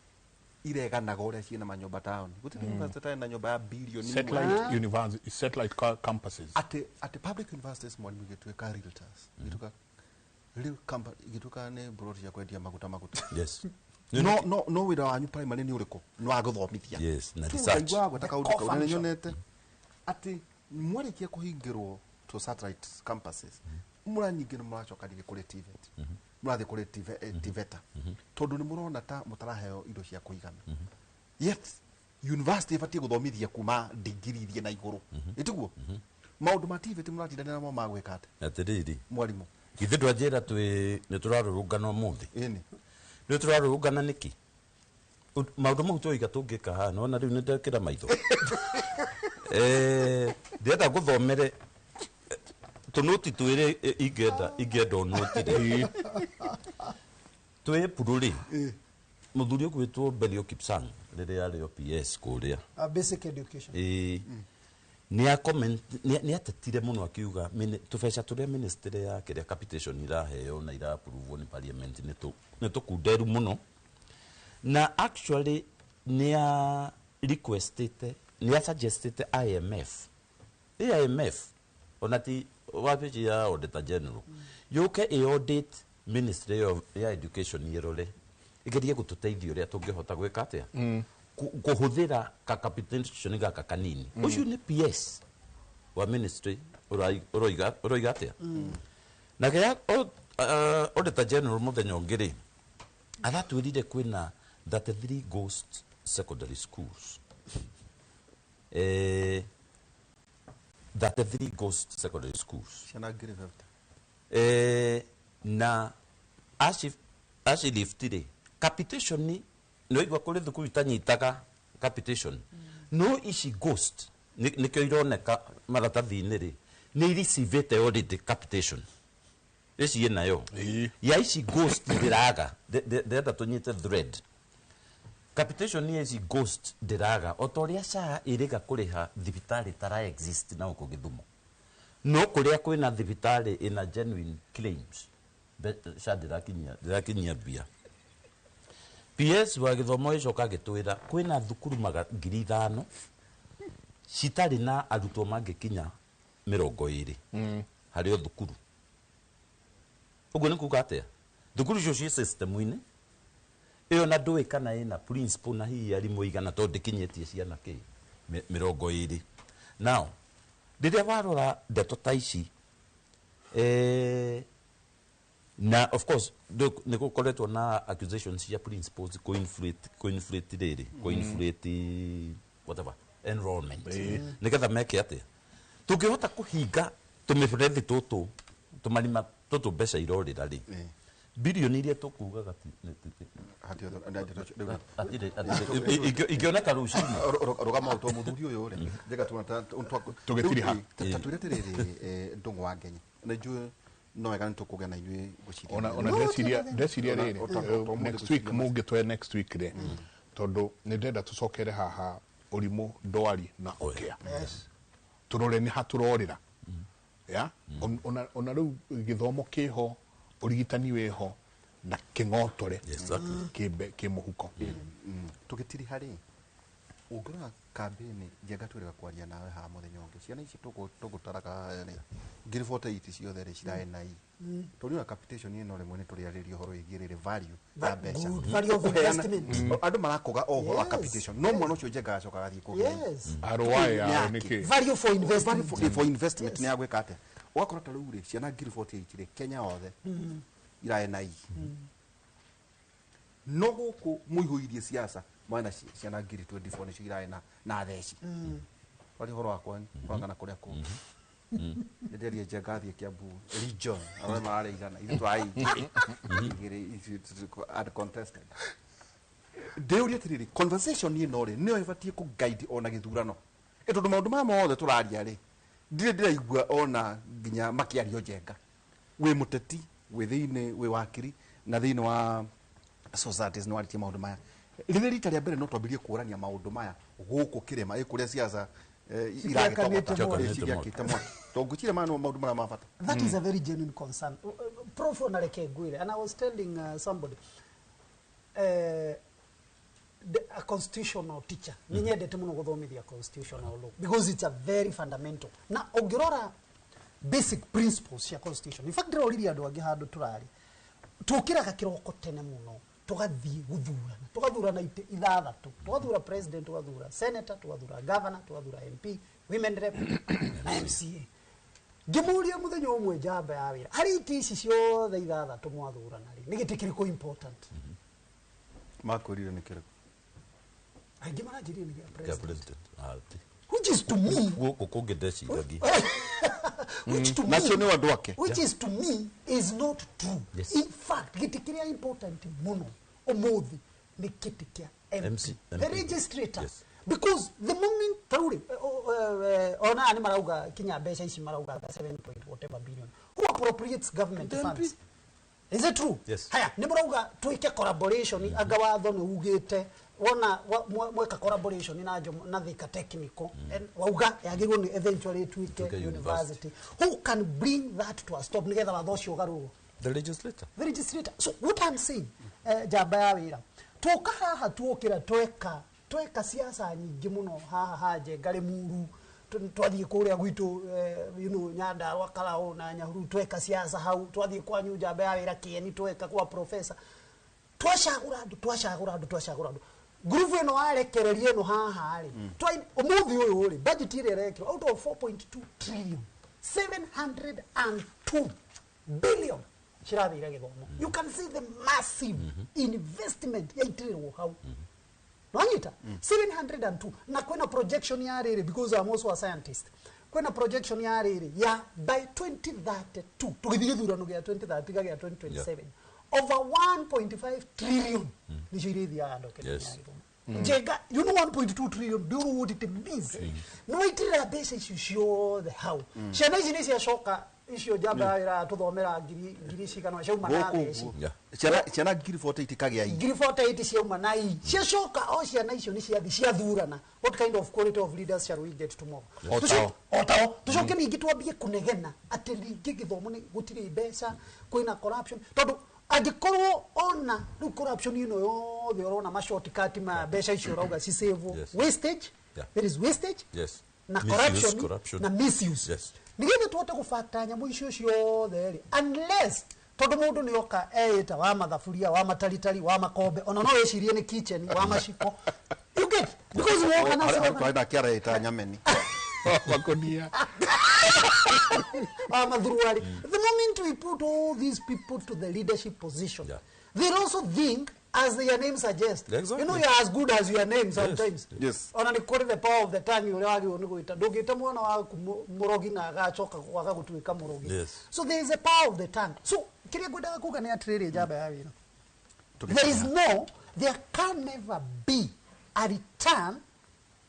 ireganaga ũrĩa ciĩna manyũmba taũni. Gũtirĩ university ĩtarĩ na nyũmba ya bilioni. Satellite university, satellite campuses. Atĩ public universities mwarimu igĩtuĩka realtors. Igĩtuĩka real company, igĩtuĩka nĩ broti cia kwendia maguta. Yes. No wĩra wanyu primary nĩ ũrĩkũ? Nĩ wa gũthomithia. Yes, na research. Ngaigua gweta kaũndũ kau na nĩnyonete atĩ mwarĩkia kũhingĩrwo to satellite campuses, mũranyingĩ nĩ mũracoka rĩngĩ kũrĩ TVET. Mũrathiĩ kũrĩ TVETA. Tondũ nĩ mũrona ta mũtaraheo indo cia kũigana. Yet university ĩbatiĩ gũthomithia kuma degree ithiĩ na igũrũ. Ĩtiguo? Maũndũ ma TVET mũratindanĩra namo ma gwĩka atĩa? Atĩrĩrĩ. Mwarimũ. Githĩ ndwanjĩra twĩ nĩ tũrarũrũngana ũmũthĩ? Ĩni. Nĩ tũrarũrũngana nĩkĩ? Maũndũ mau twoiga tũngĩka haha, nĩwona rĩu nĩndekĩra maitho. Ndĩrenda ngũthomere tũnũti twĩrĩ ingĩenda ũnũtire. Twĩ Epuru rĩ, mũthuri ũgwĩtwo Belio Kipsang rĩrĩa arĩ OPS kũrĩa. Basic education. Nĩ atetire mũno akiuga tũbeca tũrĩa ministry ya kĩrĩa capitation iraheo na iraapprove nĩ parliament nĩ tũkunderu mũno. Na actually nĩ a requestĩte, nĩ a suggestĩte IMF. IMF ona ti wabici ya Auditor General yũke ĩ audit ministry ya education ĩrore ĩgerie gũtũteithia ũrĩa tũngĩhota gwĩka atĩa kũhũthĩra ka capitation gaka kanini. Ũcio nĩ PS wa ministry ũroiga atĩa. Na kĩrĩa Auditor General mũthenya ũngĩ rĩ aratwĩrire kwĩna 33 ghost secondary schools. 33 ghost secondary schools. Ciana ngiri 50. Na aci lift rĩ capitation nĩ waigua kũrĩ thukuru itanyitaga capitation. No ici ghost nĩkĩo ironeka maratathi-inĩ rĩ nĩ ireceivĩte already capitation. Ici ĩnayo. Ya ici ghost ndĩraga ndĩrenda tũnyite thread. Capitation nĩ ici ghost ndĩraga o ta ũrĩa SHA ĩrĩga kũrĩha thibitarĩ tara exist na gũkũ Gĩthumo. No kũrĩa kwĩna thibitarĩ ĩna genuine claims SHA ndĩrakinyia mbia. PS wa gĩthomo ĩcoka agĩtwĩra kwĩna thukuru 5,000 citarĩ na arutwo mangĩkinya 20 harĩ o thukuru. Ũguo nĩ kuga atĩa? Thukuru icio ciĩ system-inĩ ĩyo na ndũĩ kana ĩna principal na hihi arimũ igana tondũ ndĩkinyĩtie ciana kĩ 20. Now rĩrĩa warora ndeto ta ici na of course nĩ gũkoretwo na accusations cia principals co-inflate rĩrĩ co-inflate whatever enrollment nĩgetha meke atĩa tũngĩhota kũhinga tũmĩberethi tũtũ tũmarima tũtũ mbeca irorĩra rĩ bilioni iria tũkugaga Ingĩoneka rũcinĩ. Rũgama to mũthuri ũyũ rĩ njega tuona Tũgĩtiriha. Tatwĩre atĩrĩrĩ, Ndũng'ũ wa Ngenyi, na njũĩ no wega nĩ tũkũgĩa na inyuĩ ngwĩciria. Ona ndeciria rĩrĩ, next week mũngĩtwe next week rĩ, tondũ nĩ ndĩrenda tũcokere haha ũrimũ, ndwari na ũkĩa. Tũrore nĩ ha tũrorĩra. Ya? Ona rĩu gĩthomo kĩho, ũrigitani wĩho na kĩng'otore kĩ mũhuko. Tũgĩtiriha rĩ, ũngĩrora kambĩni Njenga twĩrĩga kwaria nawe haha mũthenya ũngĩ, ciana ici tũgũtaraga rĩ, 48 ciothe rĩ cirarĩ na I. Tondũ ona capitation ĩno rĩmwe nĩ tũrĩarĩria ũhoro wĩgiĩ rĩrĩ value ya mbeca. Good value of investment. Andũ marakoga o ũhoro wa capitation. No mwana ũcio Njenga acokaga athiĩ kũgĩa. ROI yao nĩ kĩ? Value for investment. Value for investment nĩ ya gwĩka atĩa? Ũgakora ta rĩu rĩ, ciana 48 rĩ, Kenya othe irarĩ na I. No gũkũ mũihũirie siasa mwana ciana 24 nĩcio irarĩ na theci. Wari ũhoro wakwa kũrangana kũrĩa kũngĩ. Nĩnderie Njenga athiĩ Kiambu region arĩa mararĩ igana ithuĩ twarĩ igĩrĩ uncontested. Ndĩũrie atĩrĩrĩ, conversation ĩno rĩ nĩyo ĩbatiĩ kũ guide ona gĩthurano, tondũ maũndũ maya mothe tũraria rĩ ndirĩ ndĩraigua ona nginya makĩario. Njenga wĩ mũteti, wĩ thĩinĩ, wĩ wakiri na thĩinĩ wa societies nĩ warĩtie maũndũ maya. Rĩrĩ rita rĩa mbere no twambĩrĩrie kũrania maũndũ maya gũkũ kĩrĩma ĩ kũrĩa siasa Cigiakanĩte mwaki. Cigiakĩte mwaki, tondũ ngwĩciria maya nĩmo maũndũ marĩa ma bata. That is a very genuine concern. Prof, onareke ngwĩre, and I was telling somebody, a constitutional teacher, nĩ nyendete mũno gũthomithia constitutional law because it's a very fundamental. Na ũngĩrora basic principles cia constitution. In fact, ndĩroririe andũ angĩ handũ tũrarĩ. Tũkĩraga kĩroko tene mũno, tũgathiĩ gũthurana, tũgathurana itĩ ithathatũ, tũgathura president, tũgathura senator, tũgathura governor, tũgathura MP, women rep na MCA. Ngĩmũria mũthenya ũmwe njamba ya wĩra, harĩ itĩ ici ciothe ithathatũ mwathurana rĩ, nĩ gĩtĩ kĩrĩkũ important? Makwĩrire nĩ kĩrĩkũ? Aingĩ maranjĩrire nĩ gĩa Kĩa president. president. Which is to me, Gũkũ kũngĩ ndeciragia. which to me, Nacio nĩ andũ ake. which is to me is not true. Yes. In fact, gĩtĩ kĩrĩa important mũno ũmũthĩ nĩ gĩtĩ kĩa MP, MC, the MP. legislator. Yes. Because the moment tauri ona nĩ marauga kinya mbeca ici marauga 7 point whatever billion, who appropriates government The MP. funds? Is it true? Yes. Haya, nĩ mũrauga twĩke collaboration, anga watho nĩ ugĩte wona mweka collaboration na na Thika Technical, and wauga yagĩrĩirwo nĩ eventually ĩtuĩke Ĩtuĩke university. Who can bring that to a stop nĩgetha watho ũcio ũgarũrwo? The legislator. The legislator. So what I'm saying, njamba ya wĩra, tũka haha tuokĩra tweka siasa nyingĩ mũno haha ha Njenga Rĩmuru, twathiĩ kũrĩa gwitũ, you know, Nyandarua, Karau na Nyahururu, tweka siasa hau, twathiĩ kwanyu njamba ya wĩra Kĩeni, tweka kwa professor, twacagũra andũ, twacagũra andũ, twacagũra andũ. Ngurubu ĩno warekereria ĩno haha rĩ, ũmũthĩ ũyũ rĩ, budget ĩrĩa ĩrekĩrwo out of 4.2 trillion, 702 billion cirathire gĩthomo. You can see the massive investment yaitĩrĩrwo hau. Nwanyita 702, na kwĩna projection ya rĩrĩ, because I'm also a scientist, kwĩna projection ya rĩrĩ ya by 2032, tũgĩthiĩ gĩthurano gĩa 2030 gĩa 2027, over 1.5 trillion nĩcio irĩthiaga docket ya gĩthomo. Njenga, you know 1.2 trillion, do you know what it means? Nĩ waitĩrĩra mbeca icio ciothe hau. Ciana ici nĩ ciacoka icio njamba ya wĩra tũthomera ngiri cigana ciauma na Gũkũ theci. ũguo. Ciana 48 ikagĩa I. 48 ciauma na I. Ciacoka o ciana icio nĩ ciathi ciathurana. What kind of quality of leaders shall we get tomorrow? O tao. O tao. Tũcoke ningĩ twambie kũnegena atĩ rĩngĩ gĩthomo nĩ gũtirĩ mbeca, kwĩna corruption. Tondũ angĩkorwo ona rĩu corruption ĩno yothe ũrona ma shortcut ma mbeca icio ũrauga cisavwo. Yes. Wastage. Yeah. There is wastage. Yes. Na Misuse, corruption, corruption. na misuse. Yes. Nĩgetha tũhote gũbata nyamũ icio ciothe rĩ, unless tondũ mũndũ nĩ oka eĩta wa mathaburia, wa mataritari, wa makombe, ona no wĩcirie nĩ kitchen, wa maciko. You get? Because woka na Harĩa ciothe. twarĩ nake areĩta nyameni. Makonia. Wa mathuruari. The moment we put all these people to the leadership position, they'll also think as their name suggests. Exactly. You know, you're as good as your name sometimes. Yes. Ona nĩ kũrĩ the power of the tongue ũrĩa wagĩrĩirwo nĩ gwĩta. Ndũngĩta mwana waku mũrogi na agacoka kwaga gũtuĩka mũrogi. Yes. So there is a power of the tongue. So kĩrĩa ngwendaga kuga nĩ atĩrĩrĩ, njamba ya wĩra. There is no There can never be a return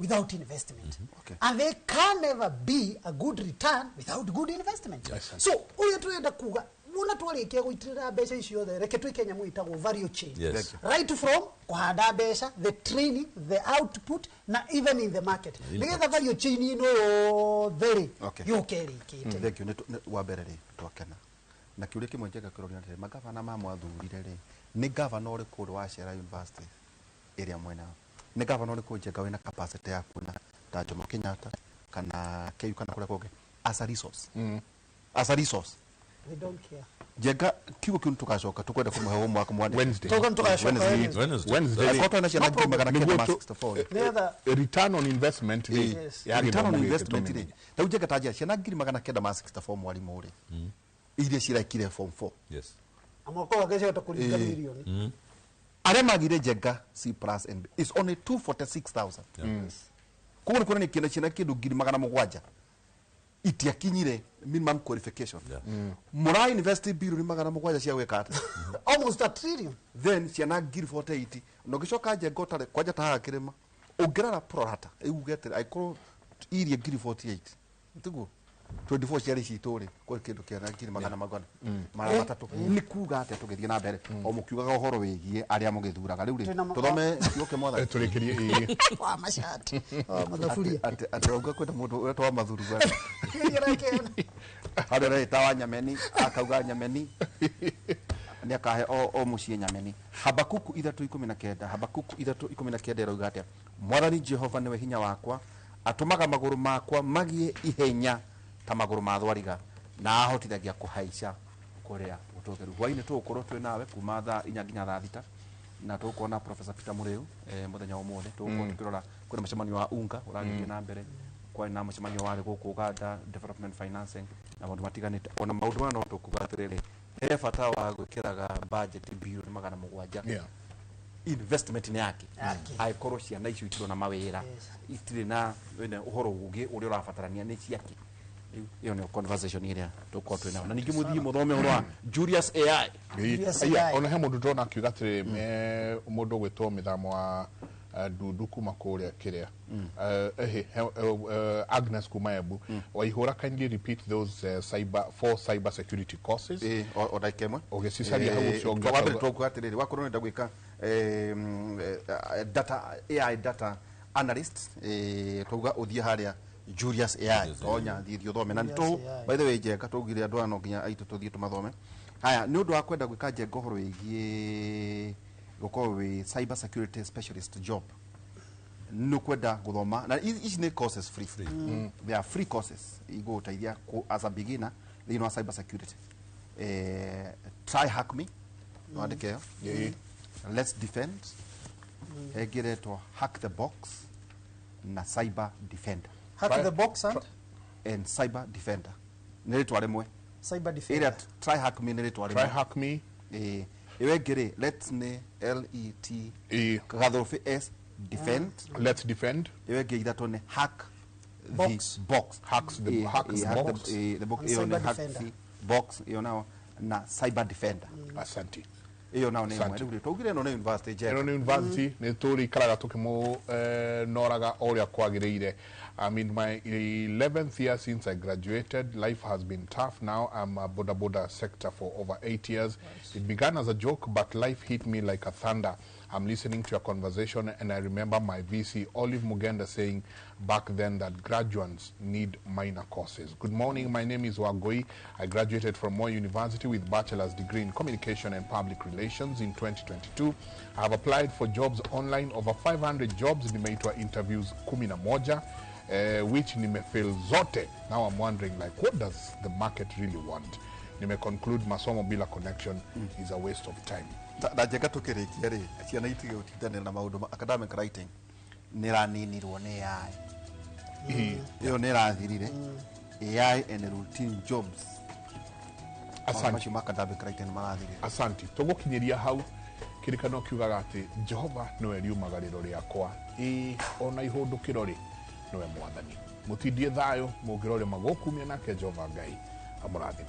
without investment. Okay. And there can never be a good return without good investment. Yes. So ũrĩa tũrenda kuga wona twarĩkia gũitĩrĩra mbeca icio othe, reke twĩke nyamũ ĩtagwo value chain. Yes. Right from kũhanda mbeca, the training, the output, na even in the market, nĩgetha value chain ĩno yothe rĩ Okay. yũke ĩrĩkĩte. Thank you. Wa mbere rĩ, twakena na kĩũria kĩmwe njega kĩroria atĩrĩ, magavana mamwathurire rĩ, nĩ gavana ũrĩkũ ũrĩ wacera university ĩrĩa mwena? Nĩ gavana ũrĩkũ Njenga wĩna capacity ya kuona ta Jomo Kenyatta kana KU kana kũrĩa kũngĩ as a resource, as a resource? They don't care. Njenga, kiugo kĩu nĩtũgacoka tũkwenda kũmũhe homework mwandĩke. Wednesday. Toka nĩtũgacoka Wednesday. Wednesday. Wednesday. Angĩkorwo twĩna ciana 964,000. Nĩgetha Return on investment rĩ, Yes. ya Return on gĩthomo gĩkĩ investment rĩ, tũmenye. rĩu Njenga, ta njĩra, ciana 964,000, mwarimũ rĩ, iria cirekire form 4, Yes. mwaka wa gĩcota kũringa mirioni. Arĩa magire, Njenga, C plus and B is only 246,000. Koguo nĩ kuonania kĩndũ ciana kĩndũ 700,000 itiakinyire minimum qualification. Mũra invest 700,000,000 cia gwĩka atĩa? Almost a trillion. Then ciana 48,000 na ũgĩcoka, Njenga, ũtarĩ kwanja ta haha kĩrĩma, ũngĩrora prorata ĩuge atĩrĩ, angĩkorwo iria 48,000 tiguo 24 ciarĩ citũ rĩ, kwĩ kĩndũ kĩa ngiri magana magana magana matatũ. Nĩ kuga atĩa tũgĩthiĩ na mbere o mũkiugaga ũhoro wĩgiĩ arĩa mũgĩthuraga rĩu rĩ? Twĩna Tũthome kiugo kĩa Mwathani. Tũrĩkĩrie ĩĩ. Wa macati wa mathaburia. Atĩ rauga kwĩna mũndũ ũretwo wa mathuruga. Kĩgeria. Harĩa ũreĩta wa nyameni, akauga nyameni nĩ akahe o mũciĩ nyameni. Habakuku 3:19, Habakuku 3:19 ĩrauga atĩa? Mwathani Jehova nĩwe hinya wakwa, atũmaga magũrũ makwa magĩe ihenya ta magũrũ ma thwariga, na ahotithagia kũhaica kũrĩa gũtũgĩru. Hwainĩ tũgũkorwo twĩ nawe kuma thaa 4 nginya thaa 6, na tũgũkorwo na Professor Peter Mũrĩu. Mũthenya wa ũmũthĩ tũgũkorwo tũkĩrora kwĩna mũcemanio wa UNGA ũragĩthiĩ na mbere, kwarĩ na mũcemanio warĩ gũkũ Uganda, development financing na maũndũ matiganĩte. Ona maũndũ maya no tũkuga atĩrĩrĩ, he bata wa gwĩkĩraga budget 700,000,000,000 investment nĩ yake, Yake. angĩkorwo ciana icio itirĩ na mawĩra, itirĩ na wĩna ũhoro ũngĩ ũrĩa ũrabatarania nĩ ciake. Rĩu ĩyo nĩyo conversation ĩrĩa tũgũkorwo twĩ nayo, na ningĩ mũthiĩ mũthome ũhoro wa Julius AI. Yes, Aya, AI. ona he mũndũ ndona akiuga atĩrĩ, me mũndũ ũgwĩtwo mĩthamo wa ndundu kuma kũrĩa kĩrĩa, ehe, Agnes kuma Embu Waihũra, kindly repeat those cyber four cyber security courses. Ĩĩ, o ndagĩka ĩmwe. Ũgĩcicaria hau ũcio ũngĩ Wa mbere, akauga- twakuga atĩrĩrĩ, wakorwo ũrenda gwĩka data AI data analyst, twauga ũthiĩ harĩa Julius AI, tonya thiĩ ũthome na Julius nĩtũ AI. by the way, Njenga, twaugire andũ aya no nginya aitũ tũthiĩ tũmathome. Haya, nĩ ũndũ wa kwenda gwĩka, Njenga, ũhoro wĩgiĩ gũkorwo wĩ cyber security specialist job, nĩ kwenda gũthoma na ici nĩ courses free. They are free courses igũgũteithia as a beginner thĩinĩ wa cyber security. Try Hack Me, wandĩke ĩyo. Ĩĩ. Let's Defend, ĩngĩ ĩretwo Hack the Box na Cyber Defender. Hack the Box and And Cyber Defender nĩ rĩtwa rĩmwe. Cyber Defender. Ĩrĩa Try Hack Me nĩ rĩtwa Try rĩmwe. Hack Me. Ĩĩ, ĩyo ĩngĩ rĩ, let's nĩ L E T Ĩĩ. gathũrũbĩ S Defend. Let's Defend. Ĩyo ĩngĩ ithatũ nĩ Hack Box. the Box. Hacks the- Ĩĩ, Hack ĩĩ, the Hack Box. ĩĩ, the Box. And Ĩyo nĩ Cyber Hack Defender. the Box ĩyo nao na Cyber Defender. Asante. Ĩyo nao nĩ ĩmwe. Asante. Rĩu rĩ, twaugire ĩno nĩ university njega. Ĩno nĩ university nĩ tũrĩikaraga tũkĩmũnoraga o ũrĩa kwagĩrĩire. I'm in my 11th year since I graduated. Life has been tough. Now I'm a boda boda sector for over 8 years. It began as a joke, but life hit me like a thunder. I'm listening to your conversation and I remember my VC, Olive Mugenda, saying back then that graduates need minor courses. Good morning, my name is Wagoi. I graduated from Moi University with bachelor's degree in communication and public relations in 2022. I have applied for jobs online, over 500 jobs. Nimeitwa interviews 11, which nimefail zote. Now I'm wondering, like, what does the market really want? Nimeconclude masomo bila connection is a waste of time. Na Njenga, tũkĩrĩkia rĩ, ciana itige gũtindanĩra na maũndũ ma academic writing, nĩ ĩraninirwo nĩ AI. Ĩyo nĩ ĩrathirire. AI and routine jobs. Maũndũ Asante. macio ma academic writing nĩ marathirire. Asanti. Tũgũkinyĩria hau. Kĩrĩkano kiugaga atĩ Jehova nĩwe riumagarĩro rĩakwa, ĩĩ, ona ihũndũkĩro rĩ, nĩwe Mwathani. Mũtindie thayũ, mũngĩrorĩma gũkumia nake Jehova Ngai amũrathime.